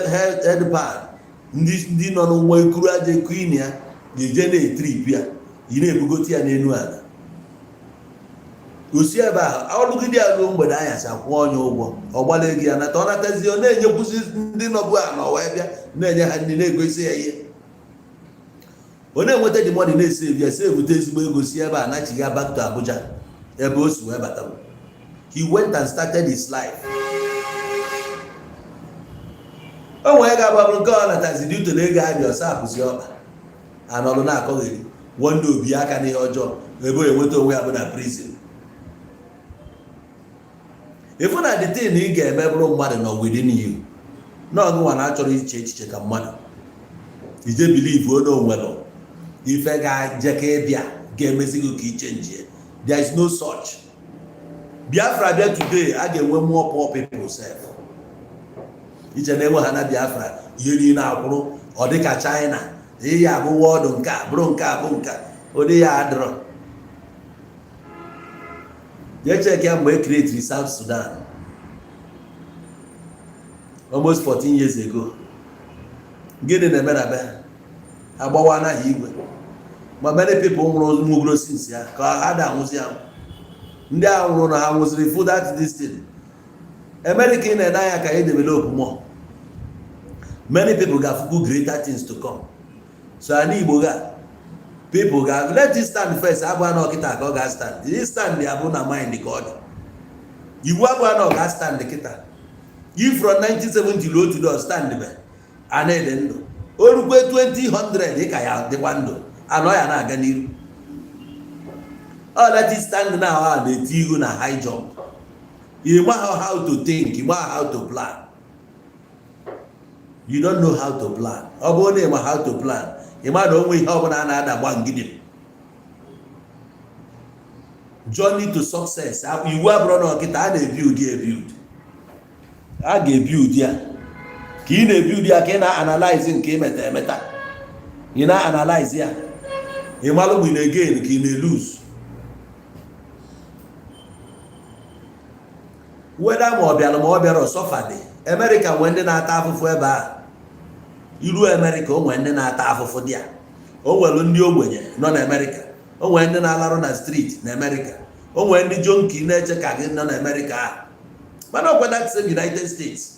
head pad ndị nọ n'ụgbọ ekuru aja queen ya ga-eje na trip ya yi na-ebugoti ya n'elu ala. Osi ebe a ọlụgide ya ruo mgbede anyasị akwụ onye ụgwọ ọgbala ego ya nata ọ natazi ọ na-enyekwuzi ndị nọbụ a n'ọwa bịa na-enye ha ndị na-egosi ya ihe. Onye nweta the money na-esave ya sevute ezigbo ego si ebe a nachiga back to Abuja ebe o si wee bata. He went and started his life. O nwere ga-agbabụ nke ọ natazi dị ute na ego abịa ọsa apụzi ọkpa anọrụ na-akọgheri wonde obi aka n'ihe ọjọọ ebe o enweta onwe ya bụ na prison. Ifu na the thing ị ga-eme bụrụ mmadụ nọ within you na ọgụnwa na-achọrọ iche echiche ka mmadụ ije believe onye onwere ife ga-eje ka ịbịa ga-emezi ka iche nje. There is no such. Biafra bịa today a ga-enwe more poor people self. Iche na-enwe ha na Biafra ihe niile akwụrụ ọ dị ka China ihe ya bụ wọdụ nke a bụrụ nke a bụ nke ụdị ya adịrọ. Jee check ya mgbe e create South Sudan almost 14 years ago. Gịnị na-eme na be agbawa anaghị igwe ma many people nwụrụ since ya ka ha da anwụzi ahụ. Ndị a nwụrụ na ha nwụziri for that distance. America na-ede anya ka e develop more. Many people ga-afụkwu greater things to come. So anyị Igbo ga people ga let it stand first. Abụ anọ kịta ka ọ ga stand. This stand ya bụ na mind ka ọ dị. Iwu abụ anọ ga stand kịta. If from 1970 ruo to stand be a na-ede ndụ o rukwe 2000 ị ka ya dịkwa ndụ anọ ya na-aga n'iru. All that is stand now na-eti ihu na high jump. You know how to think, you know how to plan. You don't know how to plan. Ọ bụrụ na ị ma how to plan, ị ma na onwe ihe ọbụla na-ada gba ngidi. Journey to success. Iwu abụrụ na ọkịta a na-ebuild ya ebuild. A ga-ebuild ya. Ka ị na-ebuild ya ka ị na-analyze nke imeta emeta. Ị na-analyze ya. Ị malụ mgbe ị na-again ka ị na-lose. Whether ma ọ bịara ma ọ bịara ọsọfadị. America nwee ndị na-ata afụfụ ebe a. Iru America o nwee ndị na-ata afụfụ dị ya. O nwere ndị ogbenye nọ na America. O nwere ndị na-alarụ na street na America. O nwere ndị jonki na-eche ka gị nọ na America a. Mana ọ kweda same United States.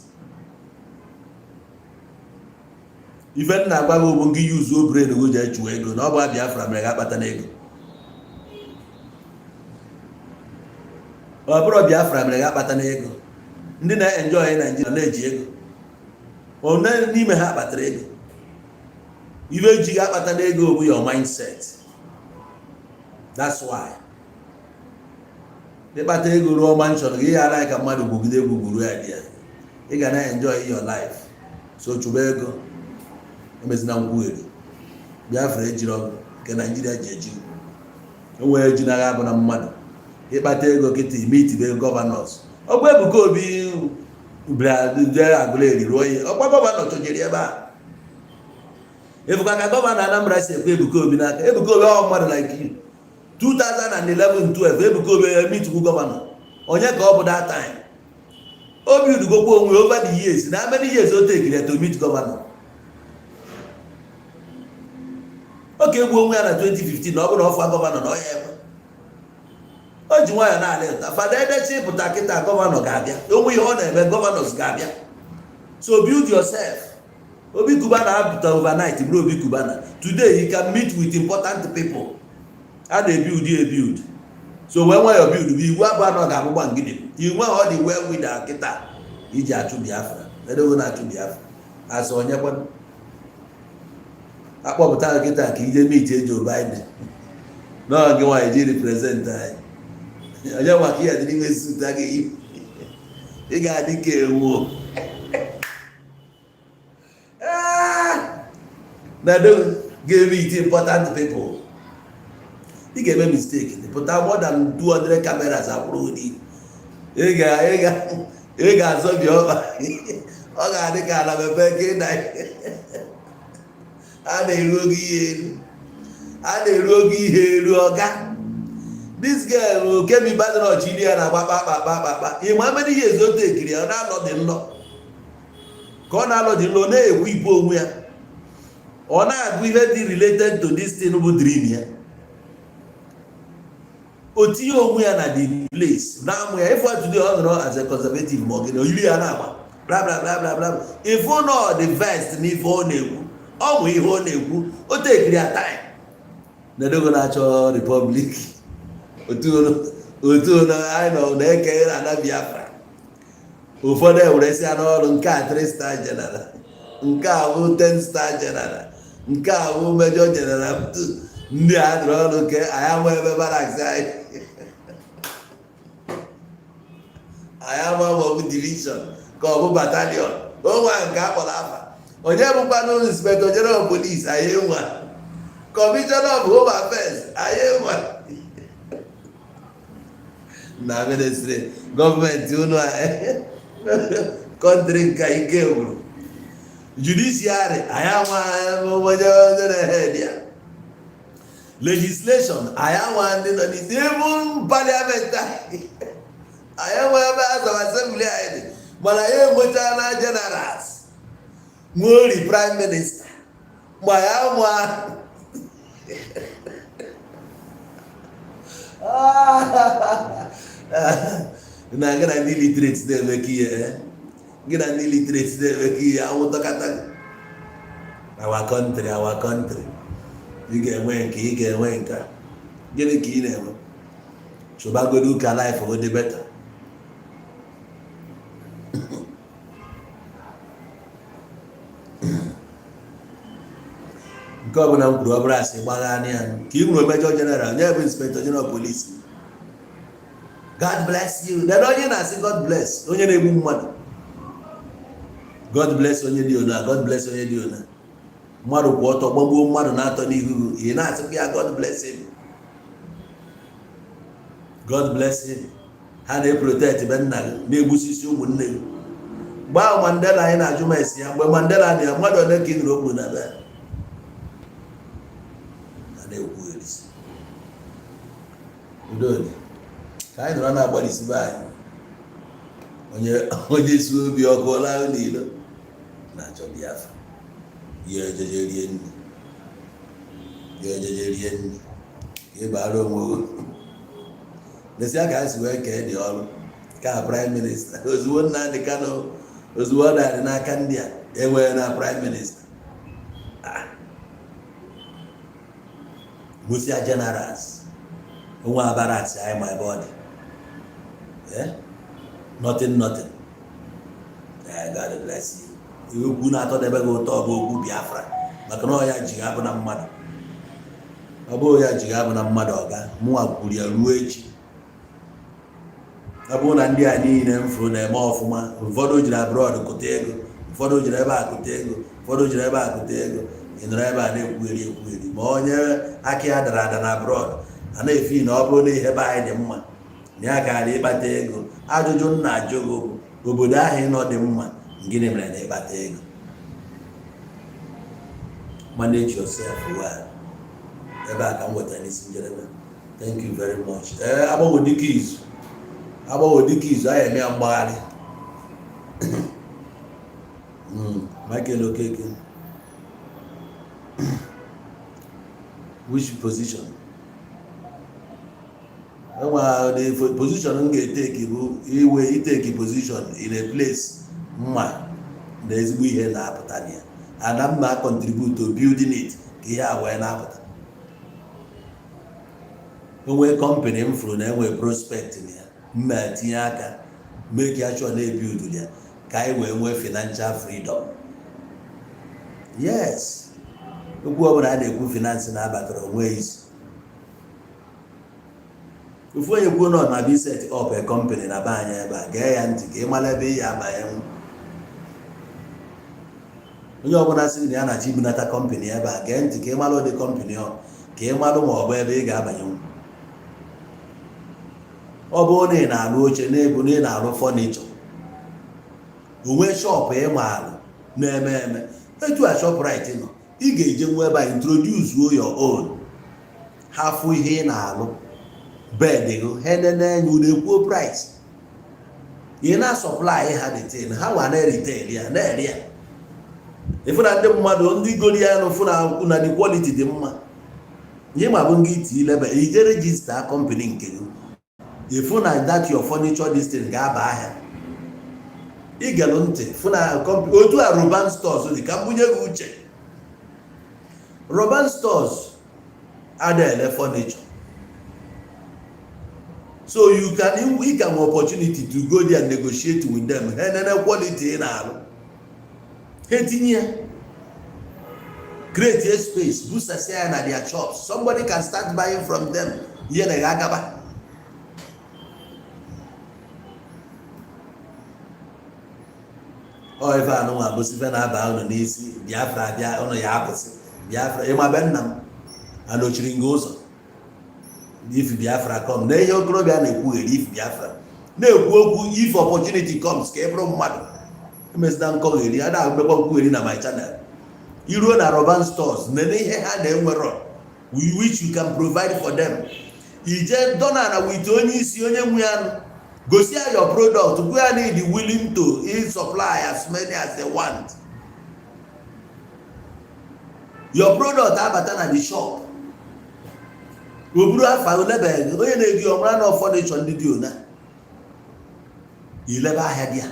Ife nna agwa gị bụ gị yuzuo brain gị ji echuo ego na ọ bụ Biafra mere ga-akpata n'ego. Ọ bụrụ Biafra mere ga-akpata n'ego. Ndị na-enjoy Nigeria na-eji ego. Onye n'ime ha kpatara ego. Ife eji ga-akpata n'ego bụ your mindset. That's why. Ịkpata ego ruo mansion gị ya anaghị ka mmadụ gwugide egwugwuru ya dị ya. Ị ga na-enjoy your life. So chụba ego. Emezina nkwugheri. Biafra ejiri ọgụ nke Nigeria ji eji. O nwere eji na agha bụ na mmadụ. Ịkpata ego kịta imitibe gọvanọs. Ọ bụ Ebuka Obi bịara Aguleri ruo ihe. Ọkwa gọvanọ chọnyere ebe a. Ebuka ka gọvanọ Anambra si ekwe Ebuka Obi n'aka. Ebuka Obi ọ mmadụ like you. 2011-12 Ebuka Obi meeting gọvanọ. Onye ka ọ bụ that time. Obi udugokwa onwe over the years. Na many years o take to meet gọvanọ. Oke egwu onwe ya na 2015 na ọ bụ na ọfụ gọvanọ na ọ ya ebe. O ji nwayọ na-ala ụta. Fada Edechi pụta kịta gọvanọ ga-abịa. Onwe ihe ọ na-eme gọvanọs ga-abịa. So build yourself. Obi Kubana apụta overnight bụrụ Obi Kubana. Today you can meet with important people. A na-ebuild ya ebuild. So wee nwayọ build bụ iwu abụọ anọ ga-abụgba ngidi. Inwe ọ dị well with kịta iji achụ Biafra. Edogo na-achụ Biafra. Asa onye kwado. Akpọpụta kịta ka ije meet Joe Biden. N'oge nwaanyị ji represent anyị. Onye maka ihe dị n'ime suit a ga-eyi. Ị ga-adị ka ewu. Na ga-meet important people. Ị ga-eme mistake. Put more than 200 cameras akwụrụ ụdị. Ị ga-azọbi ọba. Ọ ga-adị ka ala mepe ka ị na a na-eru oge ihe elu. A na-eru oge ihe elu ọga. This girl Kemi Badenoch chiri ya na kpakpakpakpakpa. Ị ma many years o tekiri ya ọ na-alọ dị nlọ. Ka ọ na-alọ dị nlọ na-ekwu ibu onwe ya. Ọ na-agụ ihe dị related to this thing bụ dream ya. O tinye onwe ya na the place. Na-amụ ya if today ọ nọrọ as a conservative ma ọ gịnị oyiri ya na-agba. Bla bla bla bla bla. If ọ nọ the vest n'ife ọ na-ekwu. Ọ bụ ihe ọ na-ekwu. O tekiri ya time. Na-edogo na-achọ Republic. Otu ono anyị nọ na-eke na Biafra. Ụfọdụ ewuresi ya n'ọrụ nke a 3-star general. Nke a bụ 10-star general. Nke a bụ major general. Ndị a dụrụ ọrụ nke anyị ama ebe barracks anyị. Anyị ama ma ọ bụ division ka ọ bụ battalion. Onwe nke a kpọrọ afa. Onye bụkwanụ inspector general police anyị enwe. Commissioner of Home Affairs anyị enwe. Na ministry gọọmenti unu kọntrị nka ike gwụrụ. Judiciary anyị ama onye na-head ya. Legislation anyị ama ndị nọ n'isi even parliament anyị ama ebe House of Assembly anyị dị. Mana ya enwetala generals nwori prime minister ma ya ama na gị na ndị literate na-eme ka ihe gị na ndị literate na-eme ka ihe anwụtọkata our country ị ga-enwe nke ị ga-enwe nke gịnị ka ị na-enwe chụbagodo ka life go dị better. nke ọbụla m kwuru ọ bụrụ asị gbagha ya ka ị nwere Major General nye bụ Inspector General Police. God bless you. Then onye na-asị God bless onye na-egbu mmadụ. God bless onye dị ona, God bless onye dị ona. Mmadụ kwụ ọtọ gbagbuo mmadụ na-atọ n'ihu ị na-asịkwa ya God bless him. God bless him. Ha na-eprotect be nna gị na-egbusisi ụmụnne gị. Gbaa Mandela anyị na-ajụ ma esi ya mgbe Mandela dị ya mmadụ ole ka ị nụrụ okwu na be ha na-ekwu erisi udodi ka anyị nọrọ na-agbalịsi be anyị onye si obi ọkụ laa n'ilo na-achọ Biafra ya ejeje rie nri ka ịbara onwe lesia ka ha si wee kee dị ọrụ ka prime minista ozugbo Nnamdi Kanu ozugbo ọ darị n'aka ndị a enwere na prime minista Musia generals onwe abarats I my body nothing God bless you. Okwu na-atọ debe gị ụtọ bụ okwu Biafra maka na ọ ya ji abụ na mmadụ ọ bụghị ya ji abụ na mmadụ ọga mụnwa kwuru ya ruo echi. Ọ bụrụ na ndị a niile mfuru na-eme ọfụma ụfọdụ jiri abroad kụta ego ụfọdụ jiri ebe a kụta ego ụfọdụ jiri ebe a kụta ego ị nọrọ ebe a na-ekwugheri ma onye aka ya dara ada na abroad a na-efi na ọ bụrụ na ihe be anyị dị mma na ya gara ịkpata ego. Ajụjụ m na-ajụ gị bụ obodo ahụ ịnọ dị mma gịnị mere na ịkpata ego? Manage yourself well. Ebe a ka m wetara n'isi njedebe. Thank you very much. Agbanwe dịka izu anyị eme ya mgbagharị. Michael Okeke. Which position? The position m ga-eteki bụ iteki position in a place mma na ezigbo ihe na-apụta na ya. Ana m na-contribute to building it ka ihe a wee na-apụta. Onwe company m fụrụ na enwe prospect na ya mma tinye aka make ya sure na-ebuild ya ka anyị wee nwee financial freedom. Yes, okwu ọbụla a na-ekwu finance na-abatara onwe isi. Ofu onye kwuo nọ na bi set up a company na be anyị ebe a gee ya ntị ka ị mara ebe ya abanye. Onye ọbụla sị na ya na-achọ ibunata company ebe a gee ntị ka ị mara ụdị company ọ ka ị mara ma ọ bụ ebe ị ga-abanye. Ọ bụrụ na ị na-arụ oche na-ebu na ị na-arụ furniture onwe shop ị maara na-eme etu a Shoprite nọ ị ga-eje nwe ebe a introduce your own hafụ ihe ị na-arụ bed gị henene na-ekwuo price ị na-supply ha detail ha wa na-retail ya na-ere ya ịfụ na ndị mmadụ ndị goli ya n'ụfụ na the quality dị mma ihe ma bụ ngị iti ilebe ije register company nke gị ịfụ na that your furniture listing ga-aba ahịa ịgelụ ntị fụ na otu a Roban stores dị ka mbunye gị uche. Roban stores adịghị furniture so you can opportunity to go there and negotiate with them. Henene quality na-arụ ha etinye ya create a space boost ya na their shops. Somebody can start buying from them. Ihe na ga-agaba ọ ife anụnwa bụsị ife na-aba ụnụ n'isi Biafra bịa ụnụ ya apụsị Biafra ịma be nna m anochiri nga ụzọ if Biafra come na ihe okorobịa na-ekwugheri if Biafra na-ekwu okwu if opportunity comes ka ị bụrụ mmadụ emezina nkọgheri a na-agbekwa nkwugheri na my channel. Iruo na Roban stores nene ihe ha na-enwero which you can provide for them. Ije donana with onye isi onye nwe anụ gosi ya your product who are need willing to supply as many as they want. Your product abata na the shop oburu afa olebe onye na-egi ọmara na furniture ndị dị ona ilebe ahịa dị ya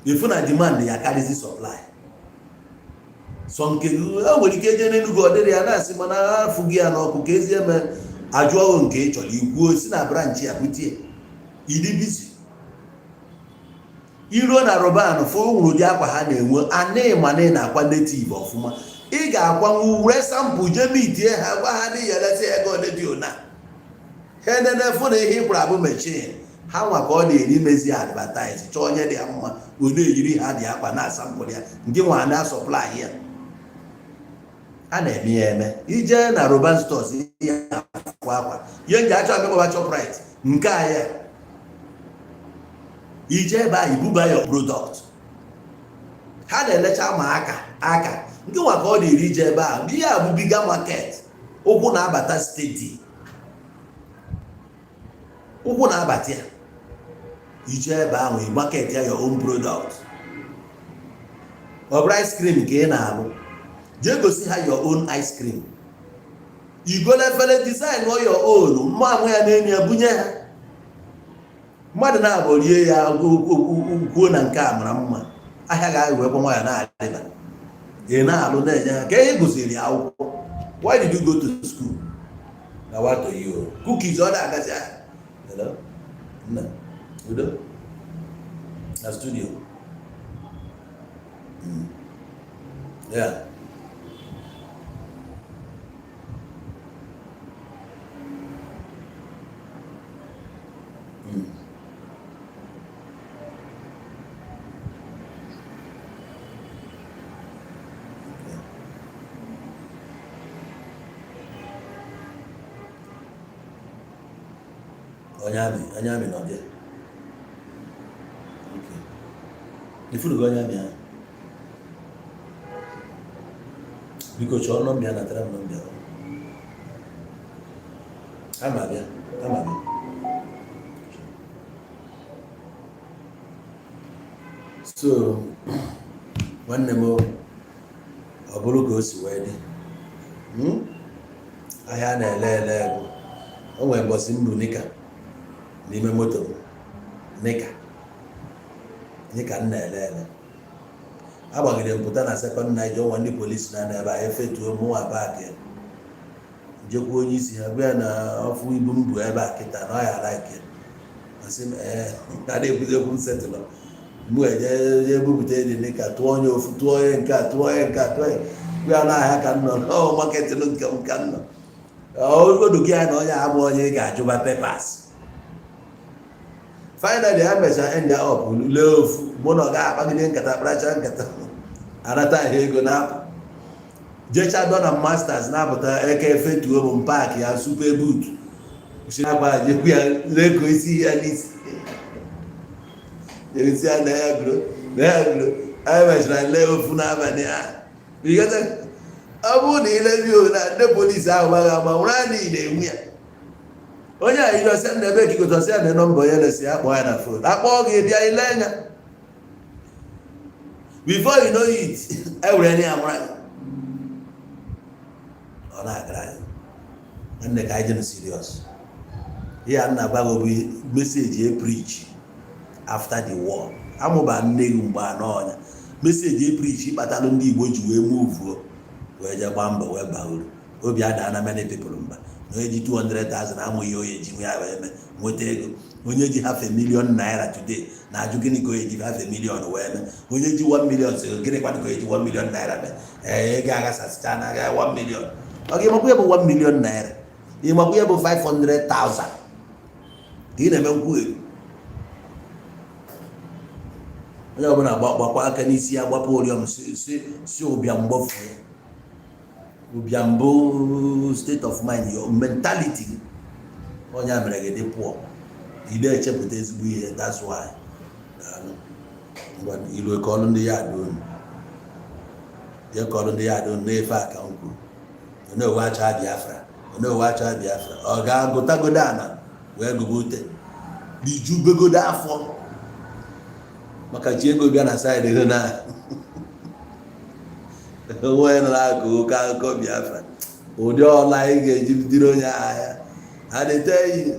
ifu na demand ya karịzi supply. So nke nwere ike eje n'Enugu ọdịrị ya na-asị mana afụ gị ya n'ọkụ ka ezi eme ajụ ọrụ nke ị chọrọ ikwuo si na branch ya butie ịdị busy iruo na Roban fụ nwụrụ dị akwa ha na-enwe anị ma na akwa native ọfụma, ị ga-akwanwu were sampụ jee mitie ha gwa ha n'ihi eleta ego ole dị ona ha enenefụ na ihe ịkwara abụ mechin ha nwa ka ọ na-eri mezi advertise chọọ onye dị ya mma onye eyiri ha dị akwa na asampụl ya nke nwa na sọplai ya a na-eme ya eme ije na Roban stores ya akwa ihe nji achọ amekọba Shoprite nke a ya ije ebe ahụ ibuba ya product ha na-elecha ma aka nke nwa ka ọ na-eri ije ebe ahụ ihe a bụ biga market ụkwụ na-abata steeti ụkwụ na-abata ya ije ebe ahụ i market ya your own product ọ bụrụ ice cream ka ị na-alụ jee gosi ha your own ice cream igole efere design your own mma amụ ya n'enyi ya bunye ha mmadụ na-abụ rie ya kwuo na nke a mara mma ahịa ga-ewekwa nwa ya na-adịba ị na-alụ na-enye ha ka ihe gụsiri akwụkwọ. Why did you go to school? Na what to you? Cookies ọ na-agazi ahụ hello nna udo na studio yeah onye amị nọ there. Okay. Ifurugo onye amị ahụ biko chọọ nọmbịa natara m nọmbịa ama bịa so nwanne m ọ bụrụ ka o si wee dị ahịa na-ele bụ o nwere mbọsị mbụ nika n'ime moto nika m na-ele agbagide mpụta na sekọnd naija ọnwa ndị polisi na ebe a efetuo mụnwa baakị jekwa onye isi ha bịa na ọfụ ibu m bụ ebe a kịta na ọya laiki asị m a na-ekwuzekwu m setụlọ mgbe eje ebupụta dị nika tụọ onye ofu tụọ onye nke a tụọ onye nke a tụọ onye bịa na ahịa ka nnọ ọ maketịn nke m ka nnọ ogodu gị ya na onye abụ onye ị ga-ajụba pepas finally ha mecha end up lee ofu mụ na ọ ga-akpagide nkata kparacha nkata anata ahịa ego na-apụ jecha dọna masters na-apụta eke efetuo m paakị ya super boot agba jekwu ya leko isi ya n'isi esi ya na ya gro anyị mechara lee ofu n'abalị ahụ ọ bụrụ na ilebio na ndị polisi ahụ gbaghị agba nwere a niile enwe ya onye a iri ọsịa na ebe ekikọtasị ya na nọmba onye na-esi akpọ ya na fon akpọọ gị bịa ile anya before you know it ewere ya mara ọ na-agara anyị nne ka anyị jenu serious ihe a na-agbaghị bụ meseji e preach after the war amụba nne gị mgbe anọ ọnya meseji e preach ịkpatalụ ndị Igbo ji wee muvuo wee je gbaa mbọ wee baa uru obi ada na many people mba na onye ji 200,000 amụghị onye ji nwe ya wee mee nweta ego onye ji $500,000 naira today na-ajụ gịnị ka onye ji $500,000 wee mee onye ji 1 million so gịnị kwadụ ka onye ji 1 million naira mee ego aghasasịcha na aga 1 million ọ ga-emakwa ya bụ 1 million naira ịmakwa ya bụ 500,000 ka ị na-eme nkwugheri onye ọbụla gbakwa aka n'isi ya gbapụ oriọm si ụbịam mgbafu ya ụbịam bụ state of mind your mentality onye a mere gị dị pụọ ị na-echepụta ezigbo ihe that's why ilu ka ọlụ ndị ya adonu je ka ọlụ ndị ya adonu na-efe aka nkwuru onye owe acha Biafra ọ ga-agụtagodo ana wee gụbute rijubegodo afọ maka ji ego bịa na saịdị ego na onwe nọ na-agụ oke akụkọ Biafra ụdị ọla anyị ga-eji bidoro onye ahịa ha na-ete ihe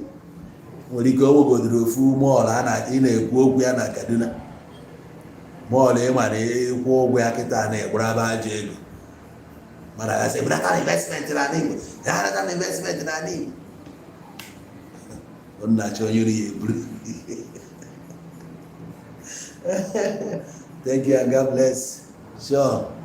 nwere ike ogbodoro ofu mọọlụ ị na-ekwu okwu ya na Kaduna mọọlụ ịma na ịkwụ ụgwọ ya kịta na-egburaba ajọ ego mana ya sị bụnata investment na Igbo ya anata na investment na Igbo nnachi onye ori ya eburu Thank you and God bless. Sure.